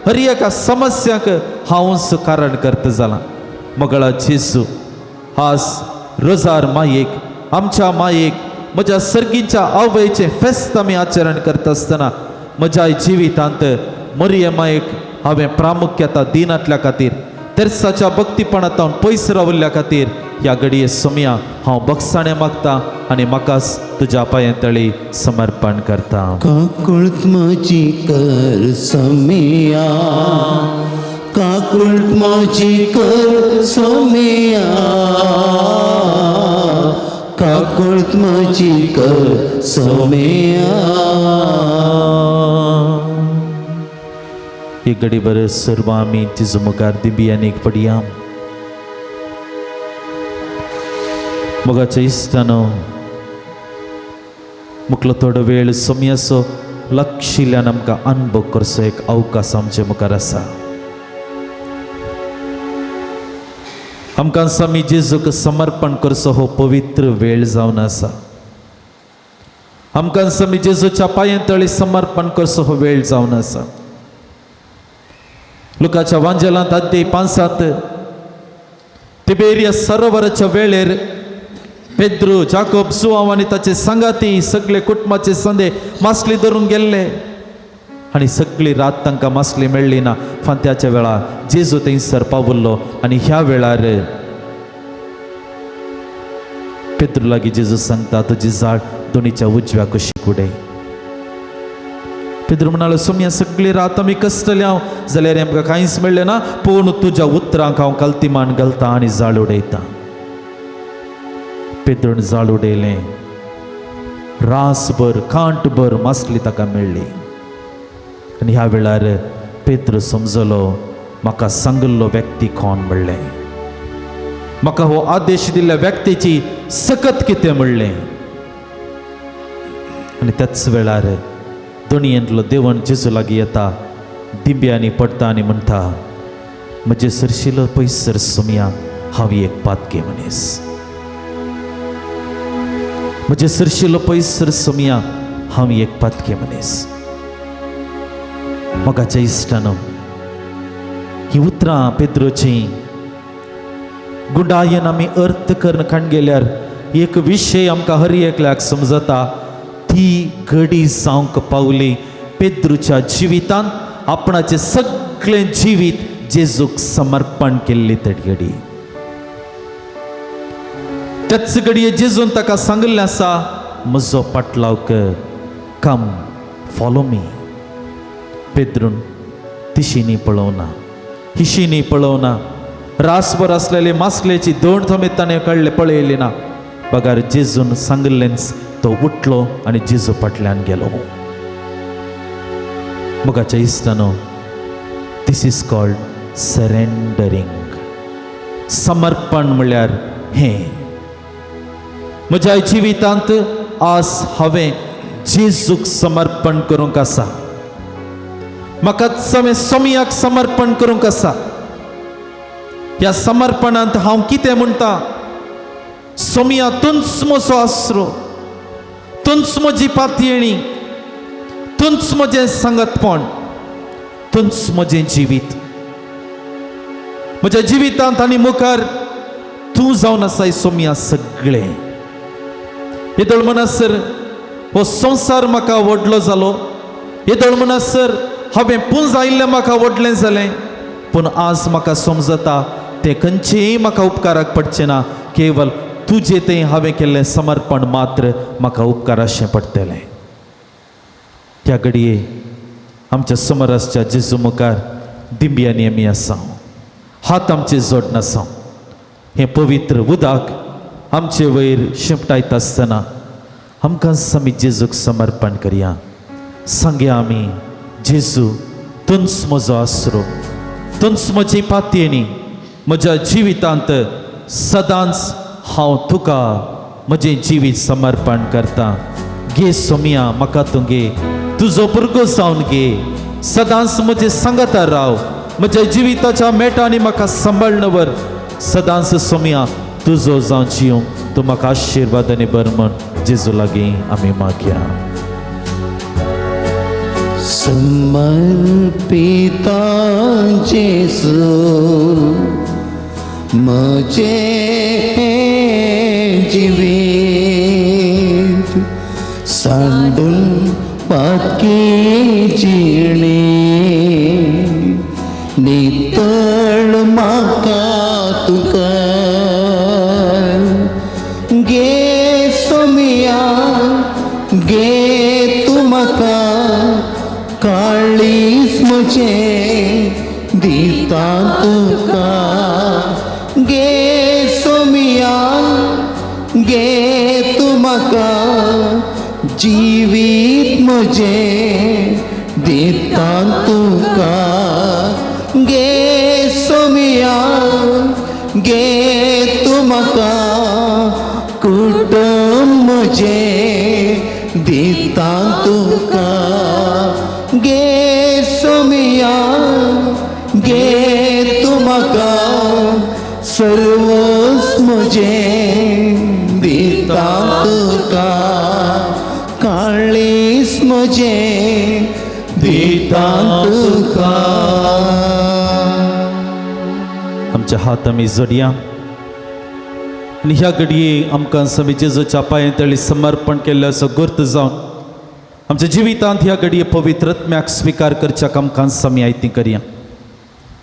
हर एका समस्याक हांवच कारण करता जालां. मगळा जेजू, आज रोजार मायेक आमच्या मायेक म्हज्या सर्गीच्या आवयचें फेस्त आमी आचरण करता आसतना म्हज्या जिवितांत मरिये मायेक हांवें प्रामुख्यता दिनातल्या खातीर तेर्साच्या भक्तीपणांत पयस रावल्ल्या खातीर ह्या घडये सोमया हांव बक्षाणें मागता आनी म्हाकाच तुज्या पांयां तळी समर्पण करता. काकूळत म्हजी कर सोमिया, काकूळत म्हजी कर सोमिया, काकूळत म्हजी कर सोमिया. एक घडी बरें सर्व आमी तिजो मुखार दिबी आनी एक पडया. मोगाच्या इश्टानो, मुखलो थोडो वेळ सोमयाचो लक्षिल्ल्यान आमकां अनुभव करचो एक अवकाश आमचे मुखार आसा. आमकां स्वामी जेजूक समर्पण करचो हो पवित्र वेळ जावन आसा. आमकां स्वामी जेजूच्या पांयां तळी समर्पण करचो हो वेळ जावन आसा. लुकाच्या वांजेलांत अध्याय 5 तिबेरिया सरोवराच्या वेळेर पेद्रू, जाकोब, सुवाव आनी ताचे सांगाती सगळे कुटुंबाचे संदे मासली धरून गेल्ले आनी सगळी रात तांकां मासली मेळ्ळी ना. फांत्याच्या वेळार जेजू थंयसर पावल्लो आनी ह्या वेळार पेद्रू लागीं जेजू सांगता, तुजी जाळ दोनीच्या उजव्या कुशीक उडय. पेद्रू म्हणालो, सोमया सगळी रात आमी कश्टले हांव जाल्यार आमकां कांयच मेळ्ळें ना, पूण तुज्या उतरांक हांव कलतीमान घालता आनी जाळ उडयता. पेद्रून जाळ उडयलें, रासभर कांटभर मासली ताका मेळ्ळी. आनी ह्या वेळार पेद्रू समजलो म्हाका सांगिल्लो व्यक्ती कोण म्हणलें, म्हाका हो आदेश दिल्ल्या व्यक्तीची सकत कितें म्हणलें. आनी त्याच वेळार दोनयेंतलो देवण जेजू लागीं येता, दिंब्यांनी पडटा आनी म्हणटा, म्हजे सरशिलो पयसर सोमया, हांव एक पातके मनीस. म्हजे सरशिलो पयसर सोमया, हांव एक पातके मनीस. मोगाच्या इश्टानो, ही उतरां पेद्रोची गुंडायेन आमी अर्थ करून काण गेल्यार एक विशय आमकां हर एकल्याक समजता. ती घडी जावंक पावली पेद्रूच्या जिवितांत आपणाचें सगळें जिवीत जेजूक समर्पण केल्ली ती घडी. त्याच घडये जेजून ताका सांगिल्लें आसा, म्हजो पाटलाव कर, कम फॉलो मी. पेद्रून तिशींनी पळोवना, हिशींनी पळोवना, रासभर आसलेले मासलेची दोण थमेत ताणें काडले पळयली ना, बगार जेजून सांगिल्लेंच तो उठलो आनी जेजू फाटल्यान गेलो. मोगाच्या इश्टानो, this is called surrendering. समर्पण म्हणल्यार हें. म्हज्या जिवितांत आज हांवें जेजूक समर्पण करूंक आसा, म्हाका हांवें सोमयाक समर्पण करूंक आसा. ह्या समर्पणांत हांव कितें म्हणटा, सोमया तूंच म्हजो आसरो, तूंच म्हजी पातयेणी, तूंच म्हजें सांगतपण, तूंच म्हजें जिवीत। म्हज्या जिवितांत आनी मुखार तूं जावन आसाय सोम्या सगळें। येदोळ म्हणसर हो संवसार म्हाका व्हडलो जालो, येदोळ म्हणसर हांवें पुंजायिल्लें म्हाका व्हडलें जालें, पूण आज म्हाका समजता तें खंयचेंय म्हाका उपकाराक पडचें ना, केवल तुजें तें हांवें केल्लें समर्पण मात्र म्हाका उपकाराशें पडटलें। त्या घडये आमच्या समोर आसच्या जेजू मुखार दिंब्यांनी आमी आसा, हात आमचे जोडन आसा, हें पवित्र उदक आमचे वयर शिंपटायता आसतना आमकां आमी जेजूक समर्पण करया। सांगया आमी, जेजू तूंच म्हजो आसरो, तूंच म्हजी पातयेणी, म्हज्या जिवितांत सदांच हांव तुका म्हजें जिवीत समर्पण करता। घे सोमिया म्हाका तूं घे, तुजो भुरगो जावन घे, सदांच म्हजें सांगता राव, म्हज्या जिविताच्या मेटांनी म्हाका सांबाळ्ळ व्हर, सदांच सोमिया तुजो जावन जिवंक तूं म्हाका आशिर्वाद आनी बर म्हण जेजू लागीं आमी मागया। समर्पिता जेजू म्हजें जिवीत, सांडून पातकी जिणे नितळ म्हाका तुका। गे सोमिया गे तूं म्हाका काळीज म्हजें दिता तुका। गे सोमिया गे तूं म्हाका जिवीत म्हजें दिता तुका। गे सोमिया गे तूं म्हाका कुटुंब म्हजें दिता तुका। गे सोमिया गे तूं म्हाका सर्वस्व म्हजें दिता तुका, काळीज म्हजें दिता तुका। आमच्या हात आमी जोडया आनी ह्या घडये आमकां आमी जेजूच्या पांये तळी समर्पण केल्लें असो गुर्त जावन आमच्या जिवितांत ह्या घडये पवित्र आत्म्याक स्विकार करच्याक आमकां आमी आयती करया।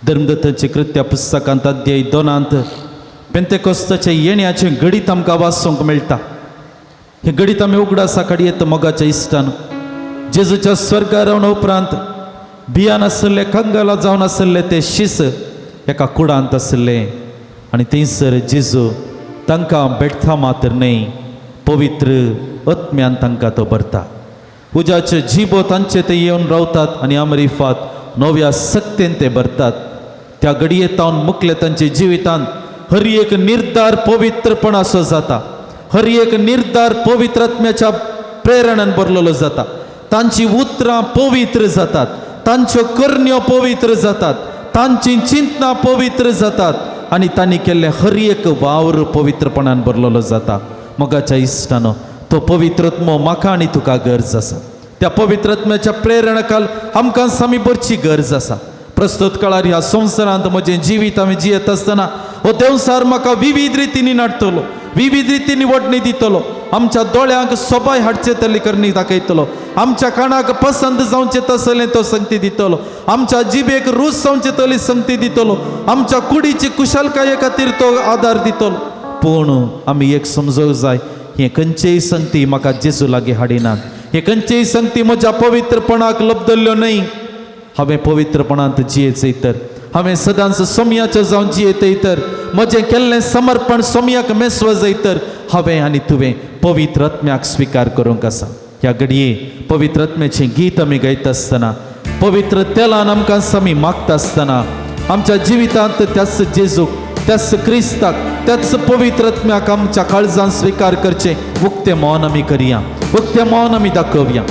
धर्मदत्ताचे कृत्या पुस्तकांत अध्याय 2 पेंतेकोस्ताच्या येण्याचें घडीत आमकां वाचूंक मेळटा। हें घडीत आमी उगडासा काडयेत मोगाच्या इश्टान, जेजूच्या स्वर्गार रावन उपरांत भियान आशिल्ले, कंगाला जावन आशिल्ले ते शीस एका कुडांत आशिल्ले आनी थंयसर जेजू तांकां भेटता मात्र न्हय, पवित्र आत्म्यान तांकां तो भरता। उज्याचे जिबो तांचे ते येवन रावतात आनी अमरिफात नव्या सक्तेन ते भरतात। त्या घडये तावन मुकले तांच्या जिवितांत हर एक निर्धार पवित्रपण असो जाता, हर एक निर्धार पवित्र आत्म्याच्या प्रेरणान भरलेलो जाता। तांची उतरां पवित्र जातात, तांच्यो करण्यो पवित्र जातात, तांची चिंतनां पवित्र जातात आनी तांणी केल्लें हर एक वावर पवित्रपणान भरलेलो जाता। मोगाच्या इश्टानो, तो पवित्र आत्मो म्हाका आनी तुका गरज आसा। त्या पवित्र आत्म्याच्या प्रेरणाकाल आमकां सामी भरची गरज आसा। प्रस्तुत काळार ह्या संवसारांत म्हजें जिवीत आमी जियेत आसतना हो देवसार म्हाका विविध रितींनी नाडटलो, विविध रितींनी वडणी दितलो, आमच्या दोळ्यांक सोबाय हाडचे तसली करणी दाखयतलो, आमच्या कानाक पसंत जावचें तसलें तो संगती दितलो, आमच्या जिबेक रूच जावचे तसली संगती दितलो, आमच्या कुडीची कुशलकाये खातीर तो आदार दितलो। पूण आमी एक समजूंक जाय, हें खंयचेय संगती म्हाका जेजू लागीं हाडिनात, हें खंयचेय संगती म्हज्या पवित्रपणाक लब्दल्ल्यो न्हय। हांवें पवित्रपणांत जियेचें तर, हांवें सदांच सोमयाचें जावन जियेतय तर, म्हजें केल्लें समर्पण सोमयाक मेसव जाय तर हांवें आनी तुवें पवित्र आत्म्याक स्विकार करूंक आसा। ह्या घडये पवित्र आत्म्याचें गीत आमी गायता आसतना, पवित्र तेलान आमकां आमी मागता आसतना आमच्या जिवितांत त्याच जेजूक, त्याच क्रिस्ताक, त्याच पवित्र आत्म्याक आमच्या काळजान स्विकार करचें उक्तें मौन आमी करया, उक्तें मौन आमी दाखोवया।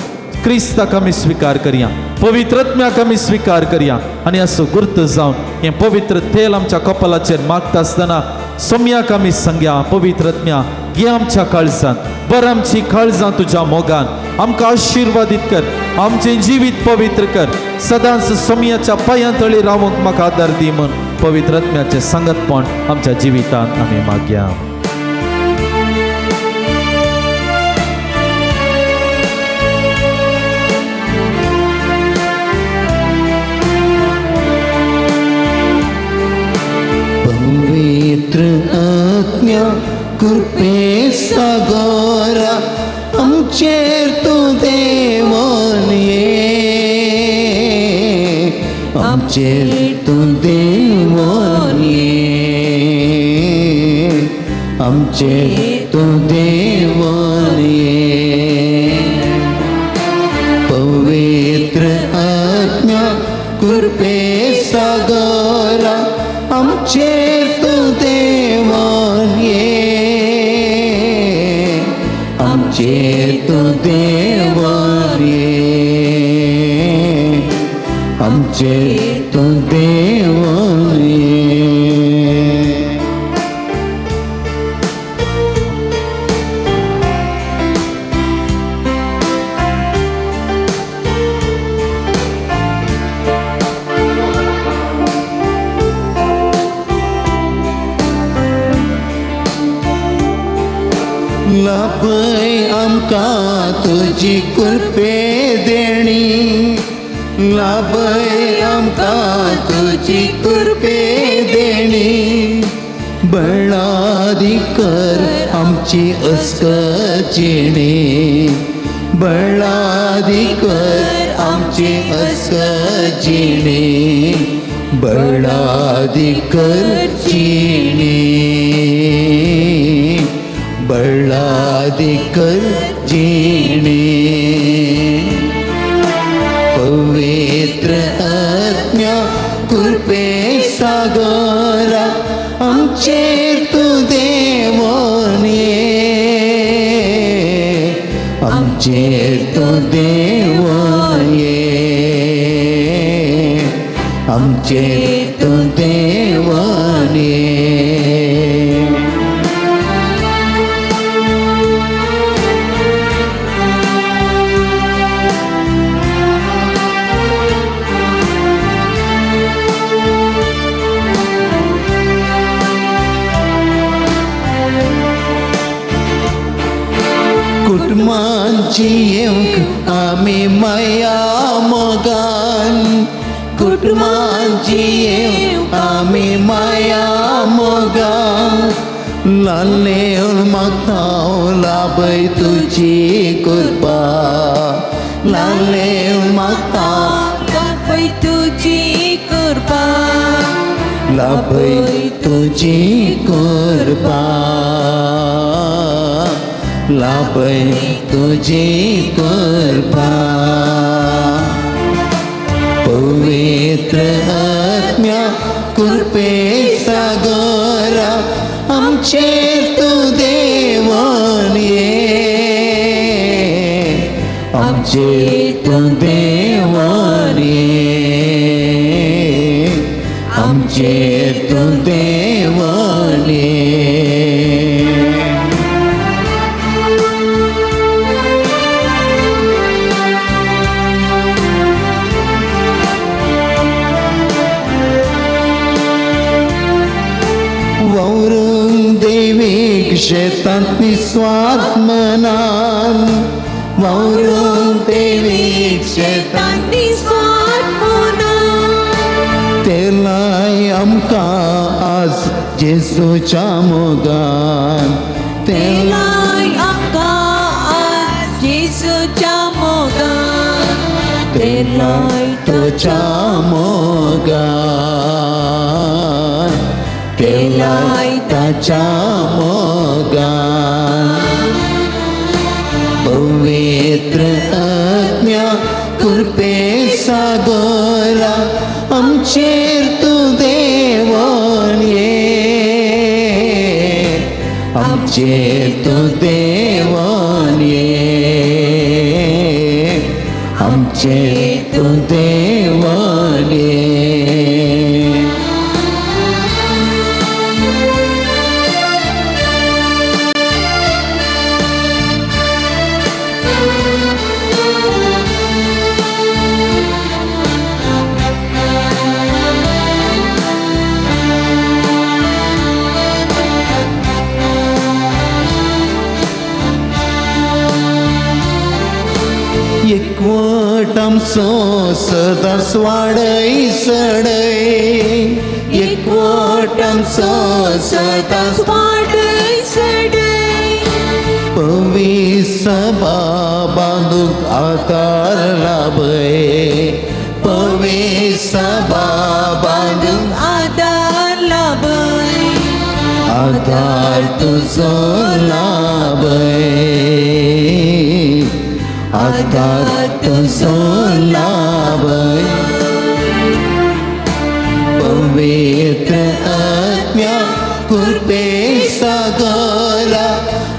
क्रिस्ताक आमी स्विकार करया, पवित्र आत्म्याक आमी स्विकार करया आनी असो गुर्त जावन हें पवित्र तेल आमच्या कपालाचेर मागता आसतना सोम्याक आमी सांगया, पवित्र आत्म्या घे आमच्या काळजान, बर आमची काळजां तुज्या मोगान, आमकां आशिर्वादीत कर, आमचें जिवीत पवित्र कर, सदांच सोमयाच्या पांयां तळी रावंक म्हाका आदार दी म्हूण पवित्र आत्म्याचें सांगतपण आमच्या जिवितांत आमी मागया. पवित्र आत्म्या कृपे सागरा आमचेर तूं देवोन ये, आमचेर तूं देवोन ये, आमचेर तूं देवोन ये. पवित्र आत्म्या कृपे सागरा आमचेर तूं देवोन ये, आमचेर तूं देवोन ये, आमचेर तूं देवोन ये. लाभय आमकां तुजी कृपे देणी, लाभय आमकां तुजी कृपे देणी, बळादी कर आमची अस्कचिणी, बळादी कर आमची अस्कचिणी, बळादी कर जिणी, बळादी कर जिणी. पवित्र आत्म्या कृपे सागरा आमचेर तूं देवोन ये, आमचेर तूं देवोन ये, आमचेर तूं देवोन ये. कुटुंबांची येवंक आमी माया मोगान, कुटुंबांची येवंक आमी माया मोगान, लालेवन मागता लाभय तुजी कृपा, लालेवन मागता लाभय तुजी कृपा, लाभय तुजी कृपा, लाभय तुजी कृपा. पवित्र आत्म्या कृपे सागरा आमचेर तूं देवोन ये, आमचेर तूं देवोन ये, आमचेर तूं देवोन ये. शेतांत निस्वार्थ मनान, वावरूंक देवीक शेतांत निस्वार्थ मनान, तेलाय आमकां आज जेजूच्या मोगान, तेलाय आमकां आज जेजूच्या मोगान, तेलाय तुज्या मोगान, तेलाय ताच्या मोगान. पवित्र आत्म्या कृपे सागरा आमचेर तूं देवोन ये, आमचेर तूं देवोन ये, आमचेर तूं देवोन ये. एकवट आमचो सदांच वाडय चडय, एकवट आमचो सदांच वाडय चडय. पवी सभा बांदूंक आदार लाभय, पवी सभा बांदूंक आदार लाभय, आदार तुजो लाभय, आदार तुजो लाभय. पवित्र आत्म्या कृपे सागरा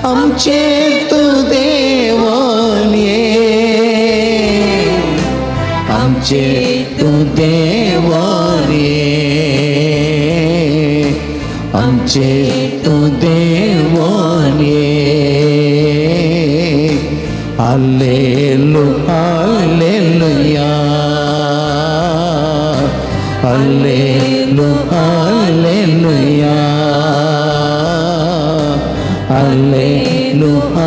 आमचेर तूं देवोन ये, आमचेर तूं देवोन ये, आमचेर तूं देवोन ये. Hallelujah, hallelujah, hallelujah, hallelujah, hallelujah,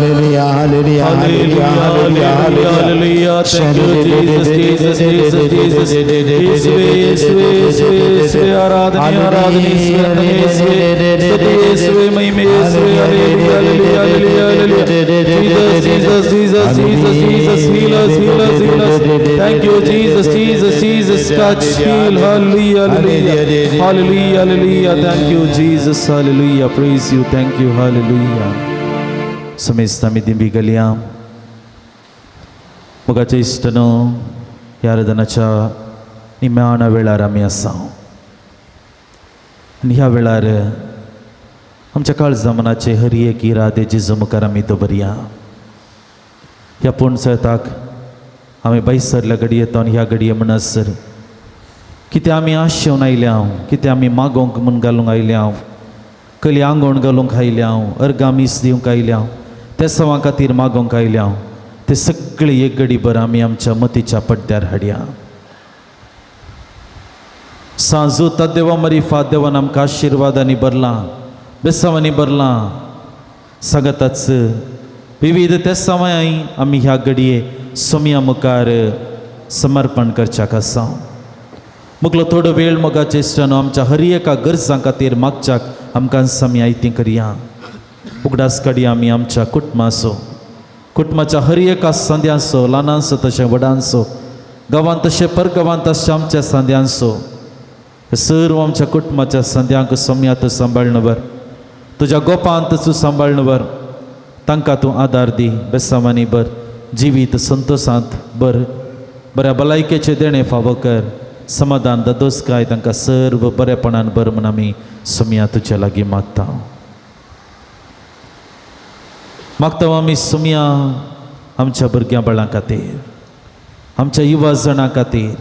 hallelujah, hallelujah, hallelujah, hallelujah, hallelujah. Thank you, Jesus, Jesus, Jesus, Jesus. യേശുവേ, യേശുവേ, യേശുവേ, യേശുവേ, ആരാധന, ആരാധന, യേശുവേ, യേശുവേ, സ്തുതി യേശുവേ, മഹിമ യേശുവേ, hallelujah, hallelujah, hallelujah, hallelujah. Jesus, Jesus, Jesus, Jesus, Jesus, heal us, heal us, heal us. Thank you, Jesus, Jesus, Jesus, touch, heal, hallelujah, hallelujah, hallelujah, hallelujah. Thank you, Jesus, hallelujah. Praise you, thank you, hallelujah. समेस्त आमी दिंबी घालया. मोगाचे इश्टनो, ह्या आराधनाच्या निमाण्या वेळार आमी आसा आनी ह्या वेळार आमच्या काळजा मनाचे हर एक इरादे जेजू मुखार आमी दवरया. ह्या पुणसताक आमी भायसरल्या घडये आनी ह्या घडये म्हणसर कितें आमी आशेवन आयल्या, कितें आमी मागोवंक म्हूण घालूंक आयल्या, कली आंगवण घालूंक आयल्या, अर्गां मीस दिवंक आयल्या, त्या सवां खातीर मागोवंक आयल्या, ते सगळे एक घडी भर आमी आमच्या मतीच्या पड्ड्यार हाडया. सांजू देवा मरिफा देवान आमकां आशिर्वादांनी भरलां, बेसांवांनी भरलां. सांगताच विविध त्या समय आमी ह्या घडये सोमया मुखार समर्पण करच्याक आसा. मुगलो थोडो वेळ मोगाचे इश्टानो आमच्या हर एका गरजां खातीर मागच्याक आमकां समी आयती करया. उगडास काडया आमी आमच्या कुटुंबाचो, कुटुंबाच्या हर एका सांद्यांचो, ल्हानांचो तशें व्हडांचो, गांवांत तशें परगांवांत आसच्या आमच्या सांद्यांचो, सर्व आमच्या कुटुंबाच्या सांद्यांक सोम्या तूं सांबाळ्न वर, तुज्या गोपांत तूं सांबाळ्न वर, तांकां तूं आदार दी, बेसांवांनी बर, जिवीत संतोशांत बर, बऱ्या भलायकेचें देणें फावो कर, समाधान दादोसकाय तांकां सर्व बरेपणान बर म्हूण आमी सोम्या तुज्या लागीं मागता. मागता आमी सोम्या आमच्या भुरग्यां बाळां खातीर, आमच्या युवा जणां खातीर,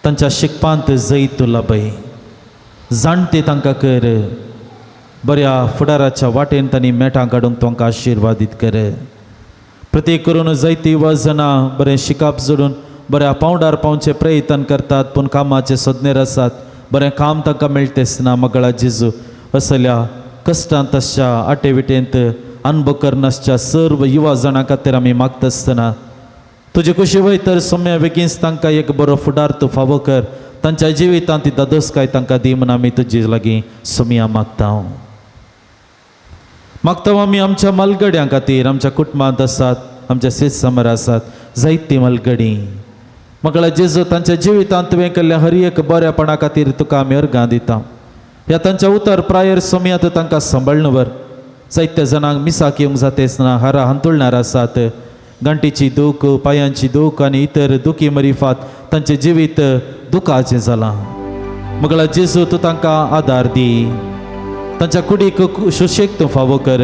तांच्या शिकपांत जैत तूं लाभय, जाणटे तांकां कर, बऱ्या फुडाराच्या वाटेन तांणी मेटां काडूंक तांकां आशिर्वादीत कर. प्रत्येक करून जायती युवा जाणां बरें शिकप जोडून बऱ्या पांवडार पावचे प्रयत्न करतात, पूण कामाचे सोदनेर आसात, बरें काम तांकां मेळटेच ना. मगळा जेजू असल्या कश्टांत आसच्या आटेविटेंत अनुभव करनासच्या सर्व युवा जाणां खातीर आमी मागता आसतना तुजे कुशी वयतर सोम्या बेगीनच तांकां एक बरो फुडार तूं फावो कर, तांच्या जिवितांत ती दादोसकाय तांकां दी म्हूण आमी तुजे लागीं सोम्या मागता. मागता आमी आमच्या मालगड्यां खातीर, आमच्या कुटुंबांत आसात, आमच्या शेतसमर आसात जायतीं मालगडी. मगळा जेजू तांच्या जिवितांत तुवें केल्ल्या हर एक बऱ्यापणा खातीर तुका आमी अर्गां दिता. ह्या तांच्या उतर प्रायर सोम्या तूं तांकां सांबाळ्न व्हर. जायत्या जाणांक मिसाक येवंक जातेच ना, हारा हांतुळणार आसात, गांठीची दूख, पांयांची दूख आनी इतर दुखी मरिफात तांचें जिवीत दुखाचें जालां. मगळा जेजू तूं तांकां आदार दी, तांच्या कुडीक सुशेग तूं फावो कर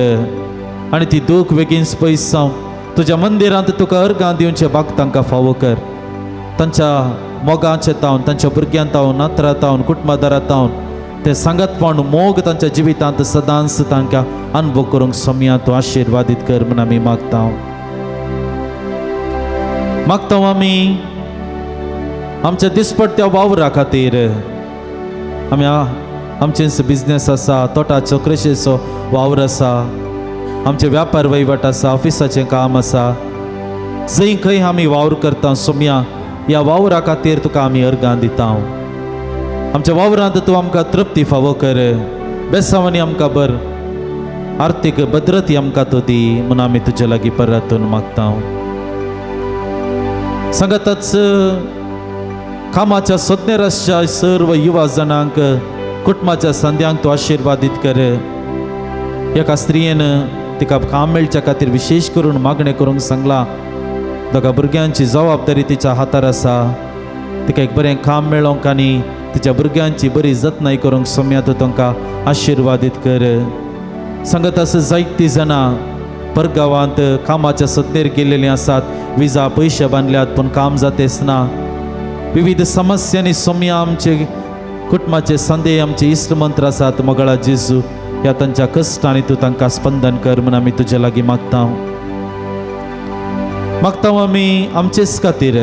आनी ती दूख बेगीन पयस जावं. तुज्या मंदिरांत तुका अर्गां दिवचें बाग तांकां फावो कर. तांच्या मोगाचे तावन, तांच्या भुरग्यां तावन, नातरां तावन, कुटुंबादारां तावन ते सांगातपण मोग तांच्या जिवितांत सदांच तांकां अनुभव करूंक सोम्या तूं आशिर्वादीत कर म्हूण आमी मागता. मागता आमी आमच्या दिसपट्ट्या वावरा खातीर, आमी आमचेंच बिजनेस आसा, तोटाचो कृशीचो वावर आसा, आमचे व्यापार वहिवट आसा, ऑफिसाचें काम आसा, जंय खंय आमी वावर करता सोम्या, ह्या वावरा खातीर तुका आमी अर्गां दिता. आमच्या वावरांत तूं आमकां तृप्ती फावो कर, बेसांवांनी आमकां बर आर्थीक भद्रती आमकां तूं दी म्हूण आमी तुजे लागीं परतून मागता. सांगाताच कामाच्या सोदनेर आसच्या सर्व युवा जाणांक कुटुंबाच्या संद्यांक तूं आशिर्वादीत कर. एका स्त्रियेन तिका काम मेळच्या खातीर विशेश करून मागणें करूंक सांगलां. दोगा भुरग्यांची जबाबदारी तिच्या हातार आसा. तिका एक बरें काम मेळोंक आनी तिच्या भुरग्यांची बरी जतनाय करूंक सोम्या तूं तांकां आशिर्वादीत कर. सांगत आसा जायतीं जाणां परगांवांत कामाच्या सत्तेर गेल्लेलीं आसात, विजा पयशे बांदल्यात पूण काम जातेच ना. विविध समस्यांनी सोम्या आमचे कुटुंबाचे संदेह आमचे इश्ट मंत्र आसात. मोगळा जेजू, ह्या तांच्या कश्टांनी तूं तांकां स्पंदन कर म्हूण आमी तुजे लागीं मागता. मागता आमी आमचेच खातीर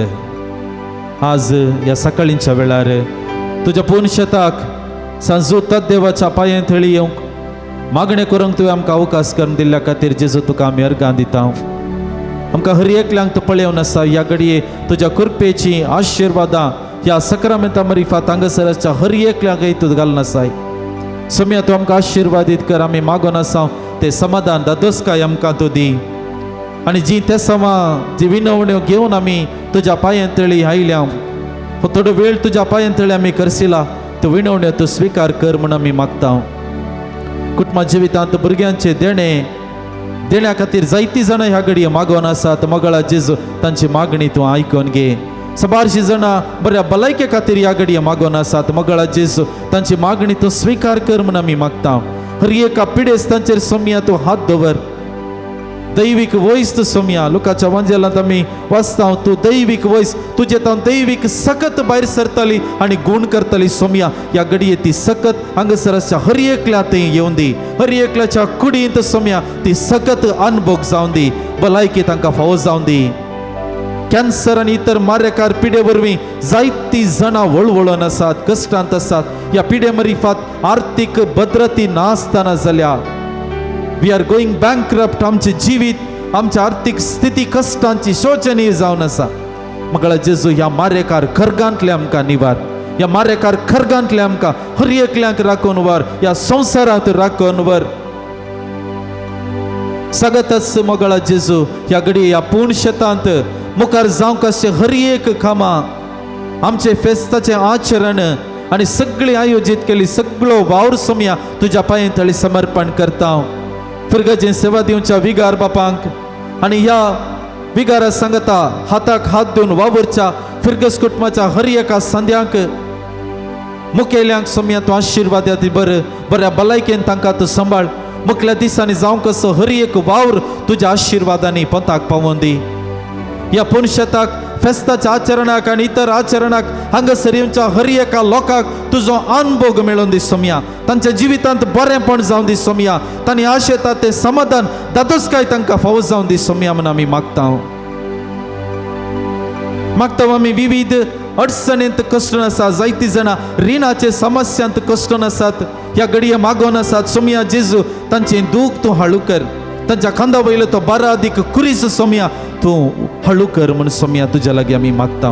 आज ह्या सकाळींच्या वेळार तुज्या पूर्ण शेताक सांजू तद्देवाच्या पांये थळी येवंक मागणें करूंक तुवें आमकां अवकाश करून दिल्ल्या खातीर जेजू तुका आमी अर्गां दिता. आमकां हर एकल्यांक तूं पळयोवन आसा. ह्या घडये तुज्या कृपेची आशिर्वादां ह्या सक्रामेंता मरिफात हांगासरच्या हर एकल्यांकय तूं घालून आसाय. सोम्या तूं आमकां आशिर्वादीत कर. आमी मागून आसा ते समाधान दादोसकाय आमकां तूं दी आनी जी तेसांवां जी विनवण्यो घेवन आमी तुज्या पांयां तळी आयल्या, हो थोडो वेळ तुज्या पांयां तळी आमी करसिला, त्यो विनवण्यो तूं स्विकार कर म्हूण आमी मागता. कुटुंबा जिवितांत भुरग्यांचे देणें देण्या खातीर जायतीं जाणां ह्या घडये मागोवन आसात. मोगळा जेजू, तांची मागणी तूं आयकून घे. सबारशीं जाणां बऱ्या भलायके खातीर ह्या घडये मागोवन आसात. मोगळा जेजू, तांची मागणी तूं स्विकार कर म्हूण आमी मागता. हर एका पिडेस्तांचेर सोम्या तूं हात दवर. दैवीक वयस तूं सोम्या, लोकांच्या वांजेलांत आमी वाचता तूं दैवीक वयस, तुजे तावन दैवीक सकत भायर सरताली आनी गूण करताली. सोम्या ह्या घडये ती सकत हांगासर आसच्या हर एकल्या थंय येवन दी. हर एकल्याच्या कुडींत सोम्या ती सकत अनभोग जावन दी, भलायकी तांकां फावो जावन दी. कॅन्सर आनी इतर मारेकार पिडे वरवीं जायतीं जाणां वळवळून आसात, कश्टांत आसात. ह्या पिडे मरिफात आर्थीक भद्रती नासतना जाल्या. We are going bankrupt. आमचें जिवीत, आमची आर्थीक स्थिती कश्टांची शोचनीय जावन आसा. मगळा जेजू, ह्या मारेकार खर्गांतले आमकां निवार, ह्या मारेकार खर्गांतले आमकां हर एकल्यांक राखून व्हर, ह्या संवसारांत राखून व्हर. सगतच मोगळा जेजू, ह्या घडये ह्या पूर्ण शेतांत मुखार जावंक अशें हर एक कामां आमचे फेस्ताचें आचरण आनी सगळें आयोजीत केली सगळो वावर सोम्या तुज्या पांये थळी समर्पण करता. फिरगजेन सेवा दिवच्या विगार बापांक आनी ह्या विगारा सांगता हाताक हात दिवन वावरच्या फिरगस कुटुंबाच्या हर एका संद्यांक मुखेल्यांक सोम्या तूं आशिर्वाद बरं बऱ्या भलायकेन तांकां तूं सांबाळ. मुखल्या दिसांनी जावंक असो हर एक वावर तुज्या आशिर्वादांनी पंथाक पावोवन दी. ह्या पुनशेताक फेस्ताच्या आचरणाक आनी इतर आचरणाक हांगासर येवच्या हर एका लोकांक तुजो अनभोग मेळोवन दी सोम्या. तांच्या जिवितांत बरेंपण जावन दी सोम्या. तांणी आशेता तें समाधान दादोसकाय तांकां फावो जावन दी सोम्या म्हूण आमी मागता. मागता आमी विविध अडचणींत कश्टन आसा, जायतीं जाणां रिणाचे समस्यांत कश्टन आसात, ह्या घडये मागोवन आसात. सोम्या जेजू, तांचें दूख तूं हाळू कर. तांच्या खांदा वयलो तो बारादीक कुरीस सोम्या तूं हळू कर म्हूण सोम्या तुज्या लागीं आमी मागता.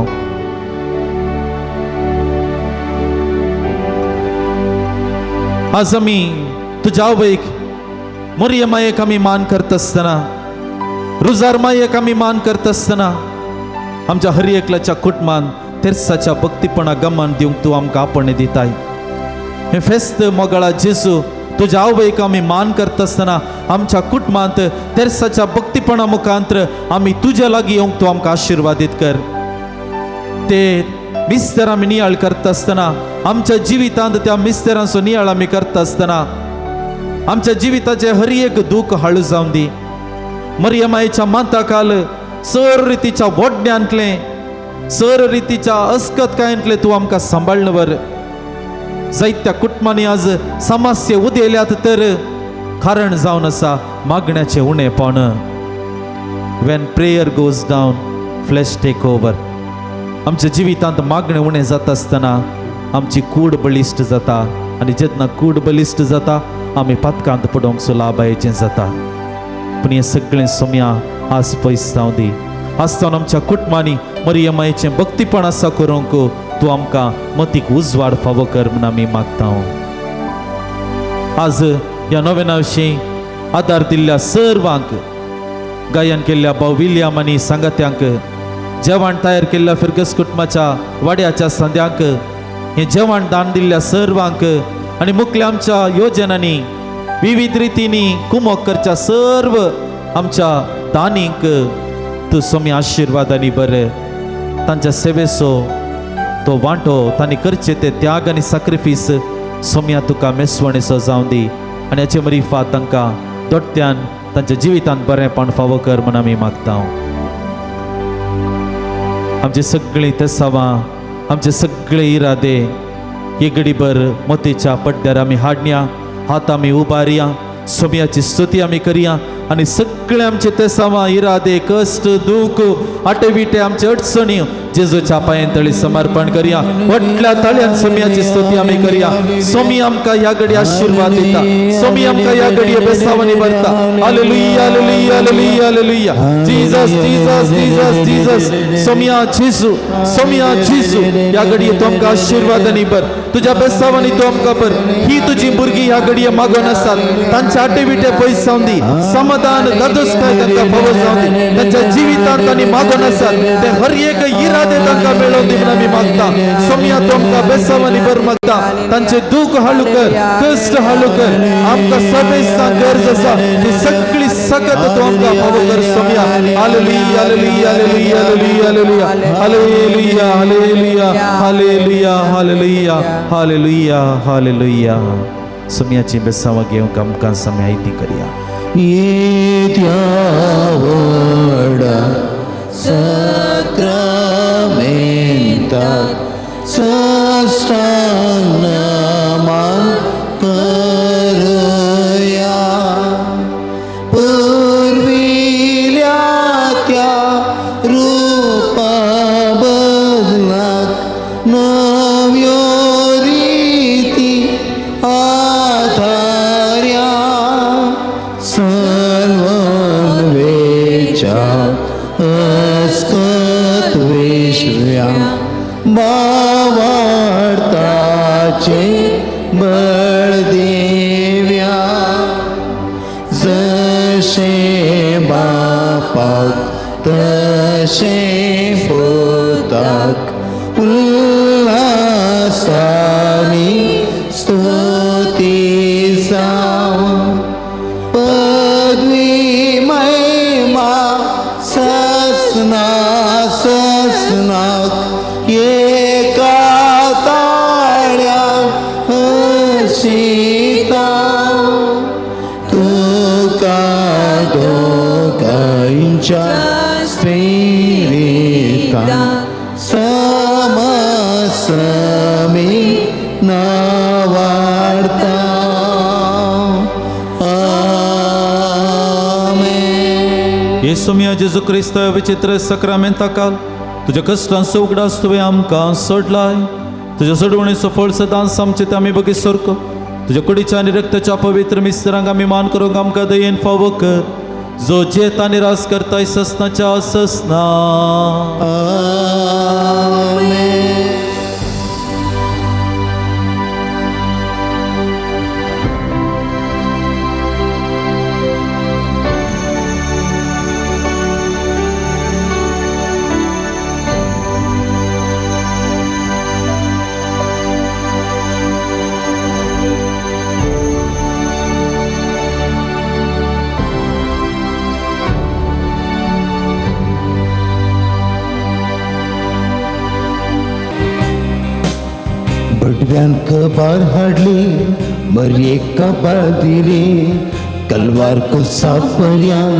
आज आमी तुज्या आवयक मोरये मायेक आमी मान करता आसतना, रुजार मायेक आमी मान करता आसतना आमच्या हर एकल्याच्या कुटुंबान तेर्साच्या भक्तीपणा गमन दिवंक तूं आमकां आपणे दिताय. हें फेस्त मोगळा जेजू, तुज्या आवयक आमी मान करता आसतना आमच्या कुटुंबांत तेर्साच्या भक्तीपणा मुखांत्र आमी तुज्या लागीं येवंक तूं आमकां आशिर्वादीत कर. ते मिस्तर आमी नियाळ करता आसतना आमच्या जिवितांत त्या मिस्तरांचो नियाळ आमी करता आसतना आमच्या जिविताचें हर एक दूख हाळू जावन दी. मरियमायेच्या मांताकाल सर रितीच्या वोडण्यांतलें, सर रितीच्या अस्कतकायेंतलें तूं आमकां सांबाळ्ळ वर. जायत्या कुटुंबांनी आज समस्या उदेल्यात तर कारण जावन आसा मागण्याचें उणेपण. When prayer goes down, flesh take over. आमच्या जिवितांत मागणें उणें जाता आसतना आमची कूड बळिश्ट जाता आनी जेन्ना कूड बळिश्ट जाता आमी पातकांत पडोवंक सुलाबायेचें जाता. पूण हें सगळें सोम्या आज पयस जावं दी. आसतना आमच्या कुटुंबांनी मरियमायेचें भक्तीपण आसा करूंक तूं आमकां मतीक उजवाड फावो कर म्हूण आमी मागता. आज ह्या नोवेना विशीं आदार दिल्ल्या सर्वांक, गायन केल्ल्या भाव विलियम आनी सांगात्यांक, जेवण तयार केल्ल्या फिरगस कुटुंबाच्या वाड्याच्या संद्यांक, हें जेवण दान दिल्ल्या सर्वांक आनी मुखल्या आमच्या योजनांनी विविध रितींनी कुमोक करच्या सर्व आमच्या दानींक तूं सोमी आशिर्वादांनी बरें तांच्या सेवेचो तो वांटो तांणी करचे ते त्याग आनी साक्रिफीस सोम्या तुका मेसवणेचो जावं दी आनी हाचे मरिफा तांकां दोट्ट्यान तांच्या जिवितांत बरेंपण फावो कर म्हूण आमी मागता. आमचे सगळीं तेसावां, आमचे सगळे इरादे हे घडीभर मोतीच्या पड्ड्यार आमी हाडण्या, हात आमी उबारया, सोम्याची स्तुती आमी करया आनी सगळे आमचे तेसावां, इरादे, कश्ट, दूख, आटे विटे, आमचे अडचणी जेजूच्या पांयां तळी समर्पण करया. व्हडल्या ताळ्यान सोम्याची स्तुती आमी करया. सोमी आमकां ह्या घडी आशिर्वाद दिता, सोमी आमकां ह्या घडये बेसावांनी भरता. Hallelujah, hallelujah, hallelujah, hallelujah. Jesus, Jesus, Jesus, Jesus. Saumya जेजू, सोम्या जेजू, ह्या घडये तूं आमकां आशिर्वादांनी भर, तुज्या बेसावांनी तूं आमकां भर. ही तुजी भुरगीं ह्या घडये मागून आसात, तांचे आटे विटे पयस जावन दी, समाधान दादोसकाय तांकां फावो जावन दी. तांच्या जिवितांत तांणी मागून आसात ते हर एक इरादे तांकां मेळोवन दी म्हूण आमी मागता. सोम्या तूं आमकां बेसावांनी भर मागता, तांचे दूख हाडू कर, कश्ट हाडू कर, आमकां समेस्तां गरज आसा ती सगळी सकत तूं आमकां फावो कर Saumya. Hallelujah, hallelujah, hallelujah, hallelujah, hallelujah, hallelujah, hallelujah, hallelujah, hallelujah, hallelujah. सोम्याची बेसावां घेवंक आमकां सम्या आयती करया. येत्या व्हडा साक्रामेंताक साष्टांग नमन करुया. पुर्विल्या त्या रूपा बदलाक नव्यो रिती आधार्या. सर्ववेच्या अस्कत विश्व्या बावार्ताचे बळ देव्या. जशें बापाक तशें पुताक उल्हासानी स्तुती जावं. पदवी महिमा ससना ससनाक एका ताळ्या हसिता. तुका दोगांच्या स्पिरिता समसमी नावाडता. आमेन. येसू मिया जेजू क्रिस्त विचित्र सक्रामेंता काल तुज्या कश्टांचो उगडास तुवें आमकां सोडलाय. तुज्या सोडवणेचो फळ सदांच आमचे ते आमी बगी सोरको. तुज्या कुडीच्या आनी रक्ताच्या पवित्र मिस्त्रांक आमी मान करूंक आमकां दयेन फावो कर, जो जेत आनी रास करताय ससनाच्या ससना. आमेन. बडव्यान खबर हाडली, मरयेक खबर दिली, कलवार कुसापर्यान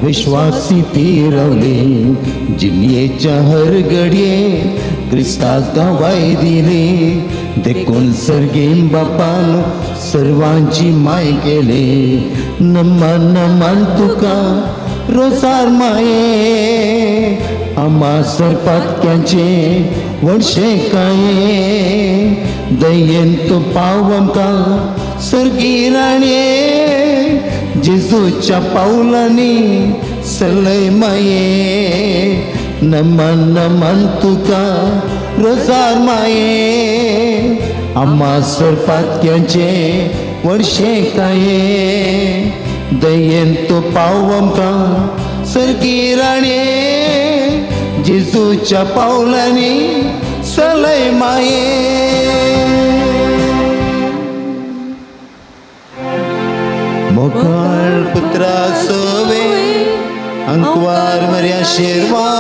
विश्वासी तिरवली. जिणयेच्या हर घडये क्रिस्ताक गवाय दिली, देखून सर्गीन बापान सर्वांची माय केली. नमन नमन तुका रोसार माये, आमा सरपातक्यांचे वडशे काये. दयेन तूं पाव आमकां सर्गी राणये, जेजूच्या पावलांनी सलय माये नमन नमन तुका रोजार माये आम्हा सरपात्यांचे वर्षे काये दयेन तूं पाव आमकां सर्गी राणे जेजूच्या पावलांनी सलय माये मोगाळ पुत्रा सोवे अंकवार मर्या शेरवा